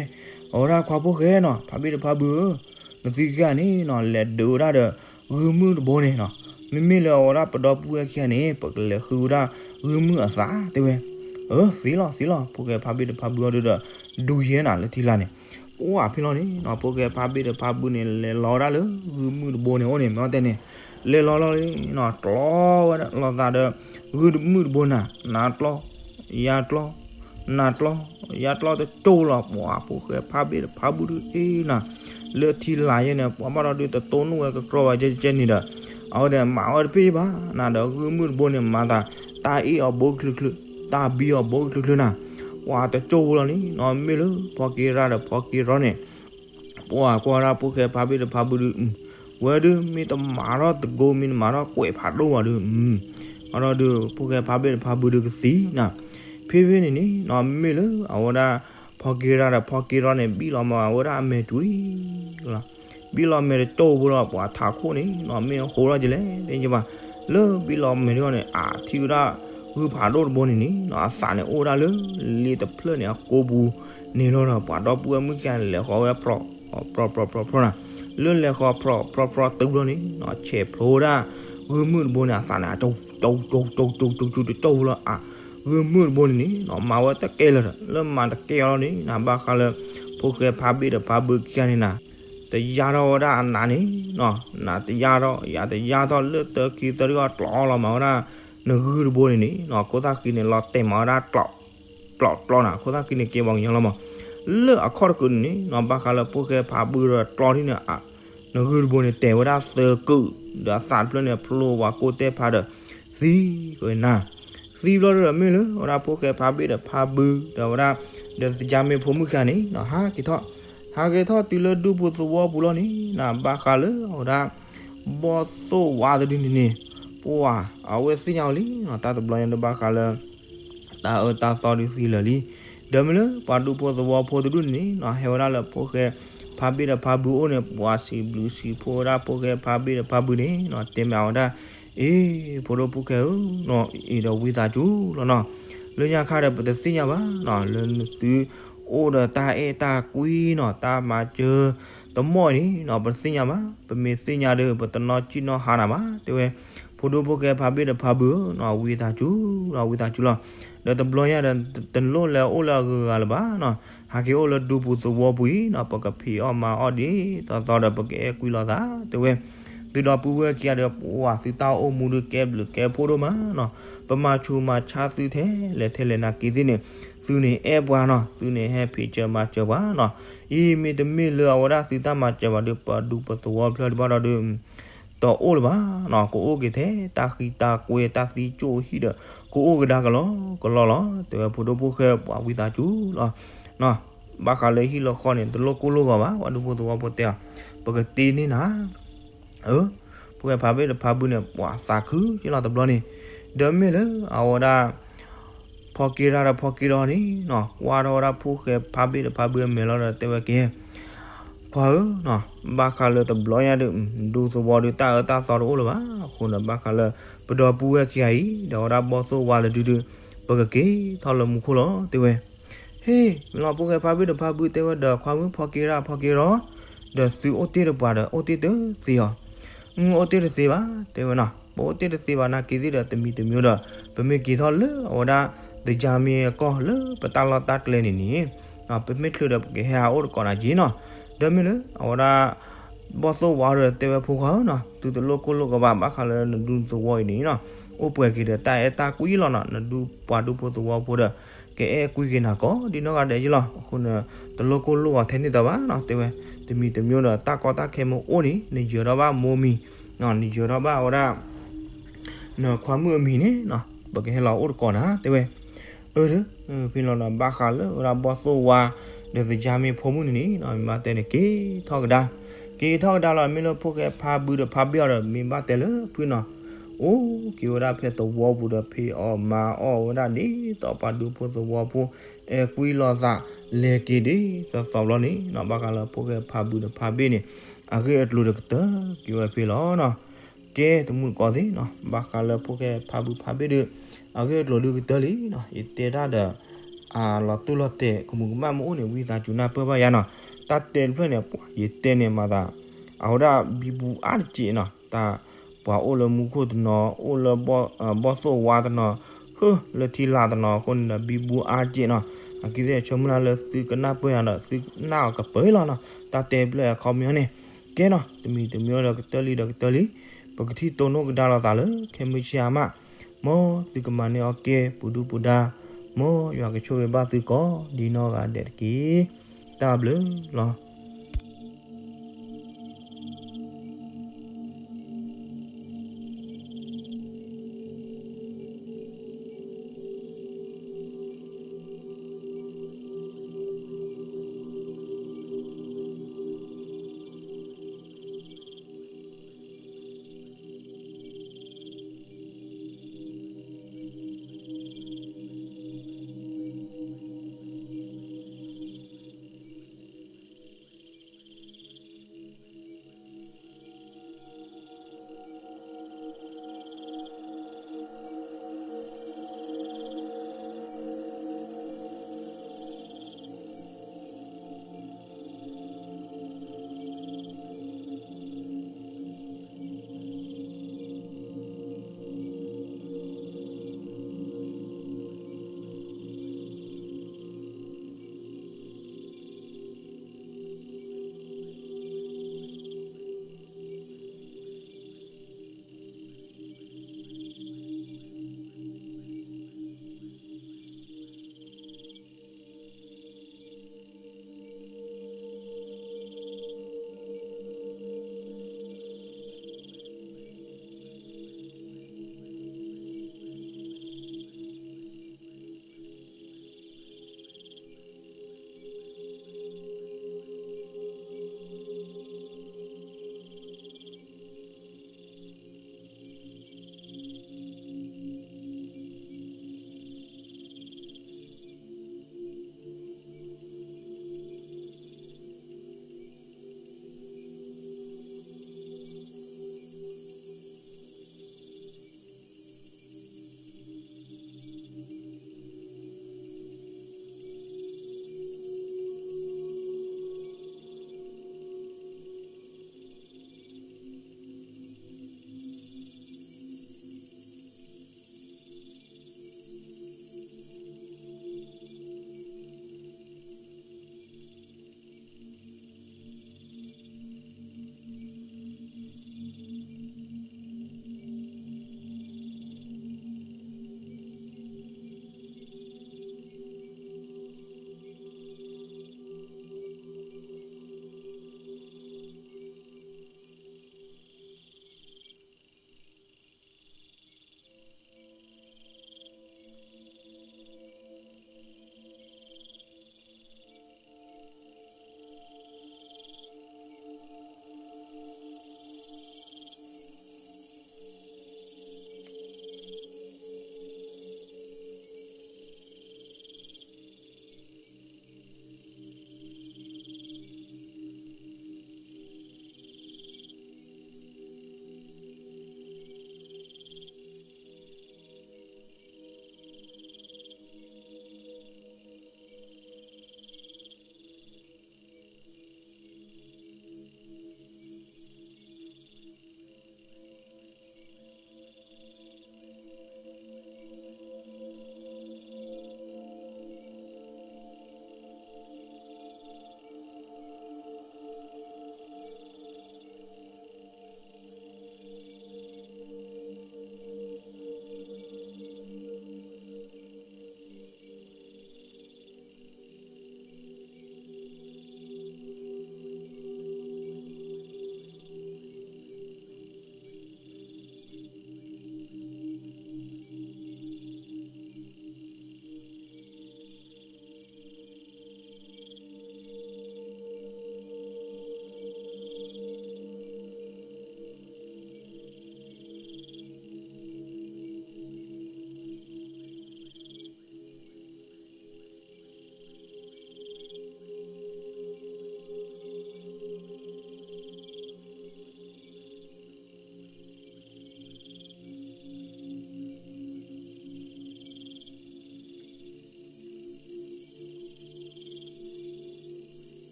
အဝဲဒၣ်ခွါဖိၣ်ဃဲနီၤ ဖးဘ့ၣ်ဒီးဖးဘုဧၢ နသုခံဂၤန့ၣ်နီၤ လဲၤဒုးဝဲဒၣ်ဒီး ဂုၢ်မုၣ်တဘိန့ၣ်နီၤ, မ့မ့ၢ်လၢအဝဲဒၣ်ပဒီပုၢ်ဝဲၢ်ခံဂၤန့ၣ် ပကလဲၤဃုဝဲဒၣ်ဂုၢ်မုၣ်အသး တဲဝဲ. အၢ သ့လီၤသ့လီၤ ဖိၣ်ဃဲဖးဘ့ၣ်ဒီးဖးဘုအီၤဒုဒီး ဒုးယဲနၤလၢထံလာ်န့ၣ်, ပှၤဖဲလီၤန့ၣ်နီၤ ဖိၣ်ဃဲဖးဘ့ၣ်ဒီးဖးဘုန့ၣ် လဲၤလီၤဝဲဒၣ်လၢဂုၢ်မုၣ်တဘိန့ၣ်အိၣ်န့ၣ် မ့ၢ်တဲန့ၣ်, လဲၤလီၤလီၤန့ၣ်နီၤ ကျီဝဲဒၣ်လိာ်သးဒီး ဂုၢ်မုၣ်တဘိနၤ နၤကျီ ယၤကျီ နၤကျီ ယၤကျီတကၠိလီၤ, ပှၤဖိၣ်ဃဲဖးဘ့ၣ်ဒီးဖးဘုဒုအ့ၣ်နၤ လၢထံလာ်ယဲန့ၣ် ပှၤဘၣ်ဒီးဒုးတတိၢ်နီၣ်ဝဲကကြီဘၣ်ကဲကဲန့ၣ်ဒီး အဝဲဒၣ်မၤဝဲတပ့ၢ်ဘၣ်နၤဒီး ဂုၢ်မုၣ်တဘိန့ၣ် မၤသး တၢ်အ့ၣ်အီၤဘိကချုးချုး တၢ်ဘံအီၤဘိကချုးချုးနၤ, ပှၤတကၠိဖိလီၤန့ၣ်နီၤ မ့ၢ်လၢဖီက့ၤရၣ်ဒီးဖီက့ၤရၣ်န့ၣ် ပှၤကွၢ်ဒၣ်ဖိၣ်ဃဲဖးဘ့ၣ်ဒီးဖးဘုဒု ဝဲဒုး မ့ၢ်တမၤထီၣ်တကိ မ့ၢ်တမၤထီၣ်ကွဲးဖးဒိၣ်ဘၣ်ဒု အဒီးဒုး ဖိၣ်ဃဲဖးဘ့ၣ်ဒီးဖးဘုဒုကသံနၤ, ဖဲဖဲန့ၣ်န့ၣ်နီၤ မ့ၢ်လၢအဝဲဒၣ် ဖီက့ၤရၣ်ဒီးဖီက့ၤရၣ်န့ၣ် ဘံၣ်လီၤမၤဝဲဒၣ်အမဲာ်တွံၢ်လီၤ, ဘံၣ်လီၤမဲာ်တကၠိဖိလီၤ ပှၤထးခိၣ်န့ၣ်နီၤ မ့ၢ်အဃိထီၣ်ကလဲၣ် သ့ၣ်ညါဘၣ်, လၢဘံၣ်လီၤမဲာ်တခီန့ၣ် အထံၣ်ဝဲဒၣ် ဂုၢ်ဖးဒိၣ်တဘိန့ၣ်န့ၣ်နီၤ အသးန့ၣ်အိၣ်ဝဲဒၣ်လၢ လ့တဖျၢၣ်န့ၣ်အကိာ်ပူၤန့ၣ်လီၤဒီး ပှၤဒီပုၢ်ဝဲၢ်မုၣ်ခံဂၤန့ၣ် လဲၤဃီၤဝဲ ပြီၣ်ပြီၣ်ပြီၣ်ပြီၣ်နၤ, လၢလဲၤဃီၤပြီၣ်ပြီၣ်ပြီၣ်တုၤဘျီန့ၣ်နီၤ ဆဲးဖျိဝဲဒၣ် ဂုၢ်မုၣ်တဘိန့ၣ် အသးန့ၣ် ကၠိကၠိကၠိကၠိကၠိကၠိတကၠိဖိလီၤ, ဂုၢ်မုၣ်တဘိန့ၣ်န့ၣ်နီၤ မၤဝဲတကဲလၢၤဒီး လၢမၤတကဲအီၤလီၤန့ၣ်နၤ ဘၣ်ဃးလၢ ဖိၣ်ဃဲဖးဘ့ၣ်ဒီးဖးဘုခံဂၤန့ၣ်နၤ တယါထီၣ်ဝဲဒၣ်အနးန့ၣ်နီၤ နးတယါထီၣ် ယၤတယါထီၣ် လၢတၢ်ခံသၢတဂီၢ်ကျီလီၤမၤဝဲဒၣ် နဂုၢ်တဘိန့ၣ်န့ၣ်နီၤ ခိၣ်သၣ်ဃံန့ၣ် လီၤတဲာ်မၤဝဲဒၣ် ကျီကျီနၤ ခိၣ်သၣ်ဃံန့ၣ်ကဲပှၤကညီလီၤမး, လၢအခီၣ်တကုာ်န့ၣ်နီၤ ဘၣ်ဃးလၢဖိၣ်ဃဲဖးဘုဒီးကျီထံၣ်န့ၣ် နဂုၢ်တဘိန့ၣ် တဲာ်ဝဲဒၣ်သၢကုာ် ဒီးအသးတဖျၢၣ်န့ၣ် ဖျိဝဲကိၣ်တဲၢ်ဖးဒီး သံကွံာ်နၤ, သံဘျီဒီးမ့ၢ်လၢ အဝဲဒၣ်ဖိၣ်ဃဲဖးဘ့ၣ်ဒီးဖးဘု ဒီးဝဲဒၣ် ဒီးသယါမ့ၢ်ဖိမုၣ်ခံဂၤန့ၣ်နီၤ ဟးက့ၤထီၣ် ဟးက့ၤထီၣ်တုၤလၢဒူပူၤသဝီပူၤလီၤန့ၣ်နီၤ ဘၣ်ဃးလၢအဝဲဒၣ် ဘီၣ်သိၣ်ဝါတဒုန့ၣ်န့ၣ် ပှၤအဝဲသ့ၣ်ညါဝဲလံနီၤ တၢ်တဘျီညါဒုးဘၣ်ဃးလၢ တၢ်အၢတၢ်သီဒုးသံလၢာ်လံ, ဒီးမ့ၢ်လၢပှၤဒူဖိသဝီဖိတဒုန့ၣ်နီၤ ဟဲဝဲဒၣ်လၢဖိၣ်ဃဲဖးဘ့ၣ်ဒီးဖးဘုအိၣ်န့ၣ် ပှၤစံးဘျုးစံးဖှိၣ်ဝဲဒၣ်ဖိၣ်ဃဲဖးဘ့ၣ်ဒီးဖးဘုန့ၣ်နီၤ တဲမ့ၢ်အဝဲဒၣ် အ့ ဖိဒိၣ်ဖိၣ်ဃဲဧၢ, အံၤဒီးဝံသးစူၤလီၤနီၤ, လၢညါခါဒီးပတသ့ၣ်ညါဘၣ်နီၤ, လၢသုအိၣ်ဒီးတၢ်အဲၣ်တၢ်ကွံနီၤ, တၢ်မၤစၢၤတမီၢ်အံၤန့ၣ်နီၤ, ပတသ့ၣ်ညါဘၣ်, ပမ့ၢ်သ့ၣ်ညါဒီး ပတနီၣ်ကံၣ်နီၣ်ဟါနၤဘၣ် တဲဝဲ, ဖိဒိၣ်ဖိၣ်ဃဲဖါဘ့ၣ်ဒီးဖါဘုဧၢနီၤ, ဝံသးစူၤနီၤ, ဝံသးစူၤလီၤ, ဒီးတဘျီညါဒီး တလိၣ်လဲၤအိၣ်လၢအဂုၤအဂၤလၢၤဘၣ်နီၤ, ဟးက့ၤအိၣ်လၢဒူပူၤသဝီပူၤအံၤနီၤ, ပကဖံးအီၣ်မၤအီၣ်ဒ်သိးသိးဒီး ပကအဲၣ်ကွံလိာ်သး တဲဝဲ, သုဒီပုၢ်ဝဲၢ်ခံဂၤဒီး ပှၤသုတၢ်အိၣ်မူဒုးကဲဘျုးကဲဖှိၣ်ဒိၣ်မးနီၤ, ပမၤဆူးမၤဆါသုထဲလဲၣ်ထဲလဲၣ်နာ်က့ၤသ့ၣ်န့ၣ်, သုန့ၣ်အဲၣ်ပှၤနီၤ, သုန့ၣ်ဟဲဖံးစၢၤမၤစၢၤပှၤနီၤ, အံၤမ့တမ့ၢ်လၢအဝဲဒၣ်သုတၢ်မၤစၢၤဘၣ်ဒီး ပဒူပသဝီဖျၢၣ်တဘၣ်ဒီး တအိၣ်လၢၤဘၣ်နီၤ, ကအိၣ်က့ၤထဲတၢ်ဃံတၢ်ကွဲတၢ်သံကၠိၣ်ဟံၣ်ဒီး ကအိၣ်ကဒါကလီကလီလီၤ, တဲဝဲဖိဒိၣ်ဖိၣ်ဃဲပှၤဝံသးစူၤလီၤ, ဘၣ်ဃးလၢဟံၣ်လၢဃီန့ၣ် တလိၣ်ကိၢ်လိၣ်ဂီၤဘၣ်, ပှၤဒူဖိသဝီဖိတဲအီၤ, ပကတ့န့ၢ်နၤ အၢ, ဖိၣ်ဃဲဖါဘ့ၣ်ဒီးဖါဘုန့ၣ် ပှၤသးခုက့လီၤတဘျီန့ၣ်, ဒီးမ့ၢ်လၢအဝဲဒၣ် ဖီက့ရၣ်ဒီးဖီက့ဒီန့ၣ်နီၤ, ကွၢ်ထီၣ်ဝဲဒၣ်ဖိၣ်ဃဲဖါဘ့ၣ်ဒီးဖါဘုအမဲာ်လီၤဒီးတဲဝဲက့ၤ, ပှၤဧၢ, ဘၣ်ဃးလၢတဘျီညါဒီး ဒူသဝီဒီးတၢ်အၢတၢ်သီတအိၣ်လၢၤဘၣ်, အဃိန့ၣ် ဘၣ်ဃးလၢပဒီပုၢ်ဝဲၢ်ခံဂၤအံၤ ဒီးဝဲဒၣ်ဘီၣ်သိၣ်ဝါတဒုဒီး ပကက့ၤထီၣ်လၢမူခိၣ်လီၤ တဲဝဲ ဟ့ၣ်, မ့ၢ်လီၤဖိၣ်ဃဲဖါဘ့ၣ်ဒီးဖါဘုတဲဝဲဒီး ခွါမုၣ်ဖီက့ရၣ်ဖီက့ရၣ်, ဒီးသုအိၣ်တ့ၢ်တပှၤဒီး အိၣ်တ့ၢ်တသ့ဧါ, အိၣ်တ့ၢ်တသ့ဘၣ် တဲဝဲနီၤ, ပအိၣ်တ့ၢ်တသ့ဘၣ်နာ်က့ၤသ့ၣ်ဒီး တမံၤတမံၤဒီး ပမ့ၢ်က့ၤထီၣ်လၢအဝဲဒၣ် သယါမ့ၢ်အကီၢ်လၢပတၢ်လီၢ်တၢ်ကျဲန့ၣ်န့ၣ်, ပမ့ၢ်ချုးဒီးပကဟဲဟးအိၣ်တကိးနၤက့ၤနီၤ, ဒီးမ့ၢ်လၢအဝဲဒၣ် ဘီၣ်သိၣ်ဝါဒီးတဲဝဲဖိခွါဧၢနီၤ, သုတလိၣ်ကိၢ်လိၣ်ဂီၤဘၣ်, ဘၣ်ဃးလၢနဒူသဝီအံၤန့ၣ်နီၤ, အိၣ်ပှဲၤက့ၤဒီးတၢ်အဲၣ်တၢ်ကွံလီၤနီၤ, နဒူပှၤဒူဖိသဝီဖိဒီး ကအဲၣ်ကွံက့ၤနၤကိးဒ်နီၢ်ဂၤဒဲးယလီၤ, အဃိန့ၣ် တလိၣ်ကိၢ်လိၣ်ဂီၤထဲန့ၣ်တဘၣ်နီၤ တဲဝဲ, တမံၤတမံၤဒီးတၢ်ကီတၢ်ခဲမ့ၢ်အိၣ်န့ၣ် နယၢၤထီၣ်ဘၣ်မိၢ်မံၤ, နယၢၤထီၣ်ဘၣ်ဝဲဒၣ် နခွါမုၣ်အမံၤန့ၣ်နီၤ, ပကဟဲလီၤအိၣ်တကိးနၤ တဲဝဲ, အၢ ဖဲလီၤနီၤ, ဘၣ်ဃးလၢဝဲဒၣ်ဘီၣ်သိၣ်ဝါ ဒီးသယါမ့ၢ်ဖိမုၣ်န့ၣ်န့ၣ်နီၤ, မ့ၢ်ဘၣ်တဲန့ၣ် က့ၤထီၣ်ကဒါ, က့ၤထီၣ်ကဒါလီၤ, မ့ၢ်လၢဖိၣ်ဃဲဖါဘုဒီးဖါဘ့ၣ်အီၤဒီး မ့ၢ်ဘၣ်တဲလၢဖုနီၤ, အိၣ်က့ၤဝဲဒၣ်ဖဲသဝီပူၤဒီး ဖံးအီၣ်မၤအီၣ်ဝဲဒၣ်ဒ်သိးပှၤဒူဖိသဝီဖိ အဲၣ်ကွံလိာ်သး လဲၤက့ၤဒ်သိးသိးဘျီန့ၣ်နီၤ, ဘၣ်ဃးလၢဖိၣ်ဃဲဖါဘုဒီးဖါဘ့ၣ်န့ၣ် အဂ့ၢ်အကျိၤဒီးကတၢၢ်က့ၤဝဲဖဲလီၤနီၤ, ကဲတမုာ်တကိးသ့ၣ်နီၤ, ဘၣ်ဃးလၢဖိၣ်ဃဲဖါဘုဖါဘ့ၣ်ဒီး အဂ့ၢ်အကျိၤဒုးကတၢၢ်လံနီၤ, ယတဲတၢ်ဒီး အလီၤတိၢ်လီၤတဲာ် ကမူးကမၣ်မ့ၢ်အိၣ်န့ၣ် ဝံသးစူၤနၢ်ပၢၢ်ဘၣ်ယၤနီၤ, တၢ်တဲတဖျၢၣ်န့ၣ် ပှၤယတဲန့ၣ်မၤသး အဝဲဒၣ်ဘံဘူအါတက့ၢ်နီၤ, တၢ်ပှၤအိၣ်လၢမူခိၣ်တနီၤ အိၣ်လၢ ဘီၣ်သိၣ်ဝါတနီၤ ဟၢလၢထံလာ်တနီၤအဃိန့ၣ်ဒီး ဘံဘူအါတက့ၢ်နီၤ, အက့ၤသ့ၣ်ဆိကမိၣ်လၢသုကနၢ်ပၢၢ်ယၤဒီး သုကနၣ်အီၤကပၢၤလီၤနီၤ, တၢ်တဲတဖျၢၣ်အခီပညီန့ၣ်, ကဲနီၤ, တမံၤတမံၤဒီးကတၢၢ်လံဒီးကတၢၢ်လံ, ပကထံၣ်တိၢ်နီၣ်ကဒါလိာ်သးလၢခဲမုၢ်ဆ့ၣ်အါမး, မ်သုကမၤန့ၢ်အီၣ်ကဲပူၤဒူပူၤဒါ, မ်ယွၤကဆိၣ်ဂ့ၤဘၣ်သုကိးဒ်နီၢ်ဂၤဒဲးတက့ၢ်, တၢ်ဘျုးလီၤ.